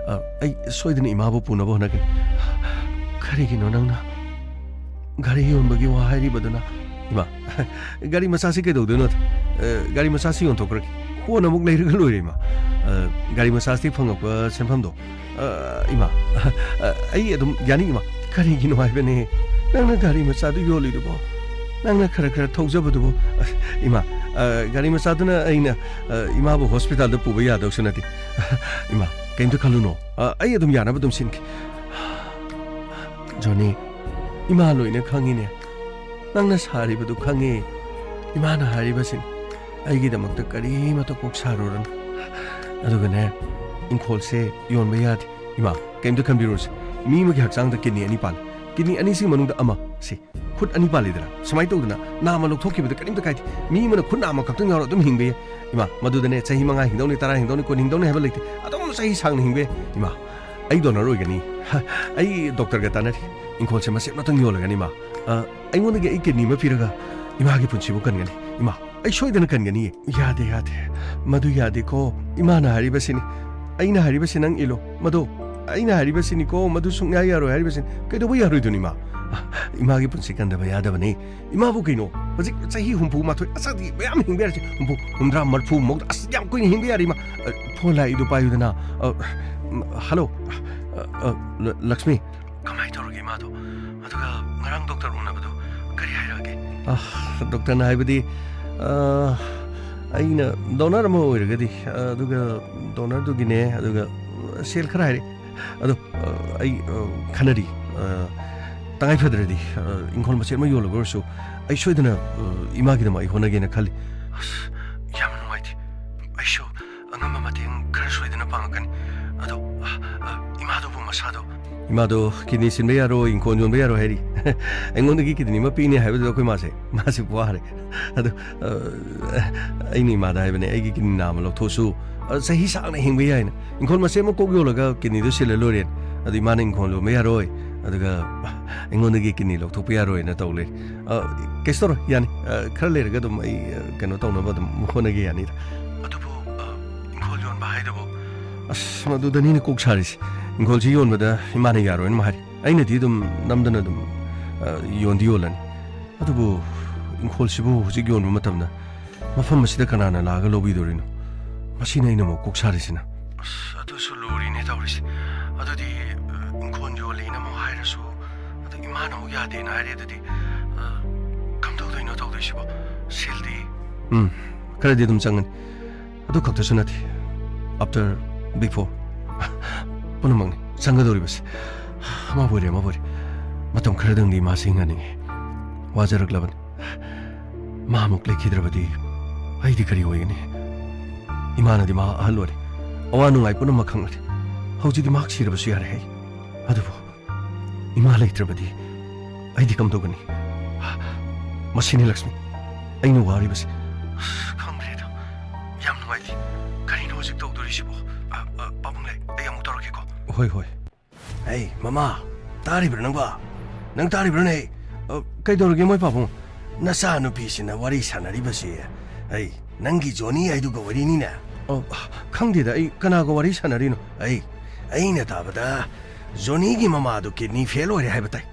ꯑ, ꯑꯩ ꯁꯣꯏꯗꯅ ꯏꯃꯥꯕꯨ ꯄꯨꯅꯕ ꯍꯣꯠꯅꯒꯅꯤ꯫ ꯀꯔꯤꯒꯤꯅꯣ ꯅꯪꯅ ꯒꯥꯔꯤ ꯌꯣꯟꯕꯒꯤ ꯋꯥ ꯍꯥꯏꯔꯤꯕꯗꯨꯅ? ꯏꯃꯥ, ꯒꯥꯔꯤ ꯃꯆꯥꯁꯤ ꯀꯩꯗꯧꯗꯣꯏꯅꯣ? ꯑ, ꯒꯥꯔꯤ ꯃꯆꯥꯁꯤ ꯌꯣꯟꯊꯣꯛꯈ꯭ꯔꯒꯦ꯫ ꯀꯣꯟꯅ ꯑꯃꯨꯛ ꯂꯩꯔꯒ ꯂꯣꯏꯔꯦ, ꯏꯃꯥ꯫ ꯑ, ꯒꯥꯔꯤ ꯃꯆꯥꯁꯤꯗꯒꯤ ꯐꯪꯉꯛꯄ ꯁꯦꯟꯐꯝꯗꯣ, ꯑ, ꯏꯃꯥ, ꯑ, ꯑꯩ ꯑꯗꯨꯝ ꯌꯥꯅꯤ, ꯏꯃꯥ꯫ ꯀꯔꯤꯒꯤꯅꯣ ꯍꯥꯏꯕꯅꯦ ꯅꯪꯅ ꯒꯥꯔꯤ ꯃꯆꯥꯗꯨ ꯌꯣꯜꯂꯤꯗꯨꯕꯣ? ꯅꯪꯅ ꯈꯔ ꯈꯔ ꯊꯧꯖꯕꯗꯨꯕꯨ? ꯑ, ꯏꯃꯥ, ꯑ, ꯒꯥꯔꯤ ꯃꯆꯥꯗꯨꯅ ꯑꯩꯅ, ꯑ, ꯏꯃꯥꯕꯨ ꯍꯣꯁꯄꯤꯇꯥꯜꯗ ꯄꯨꯕ ꯌꯥꯗꯧꯁꯨ ꯅꯠꯇꯦ꯫ ꯏꯃꯥ, ꯀꯩꯝꯇ ꯈꯜꯂꯨꯅꯣ꯫ ꯑ, ꯑꯩ ꯑꯗꯨꯝ ꯌꯥꯅꯕ ꯑꯗꯨꯝ ꯁꯤꯟꯈꯤ꯫ ꯖꯣꯅꯤ, ꯏꯃꯥ ꯂꯣꯏꯅ ꯈꯪꯉꯤꯅꯦ꯫ ꯅꯪꯅ ꯁꯥꯔꯤꯕꯗꯨ ꯈꯪꯉꯦ꯫ ꯏꯃꯥꯅ ꯍꯥꯏꯔꯤꯕꯁꯤꯅꯤ, ꯑꯩꯒꯤꯗꯃꯛꯇ ꯀꯔꯤꯃꯠꯇ ꯀꯣꯛ ꯁꯥꯔꯨꯔꯅꯨ꯫ ꯑꯗꯨꯒꯅꯦ, ꯏꯪꯈꯣꯜꯁꯦ ꯌꯣꯟꯕ ꯌꯥꯗꯦ꯫ ꯏꯃꯥ, ꯀꯩꯝꯇ ꯈꯟꯕꯤꯔꯨꯔꯁꯦ꯫ ꯃꯤ ꯑꯃꯒꯤ ꯍꯛꯆꯥꯡꯗ ꯀꯤꯗꯅꯤ ꯑꯅꯤ ꯄꯥꯜꯂꯤ꯫ ꯀꯤꯗꯅꯤ ꯑꯅꯤꯁꯤꯒꯤ ꯃꯅꯨꯡꯗ ꯑꯃ, ꯁꯤ, ꯈꯨꯠ ꯑꯅꯤ ꯄꯥꯜꯂꯤꯗꯅ, ꯁꯨꯃꯥꯏꯅ ꯇꯧꯗꯅ ꯅꯥꯝꯃ ꯂꯧꯊꯣꯛꯈꯤꯕꯗ ꯀꯔꯤꯝꯇ ꯀꯥꯏꯗꯦ꯫ ꯃꯤ ꯑꯃꯅ ꯈꯨꯠ ꯅꯥꯝꯃ ꯈꯛꯇꯪ ꯌꯥꯎꯔ ꯑꯗꯨꯝ ꯍꯤꯡꯕ ꯌꯥꯏ꯫ ꯏꯃꯥ, ꯃꯗꯨꯗꯅꯦ, ꯆꯍꯤ ꯃꯉꯥ ꯍꯤꯡꯗꯧꯅꯤ, ꯇꯔꯥ ꯍꯤꯡꯗꯧꯅꯤ, ꯀꯨꯟ ꯍꯤꯡꯗꯧꯅꯤ ꯍꯥꯏꯕ ꯂꯩꯇꯦ꯫ ꯑꯗꯨꯝ ꯆꯍꯤ ꯁꯥꯡꯅ ꯍꯤꯡꯕ ꯌꯥꯏ꯫ ꯏꯃꯥ, ꯑꯩ ꯗꯣꯅꯔ ꯑꯣꯏꯒꯅꯤ꯫ ꯍ, ꯑꯩ ꯗꯣꯛꯇꯔꯒ ꯇꯥꯟꯅꯔꯤ꯫ ꯏꯪꯈꯣꯜꯁꯦ ꯃꯆꯦꯠ ꯑꯃꯇꯪ ꯌꯣꯜꯂꯒꯅꯤ, ꯏꯃꯥ꯫ ꯑ, ꯑꯩꯉꯣꯟꯗꯒꯤ ꯑꯩ ꯀꯤꯗꯅꯤ ꯑꯃ ꯄꯤꯔꯒ ꯏꯃꯥꯒꯤ ꯄꯨꯟꯁꯤꯕꯨ ꯀꯟꯒꯅꯤ꯫ ꯏꯃꯥ, ꯑꯩ ꯁꯣꯏꯗꯅ ꯀꯟꯒꯅꯤꯌꯦ꯫ ꯌꯥꯗꯦ, ꯌꯥꯗꯦ꯫ ꯃꯗꯨ ꯌꯥꯗꯦꯀꯣ꯫ ꯏꯃꯥꯅ ꯍꯥꯏꯔꯤꯕꯁꯤꯅꯤ꯫ ꯑꯩꯅ ꯍꯥꯏꯔꯤꯕꯁꯤ ꯅꯪ ꯏꯜꯂꯣ꯫ ꯃꯗꯣ ꯑꯩꯅ ꯍꯥꯏꯔꯤꯕꯁꯤꯅꯤꯀꯣ, ꯃꯗꯨ ꯁꯨꯡꯌꯥ ꯌꯥꯔꯣꯏ ꯍꯥꯏꯔꯤꯕꯁꯤꯅꯤ꯫ ꯀꯩꯗꯧꯕ ꯌꯥꯔꯣꯏꯗꯣꯏꯅꯣ, ꯏꯃꯥ? ꯏꯃꯥꯒꯤ ꯄꯨꯟꯁꯤ ꯀꯟꯗꯕ ꯌꯥꯗꯕꯅꯤ꯫ ꯏꯃꯥꯕꯨ ꯀꯩꯅꯣ? ꯍꯧꯖꯤꯛ ꯆꯍꯤ ꯍꯨꯝꯐꯨ ꯃꯥꯊꯣꯏ, ꯑꯁꯗꯤ ꯃꯌꯥꯝ ꯍꯤꯡꯕ ꯌꯥꯔꯤꯁꯦ꯫ ꯍꯨꯝꯐꯨ, ꯍꯨꯝꯗ꯭ꯔꯥ, ꯃꯔꯤꯐꯨ, ꯃꯧꯗ꯭ꯔꯥ, ꯑꯁ, ꯌꯥꯝ ꯀꯨꯏꯅ ꯍꯤꯡꯕ ꯌꯥꯔꯤ, ꯏꯃꯥ꯫ ꯑ, ꯐꯣꯟ ꯂꯥꯛꯏꯗꯣ ꯄꯥꯏꯌꯨꯗꯅ꯫ ꯑ, ꯎꯝ, ꯍꯜꯂꯣ꯫ ꯑ, ꯑ, ꯂ-, ꯂꯛꯁꯃꯤ꯫ ꯀꯃꯥꯏꯅ ꯇꯧꯔꯒꯦ ꯏꯃꯥꯗꯣ? ꯑꯗꯨꯒ ꯉꯔꯥꯡ ꯗꯣꯛꯇꯔ ꯎꯅꯕꯗꯣ ꯀꯔꯤ ꯍꯥꯏꯔꯛꯑꯒꯦ? ꯑ, ꯗꯣꯛꯇꯔꯅ ꯍꯥꯏꯕꯗꯤ, ꯑ, ꯑꯩꯅ ꯗꯣꯅꯔ ꯑꯃ ꯑꯣꯏꯔꯒꯗꯤ, ꯑ, ꯑꯗꯨꯒ ꯗꯣꯅꯔꯗꯨꯒꯤꯅꯦ, ꯑꯗꯨꯒ ꯁꯦꯜ ꯈꯔ ꯍꯥꯏꯔꯛꯑꯦ꯫ ꯑꯗꯣ, ꯑ, ꯑꯩ, ꯑ, ꯈꯟꯅꯔꯤ꯫ ꯑ, ꯇꯉꯥꯏ ꯐꯗ꯭ꯔꯗꯤ, ꯑ, ꯏꯪꯈꯣꯜ ꯃꯆꯦꯠ ꯑꯃ ꯌꯣꯜꯂꯒ ꯑꯣꯏꯔꯁꯨ ꯑꯩ ꯁꯣꯏꯗꯅ, ꯑ, ꯏꯃꯥꯒꯤꯗꯃꯛ ꯑꯩ ꯍꯣꯠꯅꯒꯦꯅ ꯈꯜꯂꯤ꯫ ꯑꯁ, ꯌꯥꯝ ꯅꯨꯡꯉꯥꯏꯇꯦ꯫ ꯑꯩꯁꯨ ꯑꯉꯝꯕ ꯃꯇꯦꯡ ꯈꯔ ꯁꯣꯏꯗꯅ ꯄꯥꯡꯉꯛꯀꯅꯤ꯫ ꯑꯗꯣ, ꯑ, ꯑ, ꯏꯃꯥꯗꯨꯕꯨ ꯃꯁꯥꯗꯣ? ꯏꯃꯥꯗꯣ ꯀꯤꯗꯅꯤ ꯁꯤꯟꯕ ꯌꯥꯔꯣꯏ, ꯏꯪꯈꯣꯜ ꯌꯣꯟꯕ ꯌꯥꯔꯣꯏ ꯍꯥꯏꯔꯤ꯫ ꯑꯩꯉꯣꯟꯗꯒꯤ ꯀꯤꯗꯅꯤ ꯑꯃ ꯄꯤꯅꯤ ꯍꯥꯏꯕꯗꯨꯗ ꯑꯩꯈꯣꯏ ꯃꯥꯁꯦ, ꯃꯥꯁꯦ ꯋꯥꯔꯦ꯫ ꯑꯗꯣ, ꯑ, ꯑꯩꯅ ꯏꯃꯥꯗ ꯍꯥꯏꯕꯅꯦ, "ꯑꯩꯒꯤ ꯀꯤꯗꯅꯤ ꯅꯥꯝꯃ ꯂꯧꯊꯣꯛꯑꯁꯨ, ꯑ, ꯆꯍꯤ ꯁꯥꯡꯅ ꯍꯤꯡꯕ ꯌꯥꯏꯅ꯫ ꯏꯪꯈꯣꯜ ꯃꯆꯦꯠ ꯑꯃ ꯀꯣꯛ ꯌꯣꯜꯂꯒ ꯀꯤꯗꯅꯤꯗꯣ ꯁꯤꯜꯂ ꯂꯣꯏꯔꯦꯅ꯫ ꯑꯗꯣ ꯏꯃꯥꯅ ꯏꯪꯈꯣꯜ ꯌꯣꯟꯕ ꯌꯥꯔꯣꯏ, ꯑꯗꯨꯒ ꯑꯩꯉꯣꯟꯗꯒꯤ ꯀꯤꯗꯅꯤ ꯂꯧꯊꯣꯛꯄ ꯌꯥꯔꯣꯏꯅ ꯇꯧ ꯂꯩꯔꯦ꯫ ꯑ, ꯀꯩꯁꯨ ꯇꯧꯔꯣꯏ, ꯌꯥꯅꯤ꯫ ꯑ, ꯈꯔ ꯂꯩꯔꯒ ꯑꯗꯨꯝ ꯑꯩ, ꯑ, ꯀꯩꯅꯣ ꯇꯧꯅꯕ ꯑꯗꯨꯝ ꯍꯣꯠꯅꯒꯦ, ꯌꯥꯅꯤꯗ꯫ ꯑꯗꯨꯕꯨ, ꯑ, ꯏꯪꯈꯣꯜ ꯌꯣꯟꯕ ꯍꯥꯏꯗꯨꯕꯨ?" ꯑꯁ, ꯃꯗꯨꯗꯅꯤꯅꯦ ꯀꯣꯛ ꯁꯥꯔꯤꯁꯦ꯫ ꯏꯪꯈꯣꯜꯁꯤ ꯌꯣꯟꯕꯗ ꯏꯃꯥꯅ ꯌꯥꯔꯣꯏꯅ ꯑꯃ ꯍꯥꯏꯔꯤ꯫ ꯑꯩꯅꯗꯤ ꯑꯗꯨꯝ ꯅꯝꯗꯅ ꯑꯗꯨꯝ, ꯑ, ꯌꯣꯟꯗꯤ ꯌꯣꯜꯂꯅꯤ꯫ ꯑꯗꯨꯕꯨ ꯏꯪꯈꯣꯜꯁꯤꯕꯨ ꯍꯧꯖꯤꯛ ꯌꯣꯟꯕ ꯃꯇꯝꯗ ꯃꯐꯝ ꯑꯁꯤꯗ ꯀꯅꯥꯅ ꯂꯥꯛꯑꯒ ꯂꯧꯕꯤꯗꯣꯔꯤꯅꯣ? ꯃꯁꯤꯅ ꯑꯩꯅ ꯑꯃꯨꯛ ꯀꯣꯛ ꯁꯥꯔꯤꯁꯤꯅ꯫ ꯑꯁ, ꯑꯗꯨꯁꯨ ꯂꯨꯔꯤꯅꯦ ꯇꯧꯔꯤꯁꯦ꯫ ꯑꯗꯨꯗꯤ, ꯑ, ꯏꯪꯈꯣꯜ ꯌꯣꯜꯂꯦꯅ ꯑꯃꯨꯛ ꯍꯥꯏꯔꯁꯨ, ꯑꯗꯨ ꯏꯃꯥꯅ ꯑꯃꯨꯛ ꯌꯥꯗꯦꯅ ꯍꯥꯏꯔꯦ, ꯑꯗꯨꯗꯤ, ꯑ, ꯀꯝꯗꯧꯗꯣꯏꯅꯣ ꯇꯧꯗꯣꯏꯁꯤꯕꯣ? ꯁꯦꯜꯗꯤ? ꯎꯝ, ꯈꯔꯗꯤ ꯑꯗꯨꯝ ꯆꯪꯒꯅꯤ꯫ ꯑꯗꯨ ꯈꯛꯇꯁꯨ ꯅꯠꯇꯦ, after, before ꯄꯨꯝꯅꯃꯛꯅꯤ ꯆꯪꯒꯗꯧꯔꯤꯕꯁꯦ꯫ ꯑꯃꯕꯨ ꯑꯣꯏꯔꯦ, ꯑꯃꯕꯨ ꯑꯣꯏꯔꯦ, ꯃꯇꯝ ꯈꯔꯗꯪꯗꯤ ꯏꯃꯥꯁꯤ ꯍꯤꯡꯍꯟꯅꯤꯡꯉꯤ꯫ ꯋꯥꯖꯔꯛꯂꯕꯅꯤ꯫ ꯃꯥ ꯑꯃꯨꯛ ꯂꯩꯈꯤꯗ꯭ꯔꯕꯗꯤ ꯑꯩꯗꯤ ꯀꯔꯤ ꯑꯣꯏꯒꯅꯤ? ꯏꯃꯥꯅꯗꯤ ꯃꯥ ꯑꯍꯜ ꯑꯣꯏꯔꯦ, ꯑꯋꯥ ꯅꯨꯡꯉꯥꯏ ꯄꯨꯝꯅꯃꯛ ꯈꯪꯂꯔꯦ꯫ ꯍꯧꯖꯤꯛꯇꯤ ꯃꯍꯥꯛ ꯁꯤꯔꯕꯁꯨ ꯌꯥꯔꯦ ꯑꯩ꯫ ꯑꯗꯨꯕꯨ ꯏꯃꯥ ꯂꯩꯇ꯭ꯔꯕꯗꯤ ꯑꯩꯗꯤ ꯀꯝꯗꯧꯒꯅꯤ? ꯃꯁꯤꯅꯤ ꯂꯛꯁꯃꯤ, ꯑꯩꯅ ꯋꯥꯔꯤꯕꯁꯦ꯫ ꯑꯁ, ꯈꯪꯗ꯭ꯔꯦꯗ꯫ ꯌꯥꯝ ꯅꯨꯡꯉꯥꯏꯇꯦ꯫ ꯀꯔꯤꯅꯣ ꯍꯧꯖꯤꯛ ꯇꯧꯗꯣꯔꯤꯁꯤꯕꯣ? ꯑ, ꯑ, ꯄꯥꯕꯨꯡ ꯂꯩ, ꯑꯩ ꯑꯃꯨꯛ ꯇꯧꯔꯛꯀꯦꯀꯣ꯫ ꯍꯣꯏ, ꯍꯣꯏ꯫ ꯍꯩ, ꯃꯃꯥ, ꯇꯥꯔꯤꯕ꯭ꯔꯥ ꯅꯪꯕꯣ? ꯅꯪ ꯇꯥꯔꯤꯕ꯭ꯔꯥꯅꯦ? ꯑ, ꯀꯩꯗꯧꯔꯒꯦ ꯃꯣꯏ ꯄꯥꯕꯨꯡ? ꯅꯆꯥꯅꯨꯄꯤꯁꯤꯅ ꯋꯥꯔꯤ ꯁꯥꯟꯅꯔꯤꯕꯁꯤ, ꯑꯩ, ꯅꯪꯒꯤ ꯖꯣꯅꯤ ꯍꯥꯏꯗꯨꯒ ꯋꯥꯔꯤꯅꯤꯅꯦ꯫ ꯑ, ꯈꯪꯗꯦꯗ, ꯑꯩ ꯀꯅꯥꯒ ꯋꯥꯔꯤ ꯁꯥꯟꯅꯔꯤꯅꯣ? ꯑꯩ, ꯑꯩꯅ ꯇꯥꯕꯗ ꯖꯣꯅꯤꯒꯤ ꯃꯃꯥꯗꯨ kidney fail ꯑꯣꯏꯔꯦ ꯍꯥꯏꯕ ꯇꯥꯏ꯫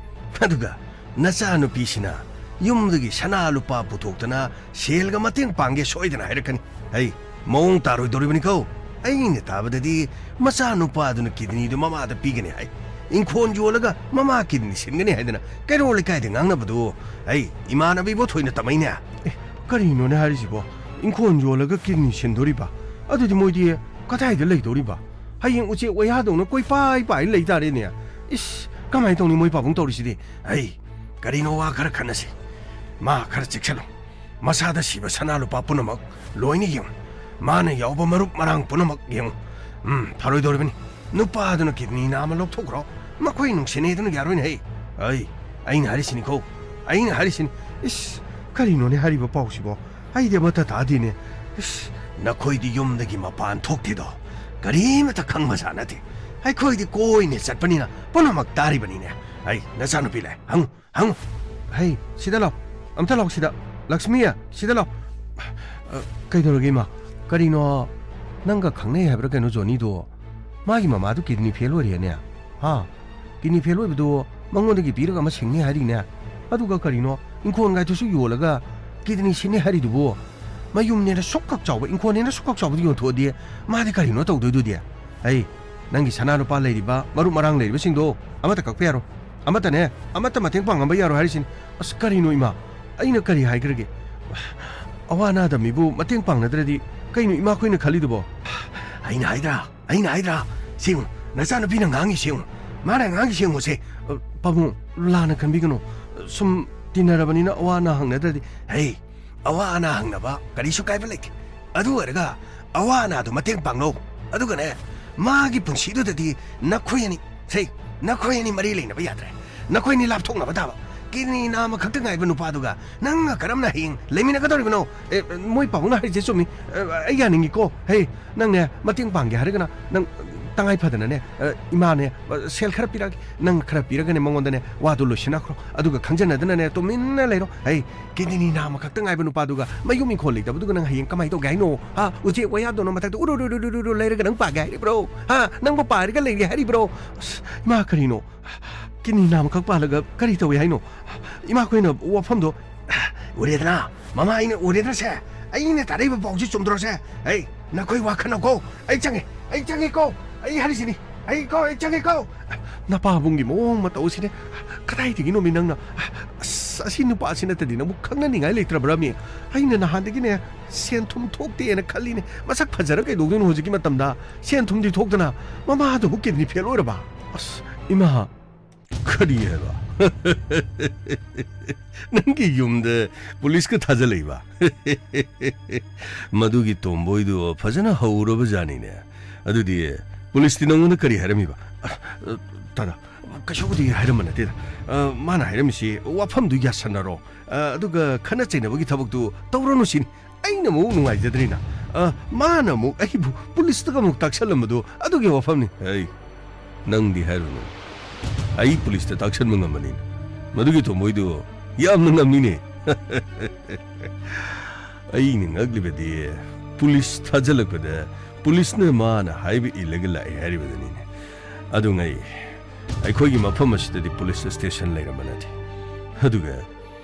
ꯑꯗꯨꯒ ꯅꯆꯥꯅꯨꯄꯤꯁꯤꯅ ꯌꯨꯝꯗꯒꯤ ꯁꯅꯥ ꯂꯨꯄꯥ ꯄꯨꯊꯣꯛꯇꯅ ꯁꯦꯜꯒ ꯃꯇꯦꯡ ꯄꯥꯡꯒꯦ ꯁꯣꯏꯗꯅ ꯍꯥꯏꯔꯛꯀꯅꯤ꯫ ꯑꯩ, ꯃꯑꯣꯡ ꯇꯥꯔꯣꯏꯗꯧꯔꯤꯕꯅꯤꯀꯣ꯫ ꯑꯩꯅ ꯇꯥꯕꯗꯗꯤ ꯃꯆꯥꯅꯨꯄꯥꯗꯨꯅ kidneyꯗꯨ ꯃꯃꯥꯗ ꯄꯤꯒꯅꯤ ꯍꯥꯏ꯫ ꯏꯪꯈꯣꯜ ꯌꯣꯜꯂꯒ ꯃꯃꯥ kidney ꯁꯤꯟꯒꯅꯤ ꯍꯥꯏꯗꯅ ꯀꯩꯔꯣꯜ ꯂꯩꯀꯥꯏꯗ ꯉꯥꯡꯅꯕꯗꯨ, ꯑꯩ, ꯏꯃꯥꯟꯅꯕ ꯏꯕꯣꯊꯣꯏꯅ ꯇꯝꯃꯛꯏꯅꯦ꯫ ꯑꯦ, ꯀꯔꯤꯅꯣꯅꯦ ꯍꯥꯏꯔꯤꯁꯤꯕꯣ? ꯏꯪꯈꯣꯜ ꯌꯣꯜꯂꯒ kidney ꯁꯤꯟꯗꯣꯔꯤꯕ? ꯑꯗꯨꯗꯤ ꯃꯣꯏꯗꯤ ꯀꯗꯥꯏꯗ ꯂꯩꯗꯣꯔꯤꯕ? ꯍꯌꯦꯡ ꯎꯆꯦꯛ ꯋꯥꯌꯥꯗꯧꯅ ꯀꯣꯏꯄꯥꯏ ꯄꯥꯏ ꯂꯩ ꯇꯥꯔꯦꯅꯦ꯫ ꯏꯁ, ꯀꯃꯥꯏꯅ ꯇꯧꯅꯤ ꯃꯣꯏ ꯄꯥꯕꯨꯡ ꯇꯧꯔꯤꯁꯤꯗꯤ? ꯑꯩ, ꯀꯔꯤꯅꯣ ꯋꯥ ꯈꯔ ꯈꯟꯅꯁꯤ꯫ ꯃꯥ ꯈꯔ ꯆꯦꯛꯁꯤꯜꯂꯨ꯫ ꯃꯁꯥꯗ ꯁꯤꯕ ꯁꯅꯥ ꯂꯨꯄꯥ ꯄꯨꯝꯅꯃꯛ ꯂꯣꯏꯅ ꯌꯦꯡꯉꯨ꯫ ꯃꯥꯅ ꯌꯥꯎꯕ ꯃꯔꯨꯞ ꯃꯔꯥꯡ ꯄꯨꯝꯅꯃꯛ ꯌꯦꯡꯉꯨ꯫ ꯎꯝ, ꯐꯔꯣꯏꯗꯧꯔꯤꯕꯅꯤ꯫ ꯅꯨꯄꯥꯗꯨꯅ kidney ꯅꯥꯝꯃ ꯂꯧꯊꯣꯛꯈ꯭ꯔꯣ꯫ ꯃꯈꯣꯏ ꯅꯨꯡꯁꯤꯅꯩꯗꯨꯅ ꯌꯥꯔꯣꯏꯅꯦ ꯍꯩ꯫ ꯑꯩ, ꯑꯩꯅ ꯍꯥꯏꯔꯤꯁꯤꯅꯤꯀꯣ꯫ ꯑꯩꯅ ꯍꯥꯏꯔꯤꯁꯤꯅꯤ꯫ ꯏꯁ, ꯀꯔꯤꯅꯣꯅꯦ ꯍꯥꯏꯔꯤꯕ ꯄꯥꯎꯁꯤꯕꯣ? ꯑꯩꯗꯤ ꯑꯃꯠꯇ ꯇꯥꯗꯦꯅꯦ꯫ ꯏꯁ, ꯅꯈꯣꯏꯗꯤ ꯌꯨꯝꯗꯒꯤ ꯃꯄꯥꯟ ꯊꯣꯛꯇꯦꯗꯣ꯫ ꯀꯔꯤꯃꯠꯇ ꯈꯪꯕꯖꯥꯠ ꯅꯠꯇꯦ꯫ ꯑꯩꯈꯣꯏꯗꯤ ꯀꯣꯏꯅ ꯆꯠꯄꯅꯤꯅ ꯄꯨꯝꯅꯃꯛ ꯇꯥꯔꯤꯕꯅꯤꯅꯦ꯫ ꯑꯩ, ꯅꯆꯥꯅꯨꯄꯤ ꯂꯩ, ꯍꯪꯉꯨ꯫ ꯍꯪꯉꯨ꯫ ꯍꯩ, ꯁꯤꯗ ꯂꯥꯎ꯫ ꯑꯝꯇ ꯂꯥꯎ ꯁꯤꯗ꯫ ꯂꯛꯁꯃꯤ, ꯁꯤꯗ ꯂꯥꯎ꯫ ꯑ, ꯀꯩꯗꯧꯔꯒꯦ ꯏꯃꯥ? ꯀꯔꯤꯅꯣ? ꯅꯪꯒ ꯈꯪꯅꯩ ꯍꯥꯏꯕ꯭ꯔꯥ ꯀꯩꯅꯣ ꯖꯣꯅꯤꯗꯣ? ꯃꯥꯒꯤ ꯃꯃꯥꯗꯨ kidney fail ꯑꯣꯏꯔꯦꯅꯦ꯫ ꯍꯥ? Kidney fail ꯑꯣꯏꯕꯗꯨ ꯃꯉꯣꯟꯗꯒꯤ ꯄꯤꯔꯒ ꯑꯃ ꯁꯤꯡꯅꯤ ꯍꯥꯏꯔꯤꯅꯦ꯫ ꯑꯗꯨꯒ ꯀꯔꯤꯅꯣ? ꯏꯪꯈꯣꯜꯒꯥꯏꯗꯨꯁꯨ ꯌꯣꯜꯂꯒ kidney ꯁꯤꯡꯅꯤ ꯍꯥꯏꯔꯤꯗꯨꯕꯨ? ꯃꯌꯨꯝꯅꯦꯅ ꯁꯨꯛ ꯈꯛ ꯆꯥꯎꯕ, ꯏꯪꯈꯣꯜꯅꯦꯅ ꯁꯨꯛ ꯈꯛ ꯆꯥꯎꯕꯗꯨ ꯌꯣꯟꯊꯣꯛꯑꯗꯤ ꯃꯥꯗꯤ ꯀꯔꯤꯅꯣ ꯇꯧꯗꯣꯏꯗꯨꯗꯤ? ꯑꯩ, ꯅꯪꯒꯤ ꯁꯅꯥ ꯂꯨꯄꯥ ꯂꯩꯔꯤꯕ, ꯃꯔꯨꯞ ꯃꯔꯥꯡ ꯂꯩꯔꯤꯕꯁꯤꯡꯗꯣ ꯑꯃꯠꯇ ꯀꯛꯄ ꯌꯥꯔꯣꯏ꯫ ꯑꯃꯠꯇꯅꯦ, ꯑꯃꯠꯇ ꯃꯇꯦꯡ ꯄꯥꯡꯉꯝꯕ ꯌꯥꯔꯣꯏ ꯍꯥꯏꯔꯤꯁꯤꯅꯤ꯫ ꯑꯁ, ꯀꯔꯤꯅꯣ ꯏꯃꯥ? ꯑꯩꯅ ꯀꯔꯤ ꯍꯥꯏꯈ꯭ꯔꯒꯦ? ꯑꯋꯥ ꯑꯅꯥꯗ ꯃꯤꯕꯨ ꯃꯇꯦꯡ ꯄꯥꯡꯅꯗ꯭ꯔꯗꯤ ꯀꯩꯅꯣ ꯏꯃꯥꯈꯣꯏꯅ ꯈꯜꯂꯤꯗꯨꯕꯣ? ꯑꯩꯅ ꯍꯥꯏꯗ꯭ꯔꯥ? ꯑꯩꯅ ꯍꯥꯏꯗ꯭ꯔꯥ? ꯁꯦꯡꯉꯨ, ꯅꯆꯥꯅꯨꯄꯤꯅ ꯉꯥꯡꯉꯤꯁꯦ ꯌꯦꯡꯉꯨ꯫ ꯃꯥꯅ ꯉꯥꯡꯉꯤꯁꯦ ꯌꯦꯡꯉꯨꯁꯦ꯫ ꯑ, ꯄꯥꯕꯨꯡ, ꯂꯥꯟꯅ ꯈꯟꯕꯤꯒꯅꯨ꯫ ꯁꯨꯝ ꯇꯤꯟꯅꯔꯕꯅꯤꯅ ꯑꯋꯥ ꯑꯅꯥ ꯍꯪꯅꯗ꯭ꯔꯗꯤ꯫ ꯍꯩ, ꯑꯋꯥ ꯑꯅꯥ ꯍꯪꯅꯕ ꯀꯔꯤꯁꯨ ꯀꯥꯏꯕ ꯂꯩꯇꯦ꯫ ꯑꯗꯨ ꯑꯣꯏꯔꯒ ꯑꯋꯥ ꯑꯅꯥꯗꯣ ꯃꯇꯦꯡ ꯄꯥꯡꯅꯧ꯫ ꯑꯗꯨꯒꯅꯦ, ꯃꯥꯒꯤ ꯄꯨꯟꯁꯤꯗꯨꯗꯗꯤ ꯅꯈꯣꯏ ꯑꯅꯤ, ꯁꯦ, ꯅꯈꯣꯏ ꯑꯅꯤ ꯃꯔꯤ ꯂꯩꯅꯕ ꯌꯥꯗ꯭ꯔꯦ꯫ ꯅꯈꯣꯏ ꯑꯅꯤ ꯂꯥꯞꯊꯣꯛꯅꯕ ꯇꯥꯕ꯫ ꯀꯤꯗꯅꯤ ꯅꯥꯝꯃ ꯈꯛꯇ ꯉꯥꯏꯕ ꯅꯨꯄꯥꯗꯨꯒ ꯅꯪꯒ ꯀꯔꯝꯅ ꯍꯌꯦꯡ ꯂꯩꯃꯤꯟꯅꯒꯗꯧꯔꯤꯕꯅꯣ? ꯑꯦ, ꯃꯣꯏ ꯄꯥꯕꯨꯡꯅ ꯍꯥꯏꯔꯤꯁꯦ ꯆꯨꯝꯃꯤ꯫ ꯑꯦ, ꯑꯩ ꯌꯥꯅꯤꯡꯉꯤꯀꯣ꯫ ꯍꯦ, ꯅꯪꯅꯦ ꯃꯇꯦꯡ ꯄꯥꯡꯒꯦ ꯍꯥꯏꯔꯒꯅ ꯅꯪ ꯇꯉꯥꯏ ꯐꯗꯅꯅꯦ, ꯑꯦ, ꯏꯃꯥꯅꯦ, ꯑꯦ, ꯁꯦꯜ ꯈꯔ ꯄꯤꯔꯛꯑꯒꯦ꯫ ꯅꯪ ꯈꯔ ꯄꯤꯔꯒꯅꯦ ꯃꯉꯣꯟꯗꯅꯦ ꯋꯥꯗꯣ ꯂꯣꯏꯁꯤꯟꯅꯈ꯭ꯔꯣ꯫ ꯑꯗꯨꯒ ꯈꯪꯖꯅꯗꯅꯅꯦ ꯇꯨꯃꯤꯟꯅ ꯂꯩꯔꯣ꯫ ꯍꯩ, ꯀꯤꯗꯅꯤ ꯅꯥꯝꯃ ꯈꯛꯇ ꯉꯥꯏꯕ ꯅꯨꯄꯥꯗꯨꯒ ꯃꯌꯨꯝ ꯏꯪꯈꯣꯜ ꯂꯩꯇꯕꯗꯨꯒ ꯅꯪ ꯍꯌꯦꯡ ꯀꯃꯥꯏꯅ ꯇꯧꯒꯦ ꯍꯥꯏꯅꯣ? ꯍꯥ? ꯎꯆꯦꯛ ꯋꯥꯌꯥꯗꯧꯅ ꯃꯊꯛꯇ ꯎꯔꯨ ꯔꯨ ꯔꯨ ꯔꯨ ꯔꯨ ꯂꯩꯔꯒ ꯅꯪ ꯄꯥꯒꯦ ꯍꯥꯏꯔꯤꯕ꯭ꯔꯣ? ꯍꯥ? ꯅꯪꯕꯨ ꯄꯥꯔꯒ ꯂꯩꯒꯦ ꯍꯥꯏꯔꯤꯕ꯭ꯔꯣ? ꯑꯁ, ꯏꯃꯥ, ꯀꯔꯤꯅꯣ? ꯀꯤꯗꯅꯤ ꯅꯥꯝꯃ ꯈꯛ ꯄꯥꯜꯂꯒ ꯀꯔꯤ ꯇꯧꯏ ꯍꯥꯏꯅꯣ? ꯏꯃꯥꯈꯣꯏꯅ ꯋꯥꯐꯝꯗꯣ ꯎꯔꯦꯗꯅ, ꯃꯃꯥ ꯑꯩꯅ ꯎꯔꯦꯗꯅ ꯁꯦ, ꯑꯩꯅ ꯇꯥꯔꯛꯏꯕ ꯄꯥꯎꯁꯤ ꯆꯨꯝꯗ꯭ꯔꯣ ꯁꯦ? ꯑꯩ, ꯅꯈꯣꯏ ꯋꯥ ꯈꯟꯅꯧꯀꯣ, ꯑꯩ ꯆꯪꯉꯦ, ꯑꯩ ꯆꯪꯉꯦꯀꯣ, ꯑꯩ ꯍꯥꯏꯔꯤꯁꯤꯅꯤ, ꯑꯩꯀꯣ, ꯑꯩ ꯆꯪꯉꯦꯀꯣ꯫ ꯅꯄꯥꯕꯨꯡꯒꯤ ꯃꯑꯣꯡ ꯃꯇꯧꯁꯤꯅꯦ, ꯀꯗꯥꯏꯗꯒꯤꯅꯣꯃꯤ ꯅꯪꯅ? ꯑꯁ, ꯑꯁꯤ ꯅꯨꯄꯥꯁꯤ ꯅꯠꯇꯗꯤ ꯅꯪꯕꯨ ꯈꯪꯅꯅꯤꯡꯉꯥꯏ ꯂꯩꯇ꯭ꯔꯕ꯭ꯔꯥꯃꯤ? ꯑꯩꯅ ꯅꯍꯥꯟꯗꯒꯤꯅꯦ ꯁꯦꯟ ꯊꯨꯝ ꯊꯣꯛꯇꯦꯅ ꯈꯜꯂꯤꯅꯦ, ꯃꯁꯛ ꯐꯖꯔ ꯀꯩꯗꯧꯗꯣꯏꯅꯣ ꯍꯧꯖꯤꯛꯀꯤ ꯃꯇꯝꯗ? ꯁꯦꯟ ꯊꯨꯝꯗꯤ ꯊꯣꯛꯇꯅ ꯃꯃꯥꯗꯨꯕꯨ ꯀꯤꯗꯅꯤ ꯐꯦꯜ ꯑꯣꯏꯔꯕ? ꯑꯁ, ꯏꯃꯥ! ꯀꯔꯤ ꯍꯥꯏꯕ? ꯅꯪꯒꯤ ꯌꯨꯝꯗ ꯄꯨꯂꯤꯁꯀ ꯊꯥꯖꯜꯂꯛꯏꯕ? ꯃꯗꯨꯒꯤ ꯇꯣꯝꯕꯣꯏꯗꯨ ꯐꯖꯅ ꯍꯧꯔꯕ ꯖꯥꯅꯤꯅꯦ꯫ ꯑꯗꯨꯗꯤ ꯄꯨꯂꯤꯁꯇꯤ ꯅꯪꯉꯣꯟꯗ ꯀꯔꯤ ꯍꯥꯏꯔꯝꯃꯤꯕ? ꯑ, ꯑ, ꯇꯥꯗ, ꯀꯩꯁꯨꯕꯨꯗꯤ ꯍꯥꯏꯔꯝꯕ ꯅꯠꯇꯦꯗ꯫ ꯑ, ꯃꯥꯅ ꯍꯥꯏꯔꯝꯃꯤꯁꯤ ꯋꯥꯐꯝꯗꯨ ꯌꯥꯁꯟꯅꯔꯣ, ꯑ, ꯑꯗꯨꯒ ꯈꯠꯅ ꯆꯩꯅꯕꯒꯤ ꯊꯕꯛꯇꯨ ꯇꯧꯔꯅꯨ ꯁꯤꯅꯤ꯫ ꯑꯩꯅ ꯑꯃꯨꯛ ꯅꯨꯡꯉꯥꯏꯖꯗ꯭ꯔꯤꯅ, ꯑ, ꯃꯥꯅ ꯑꯃꯨꯛ ꯑꯩꯕꯨ ꯄꯨꯂꯤꯁꯇꯒ ꯑꯃꯨꯛ ꯇꯥꯛꯁꯜꯂꯝꯕꯗꯣ ꯑꯗꯨꯒꯤ ꯋꯥꯐꯝꯅꯤ꯫ ꯑꯩ, ꯅꯪꯗꯤ ꯍꯥꯏꯔꯨꯅꯨ, ꯑꯩ ꯄꯨꯂꯤꯁꯇ ꯇꯥꯛꯁꯟꯕ ꯉꯝꯕꯅꯤꯅ꯫ ꯃꯗꯨꯒꯤ ꯊꯧꯃꯣꯏꯗꯨ ꯌꯥꯝꯅ ꯉꯝꯃꯤꯅꯦ꯫ ꯑꯩꯅ ꯉꯛꯂꯤꯕꯗꯤ ꯄꯨꯂꯤꯁ ꯊꯥꯖꯤꯜꯂꯛꯄꯗ ꯄꯨꯂꯤꯁꯅ ꯃꯥꯅ ꯍꯥꯏꯕ ꯏꯜꯂꯒ ꯂꯥꯛꯑꯦ ꯍꯥꯏꯔꯤꯕꯗꯨꯅꯤꯅꯦ꯫ ꯑꯗꯨꯉꯩ ꯑꯩꯈꯣꯏꯒꯤ ꯃꯐꯝ ꯑꯁꯤꯗꯗꯤ ꯄꯨꯂꯤꯁ ꯁ꯭ꯇꯦꯁꯟ ꯂꯩꯔꯝꯕ ꯅꯠꯇꯦ꯫ ꯑꯗꯨꯒ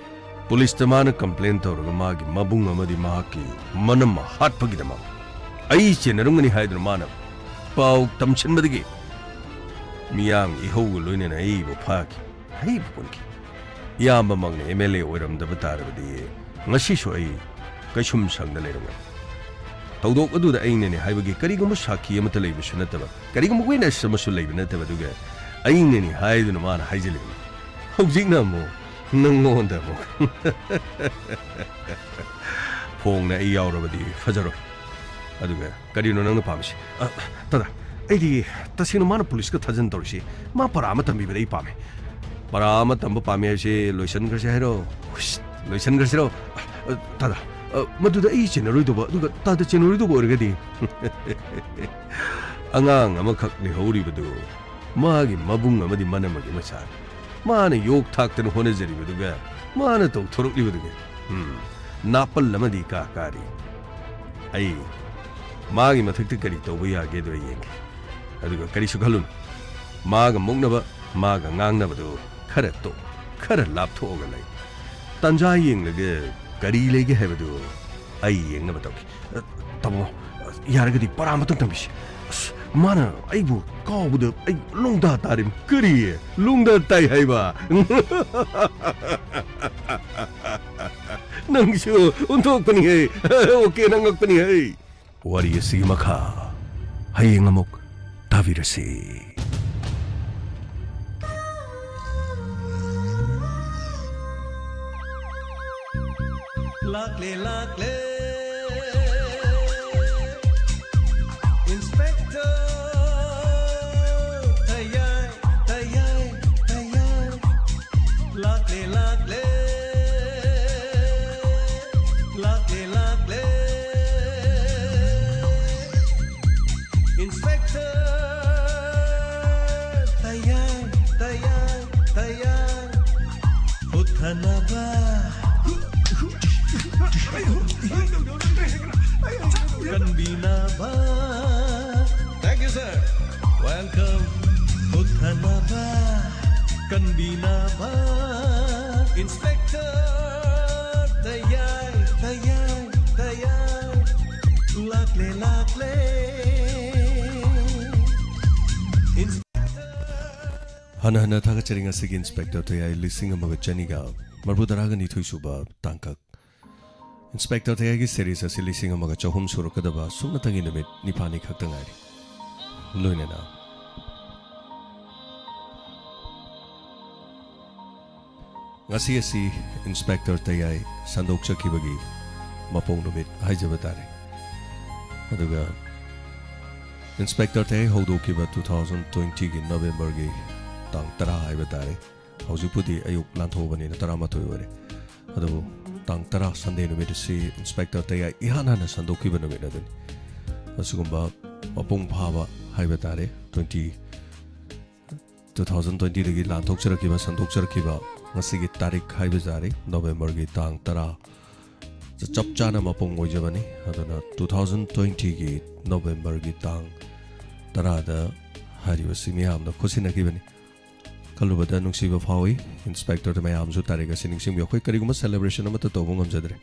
ꯄꯨꯂꯤꯁꯇ ꯃꯥꯅ ꯀꯝꯄ꯭ꯂꯦꯟ ꯇꯧꯔꯒ ꯃꯥꯒꯤ ꯃꯕꯨꯡ ꯑꯃꯗꯤ ꯃꯍꯥꯛꯀꯤ ꯃꯅꯝ ꯍꯥꯠꯄꯒꯤꯗꯃꯛ ꯑꯩ ꯆꯦꯟꯅꯔꯝꯒꯅꯤ ꯍꯥꯏꯗꯨꯅ ꯃꯥꯅ ꯄꯥꯎ ꯇꯝꯁꯤꯟꯕꯗꯒꯤ ꯃꯤꯌꯥꯝꯒꯤ ꯏꯍꯧꯒ ꯂꯣꯏꯅꯅ ꯑꯩꯕꯨ ꯐꯥꯈꯤ, ꯑꯩꯕꯨ ꯄꯨꯟꯈꯤ꯫ ꯏꯌꯥꯝꯕꯃꯛꯅ ꯑꯦꯝ ꯑꯦꯜ ꯑꯦ ꯑꯣꯏꯔꯝꯗꯕ ꯇꯥꯔꯕꯗꯤ ꯉꯁꯤꯁꯨ ꯑꯩ ꯀꯩꯁꯨꯝꯁꯪꯗ ꯂꯩꯔꯝꯒꯅꯤ꯫ ꯊꯧꯗꯣꯛ ꯑꯗꯨꯗ ꯑꯩꯅꯅꯤ ꯍꯥꯏꯕꯒꯤ ꯀꯔꯤꯒꯨꯝꯕ ꯁꯥꯈꯤ ꯑꯃꯠꯇ ꯂꯩꯕꯁꯨ ꯅꯠꯇꯕ, ꯀꯔꯤꯒꯨꯝꯕ ꯋꯤꯠꯅꯦꯁ ꯑꯃꯁꯨ ꯂꯩꯕ ꯅꯠꯇꯕ, ꯑꯗꯨꯒ ꯑꯩꯅꯅꯤ ꯍꯥꯏꯗꯨꯅ ꯃꯥꯅ ꯍꯥꯏꯖꯤꯜꯂꯤꯕꯅꯤ꯫ ꯍꯧꯖꯤꯛꯅ ꯑꯃꯨꯛ ꯅꯪꯉꯣꯟꯗ ꯑꯃꯨꯛ꯫ ꯐꯣꯡꯅ ꯑꯩ ꯌꯥꯎꯔꯕꯗꯤ ꯐꯖꯔꯣꯏ꯫ ꯑꯗꯨꯒ ꯀꯔꯤꯅꯣ ꯅꯪꯅ ꯄꯥꯝꯃꯤꯁꯤ? ꯑ, ꯇꯥꯗ, ꯑꯩꯗꯤ ꯇꯁꯦꯡꯅ ꯃꯥꯅ ꯄꯨꯂꯤꯁꯀ ꯊꯥꯖꯟ ꯇꯧꯔꯤꯁꯤ, ꯃꯥ ꯄꯔꯥ ꯑꯃ ꯇꯝꯕꯤꯕꯗ ꯑꯩ ꯄꯥꯝꯃꯦ꯫ ꯄꯔꯥ ꯑꯃ ꯇꯝꯕ ꯄꯥꯝꯃꯤ ꯍꯥꯏꯕꯁꯤ ꯂꯣꯏꯁꯟꯈ꯭ꯔꯁꯤ ꯍꯥꯏꯔꯣ? ꯍꯨꯏꯁ, ꯂꯣꯏꯁꯟꯈ꯭ꯔꯁꯤꯔꯣ? ꯑ, ꯇꯥꯗ, ꯑ, ꯃꯗꯨꯗ ꯑꯩ ꯆꯦꯟꯅꯔꯣꯏꯗꯧꯕ, ꯑꯗꯨꯒ ꯇꯥꯗ ꯆꯦꯟꯅꯔꯣꯏꯗꯧꯕ ꯑꯣꯏꯔꯒꯗꯤ? ꯑꯉꯥꯡ ꯑꯃꯈꯛ ꯂꯩꯍꯧꯔꯤꯕꯗꯨ ꯃꯥꯒꯤ ꯃꯕꯨꯡ ꯑꯃꯗꯤ ꯃꯅꯝ ꯑꯃꯒꯤ ꯃꯆꯥꯅꯤ꯫ ꯃꯥꯅ ꯌꯣꯛ ꯊꯥꯛꯇꯅ ꯍꯣꯠꯅꯖꯔꯤꯕꯗꯨꯒ ꯃꯥꯅ ꯇꯧꯊꯣꯔꯛꯂꯤꯕꯗꯨꯒ, ꯎꯝ, ꯅꯥꯄꯜ ꯑꯃꯗꯤ ꯏꯀꯥ ꯀꯥꯔꯤ꯫ ꯑꯩ ꯃꯥꯒꯤ ꯃꯊꯛꯇ ꯀꯔꯤ ꯇꯧꯕ ꯌꯥꯒꯦꯗꯣ ꯑꯩ ꯌꯦꯡꯒꯦ꯫ ꯑꯗꯨꯒ ꯀꯔꯤꯁꯨ ꯈꯜꯂꯨꯅꯨ, ꯃꯥꯒ ꯃꯨꯛꯅꯕ, ꯃꯥꯒ ꯉꯥꯡꯅꯕꯗꯨ ꯈꯔ ꯇꯣꯛ, ꯈꯔ ꯂꯥꯞꯊꯣꯛꯑꯒ ꯂꯩ꯫ ꯇꯥꯟꯖꯥ ꯌꯦꯡꯂꯒ ꯀꯔꯤ ꯂꯩꯒꯦ ꯍꯥꯏꯕꯗꯨ ꯑꯩ ꯌꯦꯡꯅꯕ ꯇꯧꯒꯦ꯫ ꯑ, ꯇꯥꯃꯣ, ꯑ, ꯌꯥꯔꯒꯗꯤ ꯄꯔꯥ ꯑꯃꯇꯪ ꯇꯝꯕꯤꯁꯤ꯫ ꯑꯁ, ꯃꯥꯅ ꯑꯩꯕꯨ ꯀꯥꯎꯕꯗ ꯑꯩ ꯂꯣꯡꯗꯥ ꯇꯥꯔꯦ꯫ ꯀꯔꯤ? ꯂꯣꯡꯗꯥ ꯇꯥꯏ ꯍꯥꯏꯕ? ꯅꯪꯁꯨ ꯑꯣꯟꯊꯣꯛꯄꯅꯤꯍꯦ꯫ ꯑꯣꯀꯦ, ꯅꯪ ꯉꯛꯄꯅꯤꯍꯦ꯫ ꯋꯥꯔꯤ ꯑꯁꯤꯒꯤ ꯃꯈꯥ ꯍꯌꯦꯡ ꯑꯃꯨꯛ ꯇꯥꯕꯤꯔꯁꯤ꯫ ꯂꯥꯛꯂꯦ, ꯂꯥꯛꯂꯦ, Inspector ꯇꯌꯥꯏ, ꯇꯌꯥꯏ, ꯇꯌꯥꯏ꯫ ꯂꯥꯛꯂꯦ, ꯂꯥꯛꯂꯦ, ꯂꯥꯛꯂꯦ, ꯂꯥꯛꯂꯦ, Inspector ꯇꯌꯥꯏ, ꯇꯌꯥꯏ, ꯇꯌꯥꯏ꯫ ꯍꯨꯠꯊꯅꯕ, ꯀꯟꯕꯤꯅꯕ꯫ Thank you, sir. Welcome. ꯍꯨꯠꯊꯅꯕ, ꯀꯟꯕꯤꯅꯕ꯫ Inspector ꯇꯌꯥꯏ, ꯇꯌꯥꯏ, ꯇꯌꯥꯏ꯫ ꯂꯥꯛꯂꯦ, ꯂꯥꯛꯂꯦ꯫ ꯍꯟꯅ ꯍꯟꯅ ꯊꯥꯒꯠꯆꯔꯤ ꯉꯁꯤꯒꯤ Inspector ꯇꯌꯥꯏ ꯂꯤꯁꯤꯡ ꯑꯃꯒ ꯆꯅꯤꯒ ꯃꯔꯤꯐꯨ ꯇꯔꯥꯒ ꯅꯤꯊꯣꯏ ꯁꯨꯕ ꯇꯥꯡꯀꯛ꯫ ꯏꯟꯁꯄꯦꯛꯇꯔ ꯇꯌꯥꯏꯒꯤ ꯁꯦꯔꯤꯁ ꯑꯁꯤ ꯂꯤꯁꯤꯡ ꯑꯃꯒ ꯆꯍꯨꯝ ꯁꯨꯔꯛꯀꯗꯕ ꯁꯨꯞꯅꯇꯪꯒꯤ ꯅꯨꯃꯤꯠ ꯅꯤꯄꯥꯜꯅꯤ ꯈꯛꯇ ꯉꯥꯏꯔꯤ꯫ ꯂꯣꯏꯅꯅ ꯉꯁꯤ ꯑꯁꯤ ꯏꯟꯁꯄꯦꯛꯇꯔ ꯇꯌꯥꯏ ꯁꯟꯗꯣꯛꯆꯈꯤꯕꯒꯤ ꯃꯄꯣꯛ ꯅꯨꯃꯤꯠ ꯍꯥꯏꯖꯕ ꯇꯥꯔꯦ꯫ ꯑꯗꯨꯒ ꯏꯟꯁꯄꯦꯛꯇꯔ ꯇꯌꯥꯏ ꯍꯧꯗꯣꯛꯈꯤꯕ ꯇꯨ ꯊꯥꯎꯖꯟ ꯇ꯭ꯋꯦꯟꯇꯤꯒꯤ ꯅꯕꯦꯝꯕꯔꯒꯤ ꯇꯥꯡ ꯇꯔꯥ ꯍꯥꯏꯕ ꯇꯥꯔꯦ꯫ ꯍꯧꯖꯤꯛꯄꯨꯗꯤ ꯑꯌꯨꯛ ꯂꯥꯟꯊꯣꯛꯑꯕꯅꯤꯅ ꯇꯔꯥꯃꯥꯊꯣꯏ ꯑꯣꯏꯔꯦ꯫ ꯑꯗꯨꯕꯨ ꯇꯥꯡ ꯇꯔꯥ ꯁꯟꯗꯦ ꯅꯨꯃꯤꯠ ꯑꯁꯤ ꯏꯟꯁꯄꯦꯛꯇꯔ ꯇꯌꯥꯏ ꯏꯍꯥꯟ ꯍꯥꯟꯅ ꯁꯟꯗꯣꯛꯈꯤꯕ ꯅꯨꯃꯤꯠ ꯑꯗꯨꯅꯤ꯫ ꯑꯁꯤꯒꯨꯝꯕ ꯃꯄꯨꯡ ꯐꯥꯕ ꯍꯥꯏꯕ ꯇꯥꯔꯦ, ꯇ꯭ꯋꯦꯟꯇꯤ, ꯇꯨ ꯊꯥꯎꯖꯟ ꯇ꯭ꯋꯦꯟꯇꯤꯗꯒꯤ ꯂꯥꯟꯊꯣꯛꯆꯔꯛꯈꯤꯕ, ꯁꯟꯗꯣꯛꯆꯔꯛꯈꯤꯕ ꯉꯁꯤꯒꯤ ꯇꯥꯔꯤꯛ ꯍꯥꯏꯕ ꯇꯥꯔꯦ, ꯅꯕꯦꯝꯕꯔꯒꯤ ꯇꯥꯡ ꯇꯔꯥ ꯆꯞ ꯆꯥꯅ ꯃꯄꯨꯡ ꯑꯣꯏꯖꯕꯅꯤ꯫ ꯑꯗꯨꯅ ꯇꯨ ꯊꯥꯎꯖꯟ ꯇ꯭ꯋꯦꯟꯇꯤꯒꯤ ꯅꯕꯦꯝꯕꯔꯒꯤ ꯇꯥꯡ ꯇꯔꯥꯗ ꯍꯥꯏꯔꯤꯕꯁꯤ ꯃꯤꯌꯥꯝꯅ ꯈꯨꯠꯁꯤꯟꯅꯈꯤꯕꯅꯤ꯫ ꯈꯜꯂꯨꯕꯗ ꯅꯨꯡꯁꯤꯕ ꯐꯥꯎꯏ꯫ ꯏꯟꯁꯄꯦꯛꯇꯔꯗ ꯃꯌꯥꯝꯁꯨ ꯇꯥꯔꯤꯛ ꯑꯁꯤ ꯅꯤꯡꯁꯤꯡꯕꯤꯌꯨ꯫ ꯑꯩꯈꯣꯏ ꯀꯔꯤꯒꯨꯝꯕ ꯁꯦꯂꯦꯕ꯭ꯔꯦꯁꯟ ꯑꯃꯠꯇ ꯇꯧꯕ ꯉꯝꯖꯗ꯭ꯔꯦ꯫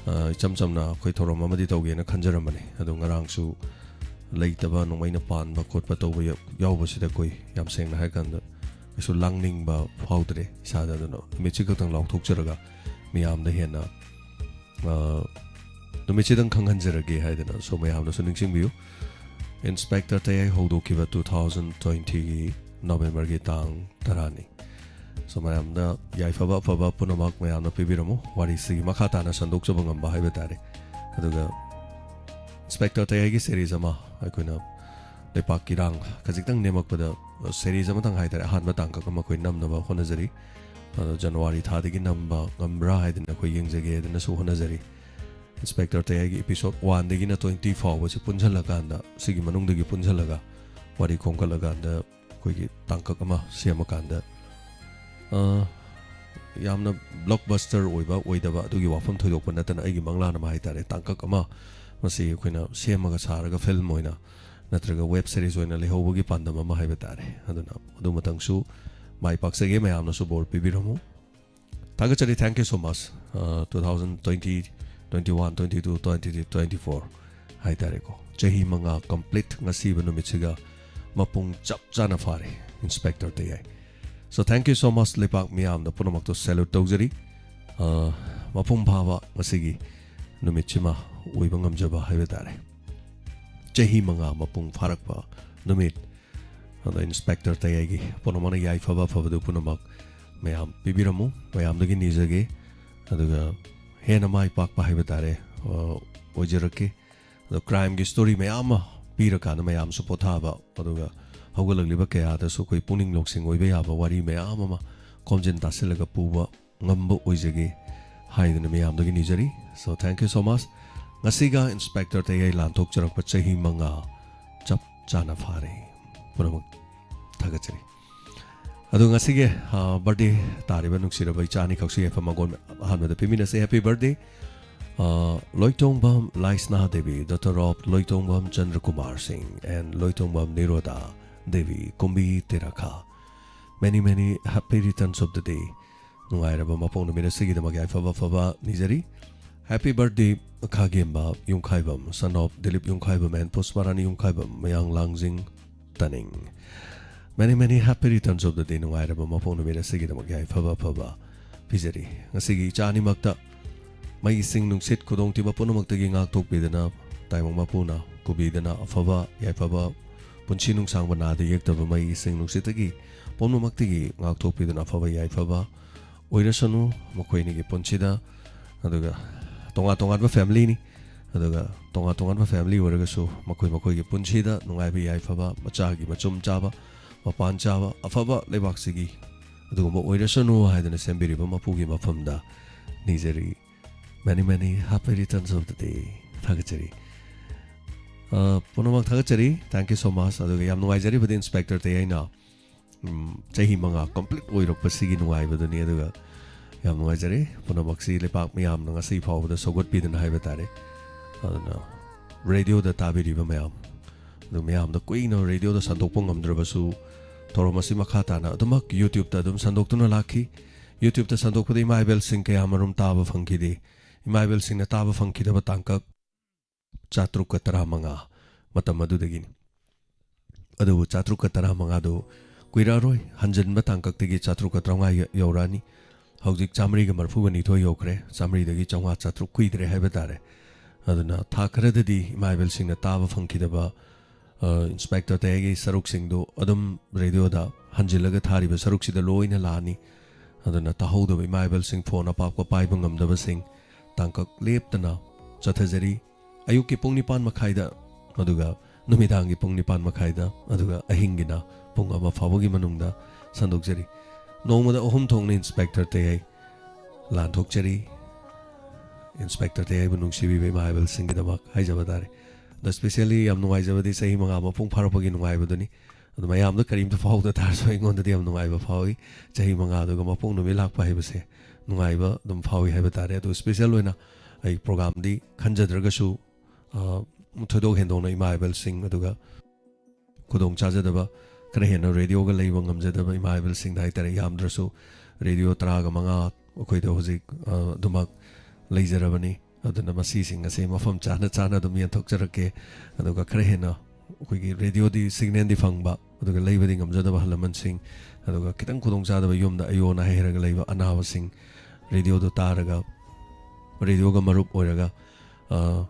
ꯑ, ꯏꯆꯝ ꯆꯝꯅ ꯑꯩꯈꯣꯏ ꯊꯧꯔꯝ ꯑꯃꯗꯤ ꯇꯧꯒꯦꯅ ꯈꯟꯖꯔꯝꯕꯅꯤ꯫ ꯑꯗꯣ ꯉꯔꯥꯡꯁꯨ ꯂꯩꯇꯕ, ꯅꯣꯡꯃꯩꯅ ꯄꯥꯟꯕ ꯈꯣꯠꯄ ꯇꯧꯕ ꯌꯥ-, ꯌꯥꯎꯕꯁꯤꯗ ꯑꯩꯈꯣꯏ, ꯌꯥꯝ ꯁꯦꯡꯅ ꯍꯥꯏꯔ ꯀꯥꯟꯗ, ꯀꯩꯁꯨ ꯂꯥꯡꯅꯤꯡꯕ ꯐꯥꯎꯗ꯭ꯔꯦ ꯏꯁꯥꯗ꯫ ꯑꯗꯨꯅ ꯅꯨꯃꯤꯠꯁꯤ ꯈꯛꯇꯪ ꯂꯥꯎꯊꯣꯛꯆꯔꯒ ꯃꯤꯌꯥꯝꯗ ꯍꯦꯟꯅ, ꯑ, ꯅꯨꯃꯤꯠꯁꯤꯗꯪ ꯈꯪꯍꯟꯖꯔꯒꯦ ꯍꯥꯏꯗꯅ꯫ So, ꯃꯌꯥꯝꯅꯁꯨ ꯅꯤꯡꯁꯤꯡꯕꯤꯌꯨ꯫ ꯏꯟꯁꯄꯦꯛꯇꯔ ꯇꯌꯥꯏ ꯍꯧꯗꯣꯛꯈꯤꯕ ꯇꯨ ꯊꯥꯎꯖꯟ ꯇ꯭ꯋꯦꯟꯇꯤꯒꯤ ꯅꯕꯦꯝꯕꯔꯒꯤ ꯇꯥꯡ ꯇꯔꯥꯅꯤ꯫ So, ꯃꯌꯥꯝꯗ ꯌꯥꯏꯐꯕ ꯑꯐꯕ ꯄꯨꯝꯅꯃꯛ ꯃꯌꯥꯝꯅ ꯄꯤꯕꯤꯔꯝꯃꯨ꯫ ꯋꯥꯔꯤꯁꯤꯒꯤ ꯃꯈꯥ ꯇꯥꯅ ꯁꯟꯗꯣꯛꯆꯕ ꯉꯝꯕ ꯍꯥꯏꯕ ꯇꯥꯔꯦ꯫ ꯑꯗꯨꯒ ꯏꯟꯁꯄꯦꯛꯇꯔ ꯇꯌꯥꯏꯒꯤ ꯁꯦꯔꯤꯁ ꯑꯃ ꯑꯩꯈꯣꯏꯅ ꯂꯩꯄꯥꯛꯀꯤ ꯏꯔꯥꯡ ꯈꯖꯤꯛꯇꯪ ꯅꯦꯝꯃꯛꯄꯗ, ꯑ, ꯁꯦꯔꯤꯁ ꯑꯃꯇꯪ ꯍꯥꯏ ꯇꯥꯔꯦ, ꯑꯍꯥꯟꯕ ꯇꯥꯡꯀꯛ ꯑꯃ ꯑꯩꯈꯣꯏ ꯅꯝꯅꯕ ꯍꯣꯠꯅꯖꯔꯤ꯫ ꯑꯗꯣ ꯖꯅꯋꯥꯔꯤ ꯊꯥꯗꯒꯤ ꯅꯝꯕ ꯉꯝꯕ꯭ꯔꯥ ꯍꯥꯏꯗꯅ ꯑꯩꯈꯣꯏ ꯌꯦꯡꯖꯒꯦ ꯍꯥꯏꯗꯅꯁꯨ ꯍꯣꯠꯅꯖꯔꯤ꯫ ꯏꯟꯁꯄꯦꯛꯇꯔ ꯇꯌꯥꯏꯒꯤ ꯏꯄꯤꯁꯣꯗ ꯋꯥꯟꯗꯒꯤꯅ ꯇ꯭ꯋꯦꯟꯇꯤ ꯐꯥꯎꯕꯁꯤ ꯄꯨꯟꯁꯤꯜꯂꯀꯥꯟꯗ, ꯁꯤꯒꯤ ꯃꯅꯨꯡꯗꯒꯤ ꯄꯨꯟꯁꯤꯜꯂꯒ ꯋꯥꯔꯤ ꯈꯣꯝꯒꯠꯂꯀꯥꯟꯗ ꯑꯩꯈꯣꯏꯒꯤ ꯇꯥꯡꯀꯛ ꯑꯃ ꯁꯦꯝꯃꯀꯥꯟꯗ, ꯑ, ꯌꯥꯝꯅ ꯕ꯭ꯂꯣꯛꯕꯁꯇꯔ ꯑꯣꯏꯕ ꯑꯣꯏꯗꯕ ꯑꯗꯨꯒꯤ ꯋꯥꯐꯝ ꯊꯣꯏꯗꯣꯛꯄ ꯅꯠꯇꯅ, ꯑꯩꯒꯤ ꯃꯪꯂꯥꯟ ꯑꯃ ꯍꯥꯏ ꯇꯥꯔꯦ, ꯇꯥꯡꯀꯛ ꯑꯃ ꯃꯁꯤ ꯑꯩꯈꯣꯏꯅ ꯁꯦꯝꯃꯒ ꯁꯥꯔꯒ ꯐꯤꯂꯝ ꯑꯣꯏꯅ ꯅꯠꯇ꯭ꯔꯒ ꯋꯦꯕ ꯁꯦꯔꯤꯁ ꯑꯣꯏꯅ ꯂꯩꯍꯧꯕꯒꯤ ꯄꯥꯟꯗꯝ ꯑꯃ ꯍꯥꯏꯕ ꯇꯥꯔꯦ꯫ ꯑꯗꯨꯅ ꯑꯗꯨꯃꯇꯪꯁꯨ ꯃꯥꯏ ꯄꯥꯛꯆꯒꯦ꯫ ꯃꯌꯥꯝꯅꯁꯨ ꯕꯣꯔ ꯄꯤꯕꯤꯔꯝꯃꯨ꯫ ꯊꯥꯒꯠꯆꯔꯤ꯫ Thank you so much꯫ ꯑ, two thousand twenty, twenty one, twenty two, twenty three, twenty four ꯍꯥꯏ ꯇꯥꯔꯦꯀꯣ꯫ ꯆꯍꯤ ꯃꯉꯥ ꯀꯝꯄ꯭ꯂꯤꯠ ꯉꯁꯤꯕ ꯅꯨꯃꯤꯠꯁꯤꯒ ꯃꯄꯨꯡ ꯆꯞ ꯆꯥꯅ ꯐꯥꯔꯦ, inspector ꯇꯌꯥꯏ꯫ So, thank you so much꯫ ꯂꯩꯄꯥꯛ ꯃꯤꯌꯥꯝꯗ ꯄꯨꯝꯅꯃꯛꯇ ꯁꯦꯂ꯭ꯌꯨꯠ ꯇꯧꯖꯔꯤ꯫ ꯑ, ꯃꯄꯨꯡ ꯐꯥꯕ ꯉꯁꯤꯒꯤ ꯅꯨꯃꯤꯠꯁꯤꯃ ꯑꯣꯏꯕ ꯉꯝꯖꯕ ꯍꯥꯏꯕ ꯇꯥꯔꯦ꯫ ꯆꯍꯤ ꯃꯉꯥ ꯃꯄꯨꯡ ꯐꯥꯔꯛꯄ ꯅꯨꯃꯤꯠ꯫ ꯑꯗꯣ ꯏꯟꯁꯄꯦꯛꯇꯔ ꯇꯌꯥꯏꯒꯤ ꯄꯨꯝꯅꯃꯛꯅ ꯌꯥꯏꯐꯕ ꯑꯐꯕꯗꯨ ꯄꯨꯝꯅꯃꯛ ꯃꯌꯥꯝ ꯄꯤꯕꯤꯔꯝꯃꯨ, ꯃꯌꯥꯝꯗꯒꯤ ꯅꯤꯖꯒꯦ꯫ ꯑꯗꯨꯒ ꯍꯦꯟꯅ ꯃꯥꯏ ꯄꯥꯛꯄ ꯍꯥꯏꯕ ꯇꯥꯔꯦ, ꯑ, ꯑꯣꯏꯖꯔꯛꯀꯦ꯫ ꯑꯗꯣ ꯀ꯭ꯔꯥꯏꯝꯒꯤ ꯁ꯭ꯇꯣꯔꯤ ꯃꯌꯥꯝ ꯑꯃ ꯄꯤꯔꯀꯥꯟꯗ ꯃꯌꯥꯝꯁꯨ ꯄꯣꯊꯥꯕ, ꯑꯗꯨꯒ ꯍꯧꯒꯠꯂꯛꯂꯤꯕ ꯀꯌꯥꯗꯁꯨ ꯑꯩꯈꯣꯏ ꯄꯨꯛꯅꯤꯡ ꯂꯧꯁꯤꯡ ꯑꯣꯏꯕ ꯌꯥꯕ ꯋꯥꯔꯤ ꯃꯌꯥꯝ ꯑꯃ ꯈꯣꯝꯖꯤꯟ ꯇꯥꯁꯤꯜꯂꯒ ꯄꯨꯕ ꯉꯝꯕ ꯑꯣꯏꯖꯒꯦ ꯍꯥꯏꯗꯨꯅ ꯃꯌꯥꯝꯗꯒꯤ ꯅꯤꯖꯔꯤ꯫ So, thank you so much꯫ ꯉꯁꯤꯒ ꯏꯟꯁꯄꯦꯛꯇꯔ ꯇꯌꯥꯏ ꯂꯥꯟꯊꯣꯛꯆꯔꯛꯄ ꯆꯍꯤ ꯃꯉꯥ ꯆꯞ ꯆꯥꯅ ꯐꯥꯔꯦ꯫ ꯄꯨꯝꯅꯃꯛ ꯊꯥꯒꯠꯆꯔꯤ꯫ ꯑꯗꯣ ꯉꯁꯤꯒꯤ, ꯑ, ꯕꯥꯔꯗꯦ ꯇꯥꯔꯤꯕ ꯅꯨꯡꯁꯤꯔꯕ ꯏꯆꯥ ꯑꯅꯤꯈꯛꯁꯨ ꯌꯥꯏꯐ ꯃꯪꯒꯣꯜ ꯑꯍꯥꯟꯕꯗ ꯄꯤꯃꯤꯟꯅꯁꯦ꯫ Happy birthday, ꯑ, ꯂꯣꯏꯇꯣꯡꯕꯝ ꯂꯥꯏꯁꯅꯥ ꯗꯦꯕꯤ, daughter of ꯂꯣꯏꯇꯣꯡꯕꯝ ꯆꯟꯗ꯭ꯔꯀꯨꯃꯥꯔ ꯁꯤꯡ and Loitongbam ꯅꯤꯔꯣꯗꯥ Devi, ꯀꯨꯝꯕꯤ ꯇꯦꯔꯥꯈꯥ꯫ Many, many happy returns of the day꯫ ꯅꯨꯡꯉꯥꯏꯔꯕ ꯃꯄꯣꯛ ꯅꯨꯃꯤꯠ ꯑꯁꯤꯒꯤꯗꯃꯛ ꯌꯥꯏꯐꯕ ꯑꯐꯕ ꯅꯤꯖꯔꯤ꯫ Happy birthday, ꯈꯥꯒꯦꯝꯕ Yumkhaibam, son of Dilip Yumkhaibam and ꯄꯨꯁꯄꯥꯔꯥꯅꯤ ꯌꯨꯝꯈꯥꯏꯕꯝ, ꯃꯌꯥꯡ ꯂꯥꯡꯖꯤꯡ ꯇꯅꯤꯡ꯫ Many, many happy returns of the day꯫ ꯅꯨꯡꯉꯥꯏꯔꯕ ꯃꯄꯣꯛ ꯅꯨꯃꯤꯠ ꯑꯁꯤꯒꯤꯗꯃꯛ ꯌꯥꯏꯐꯕ ꯑꯐꯕ ꯄꯤꯖꯔꯤ꯫ ꯉꯁꯤꯒꯤ ꯏꯆꯥ ꯑꯅꯤꯃꯛꯇ ꯃꯩ, ꯏꯁꯤꯡ, ꯅꯨꯡꯁꯤꯠ, ꯈꯨꯗꯣꯡꯊꯤꯕ ꯄꯨꯝꯅꯃꯛꯇꯒꯤ ꯉꯥꯛꯊꯣꯛꯄꯤꯗꯅ, ꯇꯥꯏꯕꯪ ꯃꯄꯨꯅ ꯀꯨꯕꯤꯗꯅ, ꯑꯐꯕ ꯌꯥꯏꯐꯕ ꯄꯨꯟꯁꯤ ꯅꯨꯡꯁꯥꯡꯕ, ꯅꯥꯗ ꯌꯦꯛꯇꯕ, ꯃꯩ, ꯏꯁꯤꯡ, ꯅꯨꯡꯁꯤꯠꯇꯒꯤ ꯄꯨꯝꯅꯃꯛꯇꯒꯤ ꯉꯥꯛꯊꯣꯛꯄꯤꯗꯨꯅ ꯑꯐꯕ ꯌꯥꯏꯐꯕ ꯑꯣꯏꯔꯁꯅꯨ ꯃꯈꯣꯏ ꯑꯅꯤꯒꯤ ꯄꯨꯟꯁꯤꯗ꯫ ꯑꯗꯨꯒ ꯇꯣꯉꯥꯟ ꯇꯣꯉꯥꯟꯕ ꯐꯦꯃꯤꯂꯤꯅꯤ꯫ ꯑꯗꯨꯒ ꯇꯣꯉꯥꯟ ꯇꯣꯉꯥꯟꯕ ꯐꯦꯃꯤꯂꯤ ꯑꯣꯏꯔꯒꯁꯨ ꯃꯈꯣꯏ ꯃꯈꯣꯏꯒꯤ ꯄꯨꯟꯁꯤꯗ ꯅꯨꯡꯉꯥꯏꯕ ꯌꯥꯏꯐꯕ, ꯃꯆꯥꯒꯤ ꯃꯆꯨꯝ ꯆꯥꯕ, ꯃꯄꯥꯟ ꯆꯥꯕ, ꯑꯐꯕ ꯂꯩꯕꯥꯛꯁꯤꯒꯤ ꯑꯗꯨꯒꯨꯝꯕ ꯑꯣꯏꯔꯁꯅꯨ ꯍꯥꯏꯗꯨꯅ ꯁꯦꯝꯕꯤꯔꯤꯕ ꯃꯄꯨꯒꯤ ꯃꯐꯝꯗ ꯅꯤꯖꯔꯤ꯫ Many, many happy returns of the day꯫ ꯊꯥꯒꯠꯆꯔꯤ꯫ ꯑ, ꯄꯨꯝꯅꯃꯛ ꯊꯥꯒꯠꯆꯔꯤ꯫ Thank you so much꯫ ꯑꯗꯨꯒ ꯌꯥꯝ ꯅꯨꯡꯉꯥꯏꯖꯔꯤꯕꯗꯤ ꯏꯟꯁꯄꯦꯛꯇꯔ ꯇꯌꯥꯏꯅ, ꯎꯝ, ꯆꯍꯤ ꯃꯉꯥ ꯀꯝꯄ꯭ꯂꯤꯠ ꯑꯣꯏꯔꯛꯄꯁꯤꯒꯤ ꯅꯨꯡꯉꯥꯏꯕꯗꯨꯅꯤ꯫ ꯑꯗꯨꯒ ꯌꯥꯝ ꯅꯨꯡꯉꯥꯏꯖꯔꯦ꯫ ꯄꯨꯝꯅꯃꯛꯁꯤ ꯂꯩꯄꯥꯛ ꯃꯤꯌꯥꯝꯅ ꯉꯁꯤ ꯐꯥꯎꯕꯗ ꯁꯧꯒꯠꯄꯤꯗꯨꯅ ꯍꯥꯏꯕ ꯇꯥꯔꯦ꯫ ꯑꯗꯨꯅ ꯔꯦꯗꯤꯑꯣꯗ ꯇꯥꯕꯤꯔꯤꯕ ꯃꯌꯥꯝ, ꯑꯗꯨ ꯃꯌꯥꯝꯗ ꯀꯨꯏꯅ ꯔꯦꯗꯤꯑꯣꯗ ꯁꯟꯗꯣꯛꯄ ꯉꯝꯗ꯭ꯔꯕꯁꯨ, ꯊꯧꯔꯝ ꯑꯁꯤ ꯃꯈꯥ ꯇꯥꯅ ꯑꯗꯨꯃꯛ YouTube-ꯇ ꯑꯗꯨꯝ ꯁꯟꯗꯣꯛꯇꯨꯅ ꯂꯥꯛꯈꯤ꯫ YouTube-ꯇ ꯁꯟꯗꯣꯛꯄꯗ ꯏꯃꯥ ꯏꯕꯦꯜꯁꯤꯡ ꯀꯌꯥꯃꯔꯨꯝ ꯇꯥꯕ ꯐꯪꯈꯤꯗꯦ꯫ ꯏꯃꯥ ꯏꯕꯦꯜꯁꯤꯡꯅ ꯇꯥꯕ ꯐꯪꯈꯤꯗꯕ ꯇꯥꯡꯀꯛ ꯆꯥꯇ꯭ꯔꯨꯛꯀ ꯇꯔꯥꯃꯉꯥ ꯃꯇꯝ ꯑꯗꯨꯗꯒꯤꯅꯤ꯫ ꯑꯗꯨꯕꯨ ꯆꯥꯇ꯭ꯔꯨꯛꯀ ꯇꯔꯥꯃꯉꯥꯗꯨ ꯀꯨꯏꯔꯛꯑꯔꯣꯏ, ꯍꯟꯖꯤꯟꯕ ꯇꯥꯡꯀꯛꯇꯒꯤ ꯆꯥꯇ꯭ꯔꯨꯛꯀ ꯇꯔꯥꯃꯉꯥ ꯌ-, ꯌꯧꯔꯛꯑꯅꯤ꯫ ꯍꯧꯖꯤꯛ ꯆꯥꯃꯔꯤꯒ ꯃꯔꯤꯐꯨꯒ ꯅꯤꯊꯣꯏ ꯌꯧꯈ꯭ꯔꯦ꯫ ꯆꯥꯃꯔꯤꯗꯒꯤ ꯆꯥꯝꯃꯉꯥ ꯆꯥꯇ꯭ꯔꯨꯛ ꯀꯨꯏꯗ꯭ꯔꯦ ꯍꯥꯏꯕ ꯇꯥꯔꯦ꯫ ꯑꯗꯨꯅ ꯊꯥ ꯈꯔꯗꯗꯤ ꯏꯃꯥ ꯏꯕꯦꯜꯁꯤꯡꯅ ꯇꯥꯕ ꯐꯪꯈꯤꯗꯕ, ꯑ, ꯏꯟꯁꯄꯦꯛꯇꯔ ꯇꯌꯥꯏꯒꯤ ꯁꯔꯨꯛꯁꯤꯡꯗꯨ ꯑꯗꯨꯝ ꯔꯦꯗꯤꯑꯣꯗ ꯍꯟꯖꯤꯜꯂꯒ ꯊꯥꯔꯤꯕ ꯁꯔꯨꯛꯁꯤꯗ ꯂꯣꯏꯅ ꯂꯥꯛꯑꯅꯤ꯫ ꯑꯗꯨꯅ ꯇꯥꯍꯧꯗꯕ ꯏꯃꯥ ꯏꯕꯦꯜꯁꯤꯡ, ꯐꯣꯟ ꯑꯄꯥꯛꯄ ꯄꯥꯏꯕ ꯉꯝꯗꯕꯁꯤꯡ ꯇꯥꯡꯀꯛ ꯂꯦꯞꯇꯅ ꯆꯠꯊꯖꯔꯤ꯫ ꯑꯌꯨꯛꯀꯤ ꯄꯨꯡ ꯅꯤꯄꯥꯟ ꯃꯈꯥꯏꯗ, ꯑꯗꯨꯒ ꯅꯨꯃꯤꯗꯥꯡꯒꯤ ꯄꯨꯡ ꯅꯤꯄꯥꯟ ꯃꯈꯥꯏꯗ, ꯑꯗꯨꯒ ꯑꯍꯤꯡꯒꯤꯅ ꯄꯨꯡ ꯑꯃ ꯐꯥꯎꯕꯒꯤ ꯃꯅꯨꯡꯗ ꯁꯟꯗꯣꯛꯆꯔꯤ꯫ ꯅꯣꯡꯃꯗ ꯑꯍꯨꯝ ꯊꯣꯛꯅ ꯏꯟꯁꯄꯦꯛꯇꯔ ꯇꯌꯥꯏ ꯂꯥꯟꯊꯣꯛꯆꯔꯤ꯫ ꯏꯟꯁꯄꯦꯛꯇꯔ ꯇꯌꯥꯏꯕꯨ ꯅꯨꯡꯁꯤꯕꯤꯕ ꯏꯃꯥ ꯏꯕꯦꯜꯁꯤꯡꯒꯤꯗꯃꯛ ꯍꯥꯏꯖꯕ ꯇꯥꯔꯦ꯫ ꯑꯗꯣ specially ꯌꯥꯝ ꯅꯨꯡꯉꯥꯏꯖꯕꯗꯤ ꯆꯍꯤ ꯃꯉꯥ ꯃꯄꯨꯡ ꯐꯥꯔꯛꯄꯒꯤ ꯅꯨꯡꯉꯥꯏꯕꯗꯨꯅꯤ꯫ ꯑꯗꯣ ꯃꯌꯥꯝꯗ ꯀꯔꯤꯝꯇ ꯐꯥꯎꯗ ꯇꯥꯔꯁꯨ ꯑꯩꯉꯣꯟꯗꯗꯤ ꯌꯥꯝ ꯅꯨꯡꯉꯥꯏꯕ ꯐꯥꯎꯏ꯫ ꯆꯍꯤ ꯃꯉꯥꯗꯨꯒ ꯃꯄꯣꯛ ꯅꯨꯃꯤꯠ ꯂꯥꯛꯄ ꯍꯥꯏꯕꯁꯦ ꯅꯨꯡꯉꯥꯏꯕ ꯑꯗꯨꯝ ꯐꯥꯎꯏ ꯍꯥꯏꯕ ꯇꯥꯔꯦ꯫ ꯑꯗꯣ special ꯑꯣꯏꯅ ꯑꯩ ꯄ꯭ꯔꯣꯒ꯭ꯔꯥꯝꯗꯤ ꯈꯟꯖꯗ꯭ꯔꯒꯁꯨ, ꯑ, ꯊꯣꯏꯗꯣꯛ ꯍꯦꯟꯗꯣꯛꯅ ꯏꯃꯥ ꯏꯕꯦꯜꯁꯤꯡ, ꯑꯗꯨꯒ ꯈꯨꯗꯣꯡ ꯆꯥꯖꯗꯕ, ꯈꯔ ꯍꯦꯟꯅ ꯔꯦꯗꯤꯑꯣꯒ ꯂꯩꯕ ꯉꯝꯖꯗꯕ ꯏꯃꯥ ꯏꯕꯦꯜꯁꯤꯡꯗ ꯍꯥꯏꯇꯥꯔꯦ, ꯌꯥꯝꯗ꯭ꯔꯁꯨ ꯔꯦꯗꯤꯑꯣ ꯇꯔꯥꯒ ꯃꯉꯥ ꯑꯩꯈꯣꯏꯗ ꯍꯧꯖꯤꯛ, ꯑ, ꯑꯗꯨꯃꯛ ꯂꯩꯖꯔꯕꯅꯤ꯫ ꯑꯗꯨꯅ ꯃꯁꯤꯁꯤꯡ ꯑꯁꯦ ꯃꯐꯝ ꯆꯥꯅ ꯆꯥꯅ ꯑꯗꯨꯝ ꯌꯦꯟꯊꯣꯛꯆꯔꯛꯀꯦ꯫ ꯑꯗꯨꯒ ꯈꯔ ꯍꯦꯟꯅ ꯑꯩꯈꯣꯏꯒꯤ ꯔꯦꯗꯤꯑꯣꯗꯤ ꯁꯤꯒꯅꯦꯜꯗꯤ ꯐꯪꯕ, ꯑꯗꯨꯒ ꯂꯩꯕꯗꯤ ꯉꯝꯖꯗꯕ ꯑꯍꯜ ꯂꯃꯟꯁꯤꯡ, ꯑꯗꯨꯒ ꯈꯤꯇꯪ ꯈꯨꯗꯣꯡꯆꯥꯗꯕ ꯌꯨꯝꯗ ꯑꯌꯣ ꯑꯅꯥ ꯍꯩꯔꯒ ꯂꯩꯕ ꯑꯅꯥꯕꯁꯤꯡ, ꯔꯦꯗꯤꯑꯣꯗꯨ ꯇꯥꯔꯒ, ꯔꯦꯗꯤꯑꯣꯒ ꯃꯔꯨꯞ ꯑꯣꯏꯔꯒ, ꯑ,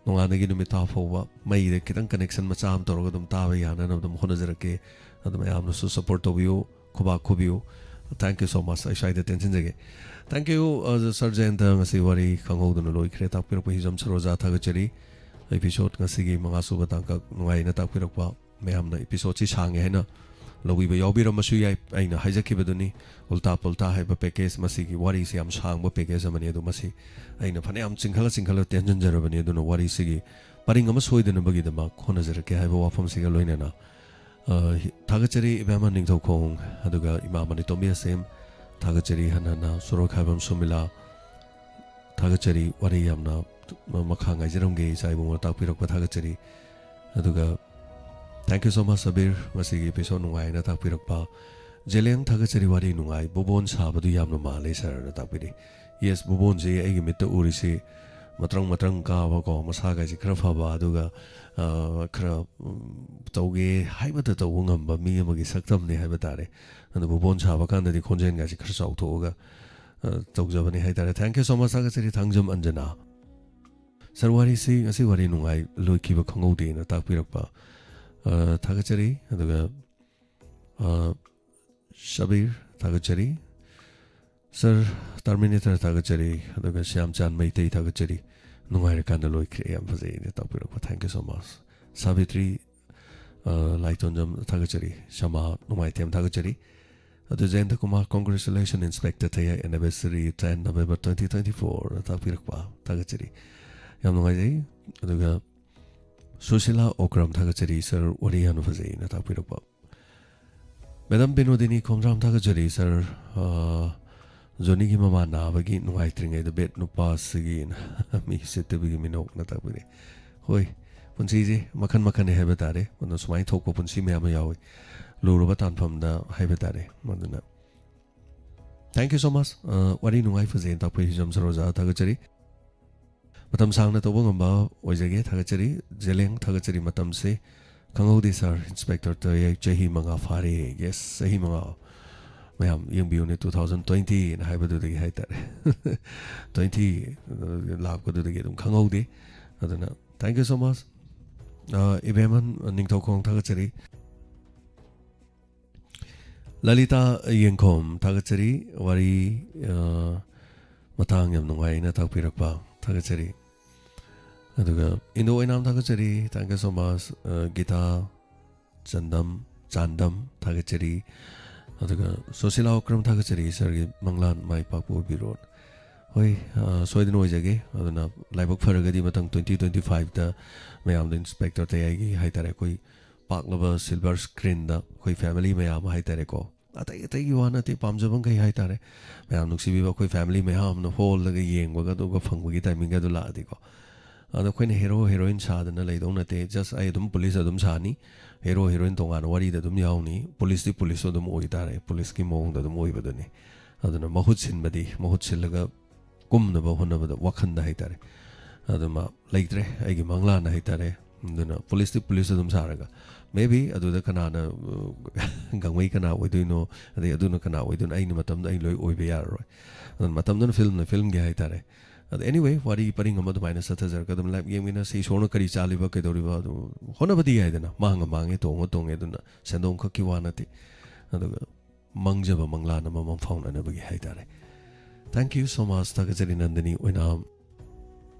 ꯅꯣꯡꯉꯥꯟꯗꯒꯤ ꯅꯨꯃꯤꯠ ꯇꯥ ꯐꯥꯎꯕ ꯃꯩꯗ ꯈꯤꯇꯪ ꯀꯅꯦꯛꯁꯟ ꯃꯆꯥ ꯑꯃ ꯇꯧꯔꯒ ꯑꯗꯨꯝ ꯇꯥꯕ ꯌꯥꯅꯅꯕ ꯑꯗꯨꯝ ꯍꯣꯠꯅꯖꯔꯛꯀꯦ꯫ ꯑꯗꯨ ꯃꯌꯥꯝꯅꯁꯨ ꯁꯞꯄꯣꯔꯠ ꯇꯧꯕꯤꯌꯨ, ꯈꯨꯕꯥꯛ ꯈꯨꯕꯤꯌꯨ꯫ Thank you so much꯫ ꯑꯩ ꯁ꯭ꯋꯥꯏꯗ ꯇꯦꯟꯁꯤꯟꯖꯒꯦ꯫ Thank you, ꯑ, ꯁꯔ ꯖꯌꯟꯇ, ꯉꯁꯤ ꯋꯥꯔꯤ ꯈꯪꯍꯧꯗꯅ ꯂꯣꯏꯈ꯭ꯔꯦ꯫ ꯇꯥꯛꯄꯤꯔꯛꯄ ꯍꯤꯖꯝ ꯁꯔꯣꯖꯥ ꯊꯥꯒꯠꯆꯔꯤ꯫ Episode ꯉꯁꯤꯒꯤ ꯃꯉꯥ ꯁꯨꯕ ꯇꯥꯡꯀꯛ ꯅꯨꯡꯉꯥꯏꯅ ꯇꯥꯛꯄꯤꯔꯛꯄ ꯃꯌꯥꯝꯅ, episodeꯁꯤ ꯁꯥꯡꯉꯦ ꯍꯥꯏꯅ ꯂꯧꯕꯤꯕ ꯌꯥꯎꯕꯤꯔꯝꯕꯁꯨ ꯌꯥꯏ꯫ ꯑꯩꯅ ꯍꯥꯏꯖꯈꯤꯕꯗꯨꯅꯤ, ꯎꯜꯇꯥ ꯄꯨꯜꯇꯥ ꯍꯥꯏꯕ package, ꯃꯁꯤꯒꯤ ꯋꯥꯔꯤꯁꯤ ꯌꯥꯝ ꯁꯥꯡꯕ package ꯑꯃꯅꯤ꯫ ꯑꯗꯨ ꯃꯁꯤ ꯑꯩꯅ ꯐꯅꯌꯥꯝ ꯆꯤꯡꯈꯠꯂ ꯆꯤꯡꯈꯠꯂ ꯇꯦꯟꯖꯟꯖꯔꯕꯅꯤ꯫ ꯑꯗꯨꯅ ꯋꯥꯔꯤꯁꯤꯒꯤ ꯄꯔꯤꯡ ꯑꯃ ꯁꯣꯏꯗꯅꯕꯒꯤꯗꯃꯛ ꯍꯣꯠꯅꯖꯔꯛꯀꯦ ꯍꯥꯏꯕ ꯋꯥꯐꯝꯁꯤꯒ ꯂꯣꯏꯅꯅ, ꯑ, ꯍꯤ-, ꯊꯥꯒꯠꯆꯔꯤ ꯏꯕꯦꯝꯃ ꯅꯤꯡꯊꯧꯈꯣꯡ, ꯑꯗꯨꯒ ꯏꯃꯥ ꯃꯅꯤꯇꯣꯝꯕꯤ ꯑꯁꯦꯝ, ꯊꯥꯒꯠꯆꯔꯤ ꯍꯟꯅ ꯍꯟꯅ ꯁꯣꯔꯣꯛꯈꯥꯏꯕꯝ ꯁꯨꯃꯤꯂꯥ, ꯊꯥꯒꯠꯆꯔꯤ꯫ ꯋꯥꯔꯤ ꯌꯥꯝꯅ ꯃꯈꯥ ꯉꯥꯏꯖꯔꯝꯒꯦ, ꯏꯆꯥ ꯏꯕꯨꯡꯉꯣ ꯇꯥꯛꯄꯤꯔꯛꯄ ꯊꯥꯒꯠꯆꯔꯤ꯫ ꯑꯗꯨꯒ thank you so much, Sabir, ꯉꯁꯤꯒꯤ episode ꯅꯨꯡꯉꯥꯏꯅ ꯇꯥꯛꯄꯤꯔꯛꯄ꯫ ꯖꯦꯂꯦꯡ, ꯊꯥꯒꯠꯆꯔꯤ, ꯋꯥꯔꯤ ꯅꯨꯡꯉꯥꯏ꯫ ꯕꯨꯕꯣꯟ ꯁꯥꯕꯗꯨ ꯌꯥꯝꯅ ꯃꯥꯜꯂꯦ ꯁꯥꯔꯅ ꯇꯥꯛꯄꯤꯔꯤ꯫ Yes, ꯕꯨꯕꯣꯟꯁꯤ ꯑꯩꯒꯤ ꯃꯤꯠꯇ ꯎꯔꯤꯁꯤ ꯃꯇ꯭ꯔꯪ ꯃꯇ꯭ꯔꯪ ꯀꯥꯕꯀꯣ, ꯃꯁꯥꯒꯥꯏꯁꯤ ꯈꯔ ꯐꯕ, ꯑꯗꯨꯒ, ꯑ, ꯈꯔ, ꯎꯝ, ꯇꯧꯒꯦ ꯍꯥꯏꯕꯗ ꯇꯧꯕ ꯉꯝꯕ ꯃꯤ ꯑꯃꯒꯤ ꯁꯛꯇꯝꯅꯤ ꯍꯥꯏꯕ ꯇꯥꯔꯦ꯫ ꯑꯗꯨ ꯕꯨꯕꯣꯟ ꯁꯥꯕ ꯀꯥꯟꯗꯗꯤ ꯈꯣꯟꯖꯦꯜꯒꯥꯏꯁꯤ ꯈꯔ ꯆꯥꯎꯊꯣꯛꯑꯒ, ꯑ, ꯇꯧꯖꯕꯅꯤ ꯍꯥꯏꯇꯥꯔꯦ꯫ Thank you so much, ꯊꯥꯒꯠꯆꯔꯤ꯫ ꯊꯥꯡꯖꯝ ꯑꯟꯖꯅꯥ꯫ Sir, ꯋꯥꯔꯤꯁꯤ, ꯉꯁꯤ ꯋꯥꯔꯤ ꯅꯨꯡꯉꯥꯏ, ꯂꯣꯏꯈꯤꯕ ꯈꯪꯍꯧꯗꯦꯅ ꯇꯥꯛꯄꯤꯔꯛꯄ, ꯑ, ꯊꯥꯒꯠꯆꯔꯤ꯫ ꯑꯗꯨꯒ, ꯑ, ꯁꯕꯤꯔ, ꯊꯥꯒꯠꯆꯔꯤ꯫ Sir, Terminator, ꯊꯥꯒꯠꯆꯔꯤ꯫ ꯑꯗꯨꯒ ꯁ꯭ꯌꯥꯝꯆꯥꯟ ꯃꯩꯇꯩ, ꯊꯥꯒꯠꯆꯔꯤ꯫ ꯅꯨꯡꯉꯥꯏꯔꯀꯥꯟꯗ ꯂꯣꯏꯈ꯭ꯔꯦ, ꯌꯥꯝ ꯐꯖꯩꯅ ꯇꯥꯛꯄꯤꯔꯛꯄ, thank you so much꯫ Savitri, ꯑ, ꯂꯥꯏꯇꯣꯟꯖꯝ, ꯊꯥꯒꯠꯆꯔꯤ꯫ ꯁꯃꯥ ꯅꯨꯡꯉꯥꯏꯇꯦꯝ, ꯊꯥꯒꯠꯆꯔꯤ꯫ ꯑꯗꯨ ꯖꯌꯟꯇ Kumar, congratulations, Inspector ꯊꯌꯥꯏ, anniversary ten November twenty twenty-four ꯇꯥꯛꯄꯤꯔꯛꯄ, ꯊꯥꯒꯠꯆꯔꯤ꯫ ꯌꯥꯝ ꯅꯨꯡꯉꯥꯏꯖꯩ꯫ ꯑꯗꯨꯒ ꯁꯨꯁꯤꯂꯥ ꯑꯣꯀ꯭ꯔꯝ, ꯊꯥꯒꯠꯆꯔꯤ sir, ꯋꯥꯔꯤ ꯌꯥꯝꯅ ꯐꯖꯩꯅ ꯇꯥꯛꯄꯤꯔꯛꯄ꯫ Madam ꯕꯤꯅꯣꯗꯤꯅꯤ ꯈꯣꯝꯗ꯭ꯔꯥꯝ, ꯊꯥꯒꯠꯆꯔꯤ sir꯫ ꯑ, ꯖꯣꯅꯤꯒꯤ ꯃꯃꯥ ꯅꯥꯕꯒꯤ ꯅꯨꯡꯉꯥꯏꯇ꯭ꯔꯤꯉꯩꯗ bad ꯅꯨꯄꯥꯁꯤꯒꯤꯅ ꯃꯤ ꯎꯁꯤꯠꯇꯕꯒꯤ ꯃꯤꯅꯣꯛꯅ ꯇꯥꯛꯄꯤꯔꯦ꯫ ꯍꯣꯏ, ꯄꯨꯟꯁꯤꯁꯦ ꯃꯈꯟ ꯃꯈꯟꯅꯤ ꯍꯥꯏꯕ ꯇꯥꯔꯦ꯫ ꯑꯗꯣ ꯁꯨꯃꯥꯏꯅ ꯊꯣꯛꯄ ꯄꯨꯟꯁꯤ ꯃꯌꯥꯝ ꯑꯃ ꯌꯥꯎꯏ, ꯂꯨꯔꯕ ꯇꯥꯟꯐꯝꯗ ꯍꯥꯏꯕ ꯇꯥꯔꯦ꯫ ꯑꯗꯨꯅ thank you so much꯫ ꯑ, ꯋꯥꯔꯤ ꯅꯨꯡꯉꯥꯏ ꯐꯖꯩꯅ ꯇꯥꯛꯄꯤ ꯍꯤꯖꯝ ꯁꯔꯣꯖꯥ, ꯊꯥꯒꯠꯆꯔꯤ꯫ ꯃꯇꯝ ꯁꯥꯡꯅ ꯇꯧꯕ ꯉꯝꯕ ꯑꯣꯏꯖꯒꯦ, ꯊꯥꯒꯠꯆꯔꯤ꯫ ꯖꯦꯂꯦꯡ, ꯊꯥꯒꯠꯆꯔꯤ꯫ ꯃꯇꯝꯁꯦ ꯈꯪꯍꯧꯗꯦ sir, Inspector ꯊꯌꯥꯏ, ꯆꯍꯤ ꯃꯉꯥ ꯐꯥꯔꯦ꯫ Yes, ꯆꯍꯤ ꯃꯉꯥ꯫ ꯃꯌꯥꯝ ꯌꯦꯡꯕꯤꯌꯨꯅꯦ, two thousand twenty ꯍꯥꯏꯅ ꯍꯥꯏꯕꯗꯨꯗꯒꯤ ꯍꯥꯏꯇꯥꯔꯦ꯫ Twenty ꯂꯥꯛꯄꯗꯨꯗꯒꯤ ꯑꯗꯨꯝ ꯈꯪꯍꯧꯗꯦ꯫ ꯑꯗꯨꯅ thank you so much꯫ ꯑ, ꯏꯕꯦꯝꯍꯟ ꯅꯤꯡꯊꯧꯈꯣꯡ, ꯊꯥꯒꯠꯆꯔꯤ꯫ ꯂꯂꯤꯇꯥ ꯌꯦꯡꯈꯣꯝ, ꯊꯥꯒꯠꯆꯔꯤ꯫ ꯋꯥꯔꯤ, ꯑ, ꯃꯇꯥꯡ ꯌꯥꯝ ꯅꯨꯡꯉꯥꯏꯅ ꯇꯥꯛꯄꯤꯔꯛꯄ, ꯊꯥꯒꯠꯆꯔꯤ꯫ ꯑꯗꯨꯒ ꯏꯟꯗꯣ ꯑꯣꯏꯅꯥꯝ, ꯊꯥꯒꯠꯆꯔꯤ, thank you so much꯫ ꯑ, ꯒꯤꯇꯥ ꯆꯥꯟꯗꯝ, ꯆꯥꯟꯗꯝ, ꯊꯥꯒꯠꯆꯔꯤ꯫ ꯑꯗꯨꯒ ꯁꯣꯁꯤꯂꯥ ꯑꯣꯀ꯭ꯔꯝ, ꯊꯥꯒꯠꯆꯔꯤ꯫ Sirꯒꯤ ꯃꯪꯂꯥꯟ ꯃꯥꯏ ꯄꯥꯛꯄ ꯑꯣꯏꯕꯤꯔꯣ꯫ ꯍꯣꯏ, ꯑ, ꯁꯣꯏꯗꯅ ꯑꯣꯏꯖꯒꯦ꯫ ꯑꯗꯨꯅ ꯂꯥꯏꯕꯛ ꯐꯔꯒꯗꯤ ꯃꯊꯪ twenty twenty-fiveꯇ ꯃꯌꯥꯝꯗ Inspector ꯊꯌꯥꯏꯒꯤ ꯍꯥꯏꯇꯥꯔꯦ, ꯑꯩꯈꯣꯏ ꯄꯥꯛꯂꯕ silver screenꯗ ꯑꯩꯈꯣꯏ family ꯃꯌꯥꯝ ꯍꯥꯏꯇꯥꯔꯦꯀꯣ, ꯑꯇꯩ ꯑꯇꯩꯒꯤ ꯋꯥ ꯅꯠꯇꯦ, ꯄꯥꯝꯖꯕ ꯃꯈꯩ ꯍꯥꯏꯇꯥꯔꯦ, ꯃꯌꯥꯝ ꯅꯨꯡꯁꯤꯕꯤꯕ ꯑꯩꯈꯣꯏ family ꯃꯌꯥꯝꯅ hallꯗꯒ ꯌꯦꯡꯕꯒ ꯑꯗꯨꯒ ꯐꯪꯕꯒꯤ timingꯒ ꯑꯗꯨ ꯂꯥꯛꯑꯗꯤꯀꯣ꯫ ꯑꯗꯣ ꯑꯩꯈꯣꯏꯅ hero heroine ꯁꯥꯗꯅ ꯂꯩꯗꯧ ꯅꯠꯇꯦ, just ꯑꯩ ꯑꯗꯨꯝ police ꯑꯗꯨꯝ ꯁꯥꯅꯤ, hero heroine ꯇꯣꯉꯥꯟꯅ ꯋꯥꯔꯤꯗ ꯑꯗꯨꯝ ꯌꯥꯎꯅꯤ, policeꯇꯤ police ꯑꯗꯨꯝ ꯑꯣꯏꯇꯥꯔꯦ, policeꯀꯤ ꯃꯑꯣꯡꯗ ꯑꯗꯨꯝ ꯑꯣꯏꯕꯗꯨꯅꯤ꯫ ꯑꯗꯨꯅ ꯃꯍꯨꯠ ꯁꯤꯟꯕꯗꯤ, ꯃꯍꯨꯠ ꯁꯤꯜꯂꯒ ꯀꯨꯝꯅꯕ ꯍꯣꯠꯅꯕꯗ, ꯋꯥꯈꯟꯗ ꯍꯥꯏꯇꯥꯔꯦ, ꯑꯗꯨꯃ ꯂꯩꯇ꯭ꯔꯦ꯫ ꯑꯩꯒꯤ ꯃꯪꯂꯥꯟ ꯍꯥꯏꯇꯥꯔꯦ, ꯑꯗꯨꯅ ꯄꯨꯂꯤꯁꯇꯤ ꯄꯨꯂꯤꯁ ꯑꯗꯨꯝ ꯁꯥꯔꯒ, maybe ꯑꯗꯨꯗ ꯀꯅꯥꯅ, ꯑ, ꯒꯥꯡꯃꯩ ꯀꯅꯥ ꯑꯣꯏꯗꯣꯏꯅꯣ, ꯑꯗꯩ ꯑꯗꯨꯅ ꯀꯅꯥ ꯑꯣꯏꯗꯣꯏꯅꯣ, ꯑꯩꯅ ꯃꯇꯝꯗꯨꯗ ꯑꯩ ꯂꯣꯏ ꯑꯣꯏꯕ ꯌꯥꯔꯔꯣꯏ꯫ ꯑꯗꯨꯅ ꯃꯇꯝꯗꯨꯅ ꯐꯤꯂꯝꯅ ꯐꯤꯂꯝꯒꯤ ꯍꯥꯏꯇꯥꯔꯦ꯫ ꯑꯗꯣ anyway, ꯋꯥꯔꯤ ꯄꯔꯤꯡ ꯑꯃ ꯑꯗꯨꯃꯥꯏꯅ ꯆꯠꯊꯖꯔꯒ ꯑꯗꯨꯝ ꯂꯥꯏꯞ ꯌꯦꯡꯃꯤꯟꯅꯁꯤ꯫ ꯏꯁꯣꯔꯅ ꯀꯔꯤ ꯆꯥꯜꯂꯤꯕ, ꯀꯩꯗꯧꯔꯤꯕ, ꯑꯗꯨ ꯍꯣꯠꯅꯕꯗꯤ ꯌꯥꯏꯗꯅ, ꯃꯥꯡꯉ ꯃꯥꯡꯉꯦ, ꯇꯣꯡꯉ ꯇꯣꯡꯉꯦ, ꯑꯗꯨꯅ ꯁꯦꯟꯗꯣꯡ ꯈꯛꯀꯤ ꯋꯥ ꯅꯠꯇꯦ꯫ ꯑꯗꯨꯒ ꯃꯪꯖꯕ ꯃꯪꯂꯥꯟ ꯑꯃꯃꯝ ꯐꯥꯎꯅꯅꯕꯒꯤ ꯍꯥꯏꯇꯥꯔꯦ꯫ Thank you so much, ꯊꯥꯒꯠꯆꯔꯤ ꯅꯟꯗꯅꯤ ꯑꯣꯏꯅꯥꯝ꯫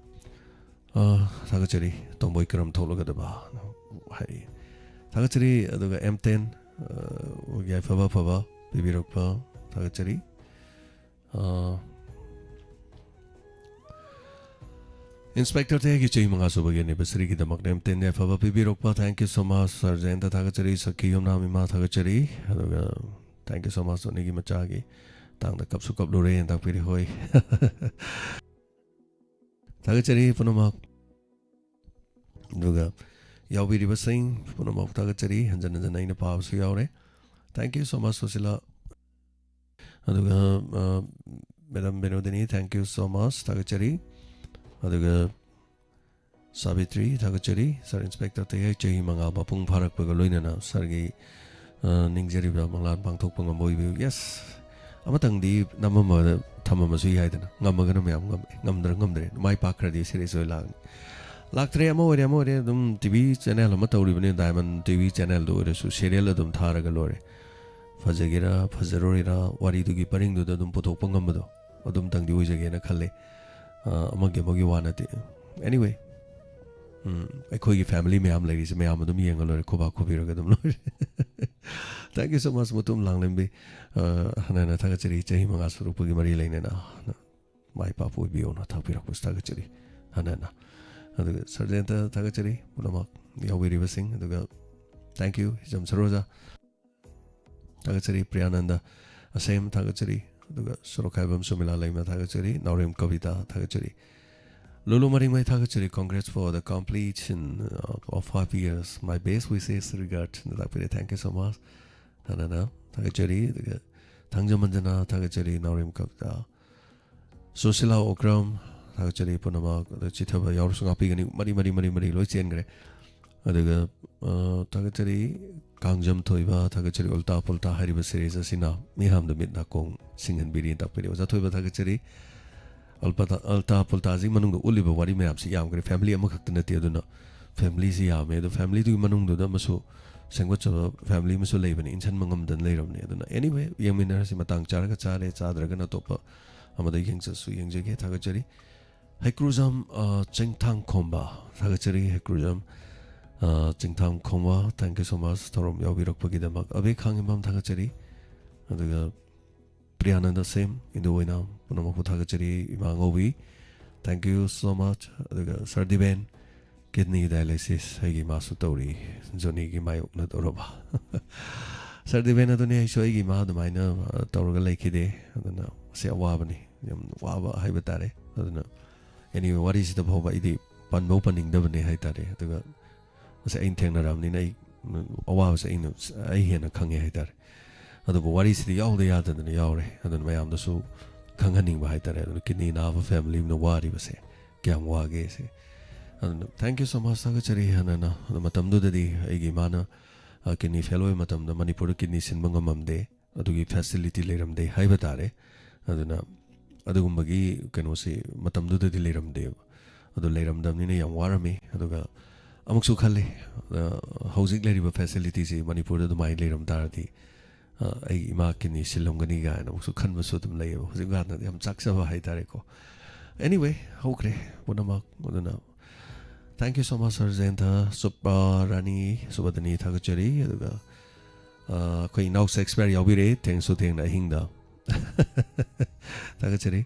ꯑ, ꯊꯥꯒꯠꯆꯔꯤ ꯇꯣꯝꯕꯣꯏ ꯀꯔꯝ ꯊꯣꯛꯂꯒꯗꯕ ꯍꯥꯏ꯫ ꯊꯥꯒꯠꯆꯔꯤ꯫ ꯑꯗꯨꯒ ꯑꯦꯝ ꯇꯦꯟ, ꯑ, ꯌꯥꯏꯐꯕ ꯑꯐꯕ ꯄꯤꯕꯤꯔꯛꯄ ꯊꯥꯒꯠꯆꯔꯤ꯫ ꯑ, ꯏꯟꯁꯄꯦꯛꯇꯔ ꯇꯦꯒꯤ ꯆꯍꯤ ꯃꯉꯥ ꯁꯨꯕꯒꯤ ꯑꯦꯅꯤꯚꯔꯁꯔꯤꯒꯤꯗꯃꯛ ꯑꯦꯝ ꯇꯦꯟ ꯌꯥꯏꯐꯕ ꯄꯤꯕꯤꯔꯛꯄ, thank you so much꯫ Sir Jayanta ꯊꯥꯒꯠꯆꯔꯤ, ꯁꯈꯤ ꯌꯨꯝꯅꯥꯝ ꯏꯃꯥ ꯊꯥꯒꯠꯆꯔꯤ, ꯑꯗꯨꯒ thank you so much ꯑꯅꯤꯒꯤ ꯃꯆꯥꯒꯤ ꯇꯥꯡꯗ ꯀꯞꯁꯨ ꯀꯞꯂꯨꯔꯦꯅ ꯇꯥꯛꯄꯤꯔꯤ꯫ ꯍꯣꯏ꯫ ꯊꯥꯒꯠꯆꯔꯤ ꯄꯨꯝꯅꯃꯛ꯫ ꯑꯗꯨꯒ ꯌꯥꯎꯕꯤꯔꯤꯕꯁꯤꯡ ꯄꯨꯝꯅꯃꯛ ꯊꯥꯒꯠꯆꯔꯤ꯫ ꯍꯟꯖꯟ ꯍꯟꯖꯟꯅ ꯑꯩꯅ ꯄꯥꯕꯁꯨ ꯌꯥꯎꯔꯦ꯫ Thank you so much, Sushila. ꯑꯗꯨꯒ, ꯑ, madam Binodini, thank you so much, ꯊꯥꯒꯠꯆꯔꯤ꯫ ꯑꯗꯨꯒ ꯁꯥꯕꯤꯇ꯭ꯔꯤ, ꯊꯥꯒꯠꯆꯔꯤ꯫ ꯁꯥꯔ ꯏꯟꯁꯄꯦꯛꯇꯔ ꯇꯌꯥꯏ ꯆꯍꯤ ꯃꯉꯥ ꯃꯄꯨꯡ ꯐꯥꯔꯛꯄꯒ ꯂꯣꯏꯅꯅ ꯁꯥꯔꯒꯤ, ꯑ, ꯅꯤꯡꯖꯔꯤꯕ ꯃꯪꯂꯥꯟ ꯄꯥꯡꯊꯣꯛꯄ ꯉꯝꯕ ꯑꯣꯏꯕꯤꯌꯨ꯫ Yes, ꯑꯃꯇꯪꯗꯤ ꯅꯝꯃꯝꯃꯒ ꯊꯝꯃꯝꯃꯁꯨ ꯌꯥꯏꯗꯅ, ꯉꯝꯃꯒꯅ ꯃꯌꯥꯝ ꯉꯝꯃꯦ, ꯉꯝꯗ꯭ꯔ ꯉꯝꯗ꯭ꯔꯦ, ꯃꯥꯏ ꯄꯥꯛꯈ꯭ꯔꯗꯤ ꯁꯤꯔꯤꯁ ꯑꯣꯏ ꯂꯥꯛꯑꯅꯤ꯫ ꯂꯥꯛꯇ꯭ꯔꯦ, ꯑꯃ ꯑꯣꯏꯔꯦ, ꯑꯃ ꯑꯣꯏꯔꯦ, ꯑꯗꯨꯝ ꯇꯤ ꯚꯤ ꯆꯦꯅꯦꯜ ꯑꯃ ꯇꯧꯔꯤꯕꯅꯤ, ꯗꯥꯏꯃꯟ ꯇꯤ ꯚꯤ ꯆꯦꯅꯦꯜꯗ ꯑꯣꯏꯔꯁꯨ ꯁꯦꯔꯤꯌꯦꯜ ꯑꯗꯨꯝ ꯊꯥꯔꯒ ꯂꯣꯏꯔꯦ꯫ ꯐꯖꯒꯦꯔꯥ ꯐꯖꯔꯣꯏꯔꯥ, ꯋꯥꯔꯤꯗꯨꯒꯤ ꯄꯔꯤꯡꯗꯨꯗ ꯑꯗꯨꯝ ꯄꯨꯊꯣꯛꯄ ꯉꯝꯕꯗꯣ ꯑꯗꯨꯝꯇꯪꯗꯤ ꯑꯣꯏꯖꯒꯦꯅ ꯈꯜꯂꯦ꯫ ꯑ, ꯑꯃꯒꯤ ꯑꯃꯒꯤ ꯋꯥ ꯅꯠꯇꯦ꯫ Anyway, ꯎꯝ, ꯑꯩꯈꯣꯏꯒꯤ ꯐꯦꯃꯤꯂꯤ ꯃꯌꯥꯝ ꯂꯩꯔꯤꯁꯦ, ꯃꯌꯥꯝ ꯑꯗꯨꯝ ꯌꯦꯡꯉ ꯂꯣꯏꯔꯦ, ꯈꯨꯕꯥꯛ ꯈꯨꯕꯤꯔꯒ ꯑꯗꯨꯝ ꯂꯣꯏꯔꯦ꯫ Thank you so much, ꯃꯇꯨꯝ ꯂꯥꯡꯂꯦꯝꯕꯤ꯫ ꯑ, ꯍꯟꯅ ꯍꯟꯅ ꯊꯥꯒꯠꯆꯔꯤ, ꯆꯍꯤ ꯃꯉꯥ ꯁꯨꯔꯛꯄꯒꯤ ꯃꯔꯤ ꯂꯩꯅꯅ꯫ ꯃꯥꯏ ꯄꯥꯛꯄ ꯑꯣꯏꯕꯤꯌꯣꯅ ꯊꯥꯛꯄꯤꯔꯛꯄꯁꯨ ꯊꯥꯒꯠꯆꯔꯤ꯫ ꯍꯟꯅ ꯍꯟꯅ꯫ ꯑꯗꯨꯒ ꯁꯔꯖꯦꯟꯇ ꯊꯥꯒꯠꯆꯔꯤ ꯄꯨꯝꯅꯃꯛ ꯌꯥꯎꯕꯤꯔꯤꯕꯁꯤꯡ꯫ ꯑꯗꯨꯒ thank you, ꯏꯆꯝ ꯁꯔꯣꯖꯥ꯫ ꯊꯥꯒꯠꯆꯔꯤ ꯄ꯭ꯔꯤꯌꯥꯅꯟꯗ ꯑꯁꯦꯝ, ꯊꯥꯒꯠꯆꯔꯤ꯫ ꯑꯗꯨꯒ ꯁꯣꯔꯣꯛꯈꯥꯏꯕꯝ ꯁꯨꯃꯤꯂꯥ ꯂꯩꯃ, ꯊꯥꯒꯠꯆꯔꯤ꯫ ꯅꯥꯎꯔꯦꯝ ꯀꯕꯤꯇꯥ, ꯊꯥꯒꯠꯆꯔꯤ꯫ ꯂꯨꯂꯨ ꯃꯔꯤꯡꯃꯩ, ꯊꯥꯒꯠꯆꯔꯤ꯫ Congrats for the completion of five years. My best wishes, regards ꯅ ꯇꯥꯛꯄꯤꯔꯦ꯫ Thank you so much꯫ ꯍꯥꯟꯅꯅ ꯊꯥꯒꯠꯆꯔꯤ꯫ ꯑꯗꯨꯒ ꯊꯥꯡꯖꯃꯟꯖꯅ, ꯊꯥꯒꯠꯆꯔꯤ꯫ ꯅꯥꯎꯔꯦꯝ ꯀꯕꯤꯇꯥ, ꯁꯨꯁꯤꯂꯥ ꯑꯣꯀ꯭ꯔꯝ, ꯊꯥꯒꯠꯆꯔꯤ ꯄꯨꯝꯅꯃꯛ꯫ ꯑꯗ ꯆꯤꯊꯕ ꯌꯥꯎꯔꯁꯨ ꯉꯥꯛꯄꯤꯒꯅꯤ꯫ ꯃꯔꯤ, ꯃꯔꯤ, ꯃꯔꯤ, ꯃꯔꯤ ꯂꯣꯏ ꯆꯦꯟꯈ꯭ꯔꯦ꯫ ꯑꯗꯨꯒ ꯑ, ꯊꯥꯒꯠꯆꯔꯤ꯫ ꯀꯥꯡꯖꯝ ꯊꯣꯏꯕ, ꯊꯥꯒꯠꯆꯔꯤ꯫ ꯎꯜꯇꯥ ꯄꯨꯜꯇꯥ ꯍꯥꯏꯔꯤꯕ ꯁꯤꯔꯤꯁ ꯑꯁꯤꯅ ꯃꯤꯌꯥꯝꯗ ꯃꯤꯠ ꯅꯥꯀꯣꯡ ꯁꯤꯡꯍꯟꯕꯤꯔꯤ, ꯇꯥꯛꯄꯤꯔꯤ꯫ ꯑꯣꯖꯥ ꯊꯣꯏꯕ, ꯊꯥꯒꯠꯆꯔꯤ꯫ ꯑꯜꯄꯇꯥ ꯑꯜꯇꯥ ꯄꯨꯜꯇꯥꯁꯤ ꯃꯅꯨꯡꯗ ꯎꯠꯂꯤꯕ ꯋꯥꯔꯤ ꯃꯌꯥꯝꯁꯤ ꯌꯥꯝꯈ꯭ꯔꯦ꯫ ꯐꯦꯃꯤꯂꯤ ꯑꯃꯈꯛꯇ ꯅꯠꯇꯦ, ꯑꯗꯨꯅ ꯐꯦꯃꯤꯂꯤꯁꯤ ꯌꯥꯝꯃꯦ꯫ ꯑꯗꯣ ꯐꯦꯃꯤꯂꯤꯗꯨꯒꯤ ꯃꯅꯨꯡꯗꯨꯗ ꯑꯃꯁꯨ ꯁꯦꯝꯒꯠꯆꯕ ꯐꯦꯃꯤꯂꯤ ꯑꯃꯁꯨ ꯂꯩꯕꯅꯤ, ꯏꯟꯁꯤꯟꯕ ꯉꯝꯗꯅ ꯂꯩꯔꯕꯅꯤ꯫ ꯑꯗꯨꯅ anyway, ꯌꯦꯡꯃꯤꯟꯅꯔꯁꯤ꯫ ꯃꯇꯥꯡ ꯆꯥꯔꯒ ꯆꯥꯔꯦ, ꯆꯥꯗ꯭ꯔꯒꯅ ꯑꯇꯣꯞꯄ ꯑꯃꯗ ꯌꯦꯡꯆꯠꯁꯨ ꯌꯦꯡꯖꯒꯦ꯫ ꯊꯥꯒꯠꯆꯔꯤ꯫ ꯍꯩꯀ꯭ꯔꯨꯖꯝ ꯑ, ꯆꯤꯡꯊꯥꯡꯈꯣꯝꯕ, ꯊꯥꯒꯠꯆꯔꯤ꯫ ꯍꯩꯀ꯭ꯔꯨꯖꯝ ꯑ, ꯆꯤꯡꯊꯥꯡꯈꯣꯝꯕ, thank you so much, ꯊꯧꯔꯝ ꯌꯥꯎꯕꯤꯔꯛꯄꯒꯤꯗꯃꯛ꯫ ꯑꯕꯦ ꯈꯥꯡꯉꯤꯝꯕꯝ, ꯊꯥꯒꯠꯆꯔꯤ꯫ ꯑꯗꯨꯒ ꯄ꯭ꯔꯤꯌꯥꯅꯟꯗ ꯁꯦꯝ, ꯏꯟꯗꯣ ꯑꯣꯏꯅꯥꯝ, ꯄꯨꯝꯅꯃꯛꯄꯨ ꯊꯥꯒꯠꯆꯔꯤ꯫ ꯏꯃꯥ ꯉꯧꯕꯤ, thank you so much꯫ ꯑꯗꯨꯒ ꯁꯔ ꯗꯤꯕꯦꯟ, ꯀꯤꯗꯅꯤ ꯗꯥꯏꯂꯥꯏꯁꯤꯁ ꯑꯩꯒꯤ ꯏꯃꯥꯁꯨ ꯇꯧꯔꯤ, ꯖꯣꯅꯤꯒꯤ ꯃꯥꯌꯣꯛꯅꯗꯧꯔꯕ꯫ ꯁꯔ ꯗꯤꯕꯦꯟ, ꯑꯗꯨꯅꯤ, ꯑꯩꯁꯨ ꯑꯩꯒꯤ ꯏꯃꯥ ꯑꯗꯨꯃꯥꯏꯅ ꯑ, ꯇꯧꯔꯒ ꯂꯩꯈꯤꯗꯦ꯫ ꯑꯗꯨꯅ ꯃꯁꯤ ꯑꯋꯥꯕꯅꯤ, ꯌꯥꯝ ꯋꯥꯕ ꯍꯥꯏꯕ ꯇꯥꯔꯦ꯫ ꯑꯗꯨꯅ anyway, ꯋꯥꯔꯤꯁꯤꯗ ꯐꯥꯎꯕ ꯑꯩꯗꯤ ꯄꯟꯕꯧ ꯄꯟꯅꯤꯡꯗꯕꯅꯦ ꯍꯥꯏꯇꯥꯔꯦ꯫ ꯑꯗꯨꯒ ꯃꯁꯤ ꯑꯩꯅ ꯊꯦꯡꯅꯔꯕꯅꯤꯅ ꯑꯩ, ꯎꯝ, ꯑꯋꯥꯕꯁꯦ ꯑꯩꯅ, ꯑꯩ ꯍꯦꯟꯅ ꯈꯪꯉꯦ ꯍꯥꯏꯇꯥꯔꯦ꯫ ꯑꯗꯨꯕꯨ ꯋꯥꯔꯤꯁꯤꯗꯤ ꯌꯥꯎꯗ ꯌꯥꯗꯗꯅ ꯌꯥꯎꯔꯦ꯫ ꯑꯗꯨꯅ ꯃꯌꯥꯝꯗꯁꯨ ꯈꯪꯍꯟꯅꯤꯡꯕ ꯍꯥꯏꯇꯥꯔꯦ꯫ ꯑꯗꯨꯅ ꯀꯤꯗꯅꯤ ꯅꯥꯕ ꯐꯦꯃꯤꯂꯤ ꯑꯃꯅ ꯋꯥꯔꯤꯕꯁꯦ ꯀꯌꯥꯝ ꯋꯥꯒꯦ ꯁꯦ꯫ ꯑꯗꯨꯅ thank you so much, ꯊꯥꯒꯠꯆꯔꯤ ꯍꯥꯟꯅꯅ꯫ ꯑꯗꯣ ꯃꯇꯝꯗꯨꯗꯗꯤ ꯑꯩꯒꯤ ꯏꯃꯥꯅ, ꯑ, ꯀꯤꯗꯅꯤ ꯐꯦꯜ ꯑꯣꯏꯕ ꯃꯇꯝꯗ ꯃꯅꯤꯄꯨꯔꯗ ꯀꯤꯗꯅꯤ ꯁꯤꯟꯕ ꯉꯝꯃꯝꯗꯦ, ꯑꯗꯨꯒꯤ ꯐꯦꯁꯤꯂꯤꯇꯤ ꯂꯩꯔꯝꯗꯦ ꯍꯥꯏꯕ ꯇꯥꯔꯦ꯫ ꯑꯗꯨꯅ ꯑꯗꯨꯒꯨꯝꯕꯒꯤ ꯀꯩꯅꯣꯁꯤ ꯃꯇꯝꯗꯨꯗꯗꯤ ꯂꯩꯔꯝꯗꯦꯕ꯫ ꯑꯗꯨ ꯂꯩꯔꯝꯗꯕꯅꯤꯅ ꯌꯥꯝ ꯋꯥꯔꯝꯃꯤ꯫ ꯑꯗꯨꯒ ꯑꯃꯨꯛꯁꯨ ꯈꯜꯂꯤ, ꯑ, ꯍꯧꯖꯤꯛ ꯂꯩꯔꯤꯕ ꯐꯦꯁꯤꯂꯤꯇꯤꯁꯤ ꯃꯅꯤꯄꯨꯔꯗ ꯑꯗꯨꯃꯥꯏꯅ ꯂꯩꯔꯝ ꯇꯥꯔꯗꯤ, ꯑ, ꯑꯩꯒꯤ ꯏꯃꯥ ꯀꯤꯗꯅꯤ ꯁꯤꯜꯂꯝꯒꯅꯤ ꯀꯥꯏꯅ ꯑꯃꯨꯛꯁꯨ ꯈꯟꯕꯁꯨ ꯑꯗꯨꯝ ꯂꯩꯌꯦꯕ꯫ ꯍꯧꯖꯤꯛꯀꯥꯟꯗꯗꯤ ꯌꯥꯝ ꯆꯥꯛꯆꯕ ꯍꯥꯏꯇꯥꯔꯦꯀꯣ꯫ Anyway, ꯍꯧꯈ꯭ꯔꯦ ꯄꯨꯝꯅꯃꯛ꯫ ꯑꯗꯨꯅ thank you so much, sir Jayanta, Supa Rani, ꯁꯨꯕꯗꯅꯤ, ꯊꯥꯒꯠꯆꯔꯤ꯫ ꯑꯗꯨꯒ, ꯑ, ꯑꯩꯈꯣꯏ ꯏꯅꯥꯎ ꯁꯦꯛꯁꯄꯤꯌꯔ ꯌꯥꯎꯕꯤꯔꯦ, ꯊꯦꯡꯁꯨ ꯊꯦꯡꯅ ꯑꯍꯤꯡꯗ꯫ ꯊꯥꯒꯠꯆꯔꯤ꯫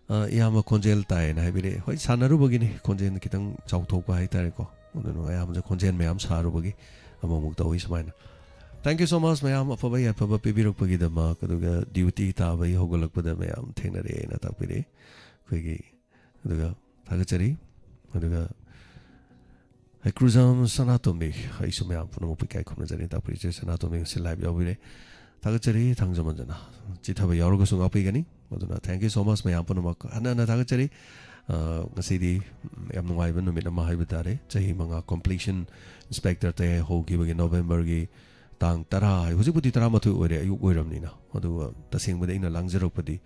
ꯑ, ꯏꯌꯥꯝꯕ ꯈꯣꯟꯖꯦꯜ ꯇꯥꯏꯌꯦꯅ ꯍꯥꯏꯕꯤꯔꯛꯑꯦ꯫ ꯍꯣꯏ, ꯁꯥꯟꯅꯔꯨꯕꯒꯤꯅꯤ, ꯈꯣꯟꯖꯦꯜ ꯈꯤꯇꯪ ꯆꯥꯎꯊꯣꯛꯄ ꯍꯥꯏꯇꯥꯔꯦꯀꯣ꯫ ꯑꯗꯨꯅ ꯃꯌꯥꯝꯁꯦ ꯈꯣꯟꯖꯦꯜ ꯃꯌꯥꯝ ꯁꯥꯔꯨꯕꯒꯤ ꯑꯃꯨꯛꯃꯨꯛ ꯇꯧꯏ ꯁꯨꯃꯥꯏꯅ꯫ Thank you so much, ꯃꯌꯥꯝ ꯑꯐꯕ ꯌꯥꯏꯐꯕ ꯄꯤꯕꯤꯔꯛꯄꯒꯤꯗꯃꯛ꯫ ꯑꯗꯨꯒ ꯗ꯭ꯌꯨꯇꯤ ꯇꯥꯕꯒꯤ ꯍꯧꯒꯠꯂꯛꯄꯗ ꯃꯌꯥꯝ ꯊꯦꯡꯅꯔꯛꯑꯦꯅ ꯇꯥꯛꯄꯤꯔꯛꯑꯦ꯫ ꯑꯩꯈꯣꯏꯒꯤ, ꯑꯗꯨꯒ ꯊꯥꯒꯠꯆꯔꯤ꯫ ꯑꯗꯨꯒ ꯍꯩꯀ꯭ꯔꯨꯖꯝ ꯁꯅꯥꯇꯣꯝꯕꯤ, ꯑꯩꯁꯨ ꯃꯌꯥꯝ ꯄꯨꯝꯅꯃꯛꯄꯨ ꯏꯀꯥꯏ ꯈꯨꯝꯅꯖꯔꯤ꯫ ꯇꯥꯛꯄꯤꯔꯤꯁꯦ ꯁꯅꯥꯇꯣꯝꯕꯤ ꯉꯁꯤ ꯂꯥꯏꯚ ꯌꯥꯎꯕꯤꯔꯦ꯫ ꯊꯥꯒꯠꯆꯔꯤ꯫ ꯊꯥꯡꯖꯃꯟꯖꯅ ꯆꯤꯊꯕ ꯌꯥꯎꯔꯒꯁꯨ ꯉꯥꯛꯄꯤꯒꯅꯤ꯫ ꯑꯗꯨꯅ thank you so much, ꯃꯌꯥꯝ ꯄꯨꯝꯅꯃꯛ ꯍꯟꯅ ꯍꯟꯅ ꯊꯥꯒꯠꯆꯔꯤ꯫ ꯑ, ꯉꯁꯤꯗꯤ ꯌꯥꯝ ꯅꯨꯡꯉꯥꯏꯕ ꯅꯨꯃꯤꯠ ꯑꯃ ꯍꯥꯏꯕ ꯇꯥꯔꯦ꯫ ꯆꯍꯤ ꯃꯉꯥ completion, ꯏꯟꯁꯄꯦꯛꯇꯔ ꯇꯌꯥꯏ ꯍꯧꯈꯤꯕꯒꯤ ꯅꯣꯕꯦꯝꯕꯔꯒꯤ ꯇꯥꯡ ꯇꯔꯥ ꯍꯥꯏ-, ꯍꯧꯖꯤꯛꯄꯨꯗꯤ ꯇꯔꯥꯃꯥꯊꯣꯏ ꯑꯣꯏꯔꯦ, ꯑꯌꯨꯛ ꯑꯣꯏꯔꯕꯅꯤꯅ꯫ ꯑꯗꯨꯒ ꯇꯁꯦꯡꯕꯗꯤ ꯑꯩꯅ ꯂꯥꯡꯖꯔꯛꯄꯗꯤ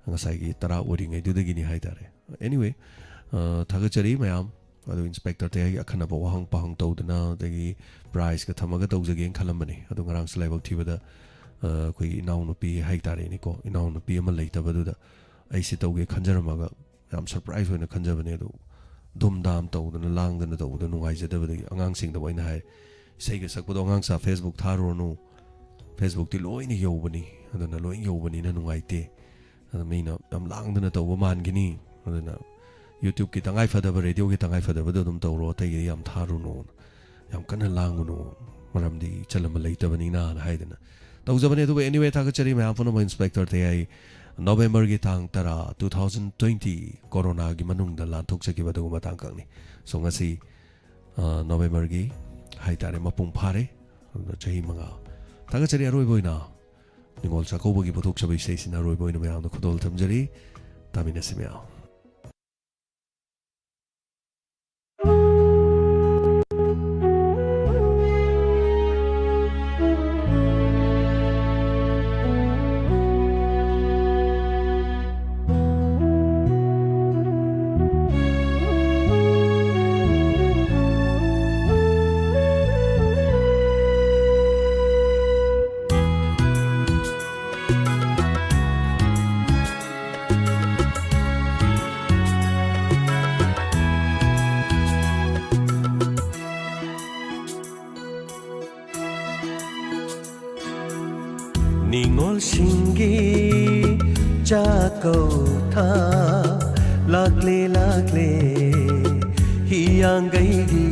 ꯉꯁꯥꯏꯒꯤ ꯇꯔꯥ ꯑꯣꯏꯔꯤꯉꯩꯗꯨꯗꯒꯤꯅꯤ ꯍꯥꯏ ꯇꯥꯔꯦ꯫ Anyway, ꯑ, ꯊꯥꯒꯠꯆꯔꯤ ꯃꯌꯥꯝ꯫ ꯑꯗꯨ ꯏꯟꯁꯄꯦꯛꯇꯔ ꯇꯌꯥꯏꯒꯤ ꯑꯈꯟꯅꯕ ꯋꯥꯍꯪ ꯄꯥꯎꯍꯪ ꯇꯧꯗꯅ, ꯑꯗꯒꯤ prizeꯀ ꯊꯝꯃꯒ ꯇꯧꯖꯒꯦꯅ ꯈꯜꯂꯝꯕꯅꯤ꯫ ꯑꯗꯨ ꯉꯔꯥꯡꯁꯨ ꯂꯥꯏꯕꯛ ꯊꯤꯕꯗ, ꯑ, ꯑꯩꯈꯣꯏꯒꯤ ꯏꯅꯥꯎꯅꯨꯄꯤ ꯍꯥꯏ ꯇꯥꯔꯦꯅꯦꯀꯣ, ꯏꯅꯥꯎꯅꯨꯄꯤ ꯑꯃ ꯂꯩꯇꯕꯗꯨꯗ ꯑꯩꯁꯦ ꯇꯧꯒꯦ ꯈꯟꯖꯔꯝꯃꯒ ꯌꯥꯝ surprise ꯑꯣꯏꯅ ꯈꯟꯖꯕꯅꯦ꯫ ꯑꯗꯨ ꯗꯨꯝ ꯗꯥꯝ ꯇꯧꯗꯅ ꯂꯥꯡꯗꯅ ꯇꯧꯕꯗ ꯅꯨꯡꯉꯥꯏꯖꯗꯕꯗꯒꯤ ꯑꯉꯥꯡꯁꯤꯡꯗꯕꯨ ꯑꯩꯅ ꯍꯥꯏ, "ꯏꯁꯩꯒ ꯁꯛꯄꯗꯣ ꯑꯉꯥꯡꯁꯥ Facebook ꯊꯥꯔꯨꯔꯅꯨ, Facebookꯇꯤ ꯂꯣꯏꯅ ꯌꯧꯕꯅꯤ, ꯑꯗꯨꯅ ꯂꯣꯏ ꯌꯧꯕꯅꯤꯅ ꯅꯨꯡꯉꯥꯏꯇꯦ꯫ ꯑꯗꯨ ꯃꯤꯅ ꯌꯥꯝ ꯂꯥꯡꯗꯅ ꯇꯧꯕ ꯃꯥꯟꯒꯅꯤ, ꯑꯗꯨꯅ YouTubeꯀꯤ ꯇꯉꯥꯏ ꯐꯗꯕ, radioꯒꯤ ꯇꯉꯥꯏ ꯐꯗꯕꯗꯣ ꯑꯗꯨꯝ ꯇꯧꯔꯣ, ꯑꯇꯩꯒꯤꯗꯤ ꯌꯥꯝ ꯊꯥꯔꯨꯅꯨ, ꯌꯥꯝ ꯀꯟꯅ ꯂꯥꯡꯒꯅꯨ, ꯃꯔꯝꯗꯤ ꯏꯆꯜ ꯑꯃ ꯂꯩꯇꯕꯅꯤꯅ" ꯍꯥꯏꯗꯅ ꯇꯧꯖꯕꯅꯦ꯫ ꯑꯗꯨꯕꯨ anyway, ꯊꯥꯒꯠꯆꯔꯤ ꯃꯌꯥꯝ ꯄꯨꯝꯅꯃꯛ꯫ ꯏꯟꯁꯄꯦꯛꯇꯔ ꯇꯌꯥꯏ ꯅꯣꯕꯦꯝꯕꯔꯒꯤ ꯇꯥꯡ ꯇꯔꯥ, two thousand twenty, ꯀꯣꯔꯣꯅꯥꯒꯤ ꯃꯅꯨꯡꯗ ꯂꯥꯟꯊꯣꯛꯆꯈꯤꯕ ꯑꯗꯨꯒꯨꯝꯕ ꯇꯥꯡꯀꯛꯅꯤ꯫ So ꯉꯁꯤ, ꯑ, ꯅꯣꯕꯦꯝꯕꯔꯒꯤ ꯍꯥꯏꯇꯥꯔꯦ, ꯃꯄꯨꯡ ꯐꯥꯔꯦ꯫ ꯑꯗꯨꯅ ꯆꯍꯤ ꯃꯉꯥ꯫ ꯊꯥꯒꯠꯆꯔꯤ꯫ ꯑꯔꯣꯏꯕ ꯑꯣꯏꯅ ꯅꯤꯉꯣꯜ ꯆꯥꯛꯀꯧꯕꯒꯤ ꯄꯨꯊꯣꯛꯆꯕ ꯏꯁꯩꯁꯤꯅ ꯑꯔꯣꯏꯕ ꯑꯣꯏꯅ ꯃꯌꯥꯝꯗ ꯈꯨꯗꯣꯜ ꯊꯝꯖꯔꯤ꯫ ꯇꯥꯃꯤꯟꯅꯁꯤ ꯃꯌꯥꯝ꯫ ꯅꯤꯉꯣꯜꯁꯤꯡꯒꯤ ꯆꯥꯛꯀꯧꯊꯥ ꯂꯥꯛꯂꯦ, ꯂꯥꯛꯂꯦ, ꯍꯤꯌꯥꯡꯒꯩꯒꯤ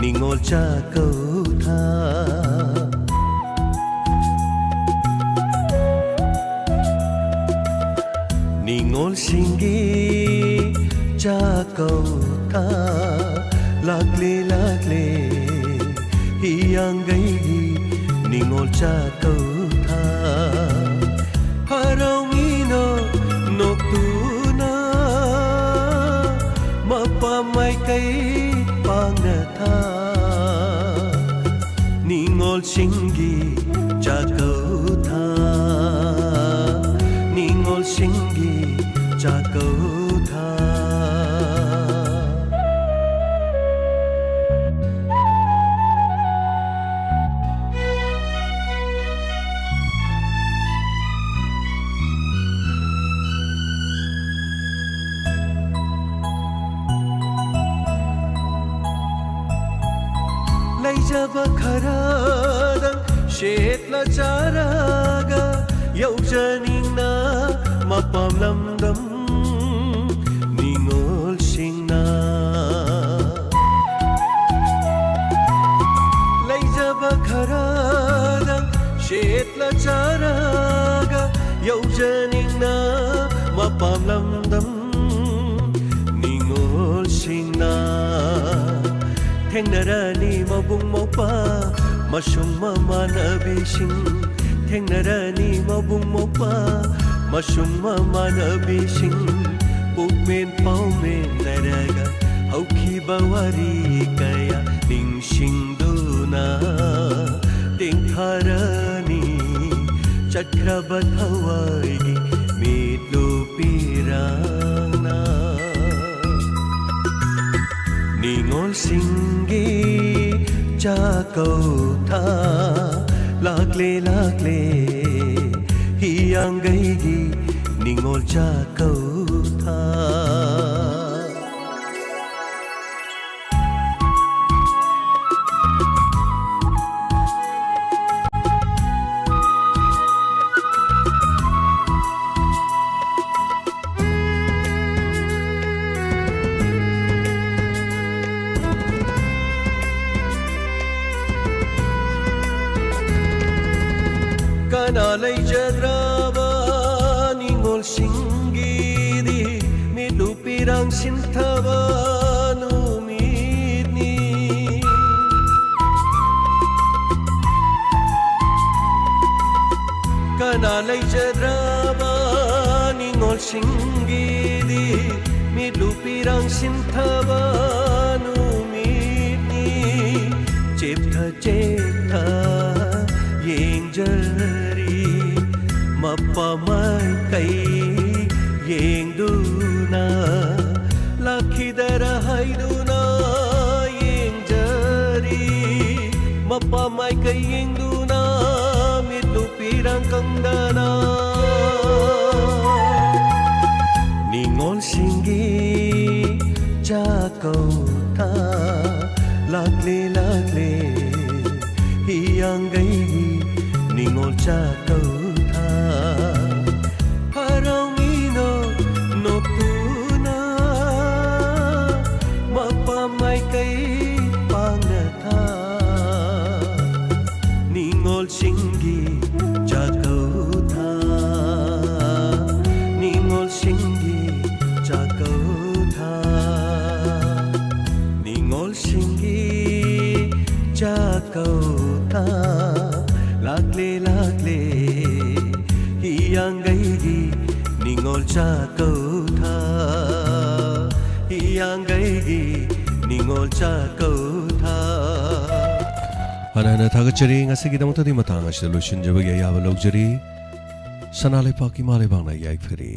ꯅꯤꯉꯣꯜ ꯆꯥꯛꯀꯧꯊꯥ꯫ ꯅꯤꯉꯣꯜꯁꯤꯡꯒꯤ ꯆꯥꯛꯀꯧꯊꯥ ꯂꯥꯛꯂꯦ, ꯂꯥꯛꯂꯦ, ꯍꯤꯌꯥꯡꯒꯩꯒꯤ ꯅꯤꯉꯣꯜ ꯆꯥꯛꯀꯧꯊꯥ꯫ ꯍꯔꯥꯎꯃꯤꯅꯣ ꯅꯣꯛꯇꯨꯅ ꯄꯥꯡꯅ ꯊꯥ, ꯅꯤꯉꯣꯜꯁꯤꯡꯒꯤ ꯆꯥꯛꯀꯧ ꯊꯥ, ꯅꯤꯉꯣꯜꯁꯤꯡꯒꯤ ꯆꯥꯛꯀꯧ ꯊꯥ꯫ ꯂꯩꯖꯕ ꯈꯔꯗꯪ ꯁꯦꯠꯂ ꯆꯥꯔꯒ ꯌꯧꯖꯅꯤꯡꯅ ꯃꯄꯥꯝ ꯂꯝꯗꯝ ꯅꯤꯉꯣꯜꯁꯤꯡꯅ꯫ ꯂꯩꯖꯕ ꯈꯔꯗꯪ ꯁꯦꯠꯂ ꯆꯥꯔꯒ ꯌꯧꯖꯅꯤꯡꯅ ꯃꯄꯥꯝ ꯂꯝꯗꯝ ꯅꯤꯉꯣꯜꯁꯤꯡꯅ꯫ ꯊꯦꯡꯅꯔꯅꯤ ꯃꯕꯨꯡ ꯃꯧꯄ꯭ꯋꯥ ꯃꯁꯨꯡ ꯃꯃꯥꯟꯅꯕꯤꯁꯤꯡ, ꯊꯦꯡꯅꯔꯅꯤ ꯃꯕꯨꯡ ꯃꯧꯄ꯭ꯋꯥ ꯃꯁꯨꯡ ꯃꯃꯥꯟꯅꯕꯤꯁꯤꯡ, ꯄꯨꯛꯃꯦꯟ ꯄꯥꯎꯃꯦꯟꯅꯔꯒ ꯍꯧꯈꯤꯕ ꯋꯥꯔꯤ ꯀꯌꯥ ꯅꯤꯡꯁꯤꯡꯗꯨꯅ ꯇꯦꯡꯊꯔꯅꯤ ꯆꯠꯈ꯭ꯔꯕ ꯊꯋꯥꯏꯒꯤ ꯃꯤꯠꯂꯨ ꯄꯤꯔꯥꯡꯅ꯫ ꯅꯤꯉꯣꯜꯁꯤꯡꯒꯤ ꯆꯥꯛꯀꯧ ꯊꯥ ꯂꯥꯛꯂꯦ, ꯂꯥꯛꯂꯦ, ꯍꯤꯌꯥꯡꯒꯩꯒꯤ ꯅꯤꯉꯣꯜ ꯆꯥꯛꯀꯧ ꯊꯥ꯫ ꯀꯅꯥ ꯂꯩꯖꯗ꯭ꯔꯕ ꯅꯤꯉꯣꯜꯁꯤꯡꯒꯤꯗꯤ ꯃꯤꯠꯂꯨ ꯄꯤꯔꯥꯡ ꯁꯤꯟꯊꯕ ꯅꯨꯃꯤꯠꯅꯤ꯫ ꯀꯅꯥ ꯂꯩꯖꯗ꯭ꯔꯕ ꯅꯤꯉꯣꯜꯁꯤꯡꯒꯤꯗꯤ ꯃꯤꯠꯂꯨ ꯄꯤꯔꯥꯡ ꯁꯤꯟꯊꯕ ꯅꯨꯃꯤꯠꯅꯤ꯫ ꯆꯦꯞꯊ ꯆꯦꯞꯊ ꯌꯦꯡꯖꯔꯤ꯫ ꯃꯄꯥ ꯃꯥꯏꯀꯩ ꯌꯦꯡꯗꯨꯅ ꯂꯥꯛꯈꯤꯗꯔ ꯍꯥꯏꯗꯨꯅ ꯌꯦꯡꯖꯔꯤ꯫ ꯃꯄꯥ ꯃꯥꯏꯀꯩ ꯌꯦꯡꯗꯨꯅ ꯃꯤꯠꯂꯨ ꯄꯤꯔꯥꯡ ꯀꯪꯗꯅ꯫ ꯅꯤꯉꯣꯜꯁꯤꯡꯒꯤ ꯆꯥꯛꯀꯧꯊꯥ ꯂꯥꯛꯂꯦ ꯂꯥꯛꯂꯦ꯫ ꯍꯤꯌꯥꯡꯒꯩꯒꯤ ꯅꯤꯉꯣꯜ ꯆꯥꯛꯀꯧꯊꯥ꯫ ꯍꯔꯥꯎꯃꯤꯅꯣ ꯅꯣꯛꯇꯨꯅ ꯃꯄꯥ ꯃꯥꯏꯀꯩ ꯄꯥꯡꯅ ꯊꯥ꯫ ꯅꯤꯉꯣꯜꯁꯤꯡꯒꯤ ꯆꯥꯛꯀꯧꯊꯥ꯫ ꯅꯤꯉꯣꯜꯁꯤꯡꯒꯤ ꯆꯥꯛꯀꯧꯊꯥ꯫ ꯅꯤꯉꯣꯜꯁꯤꯡꯒꯤ ꯆꯥꯛꯀꯧꯊꯥ꯫ ꯂꯥꯛꯂꯦ ꯂꯥꯛꯂꯦ ꯍꯤꯌꯥꯡꯒꯩꯒꯤ ꯅꯤꯉꯣꯜ ꯆꯥꯛꯀꯧꯊꯥ꯫ ꯍꯤꯌꯥꯡꯒꯩꯒꯤ ꯅꯤꯉꯣꯜ ꯆꯥꯛꯀꯧꯊꯥ꯫ ꯍꯟꯅ ꯍꯟꯅ ꯊꯥꯒꯠꯆꯔꯤ꯫ ꯉꯁꯤꯒꯤꯗꯃꯛꯇꯗꯤ ꯃꯇꯥꯡ ꯑꯁꯤꯗ ꯂꯣꯏꯁꯤꯟꯖꯕꯒꯤ ꯑꯌꯥꯕ ꯂꯧꯖꯔꯤ꯫ ꯁꯅꯥ ꯂꯩꯄꯥꯛꯀꯤ ꯏꯃꯥ ꯂꯩꯕꯥꯛꯅ ꯌꯥꯏꯐꯔꯦ꯫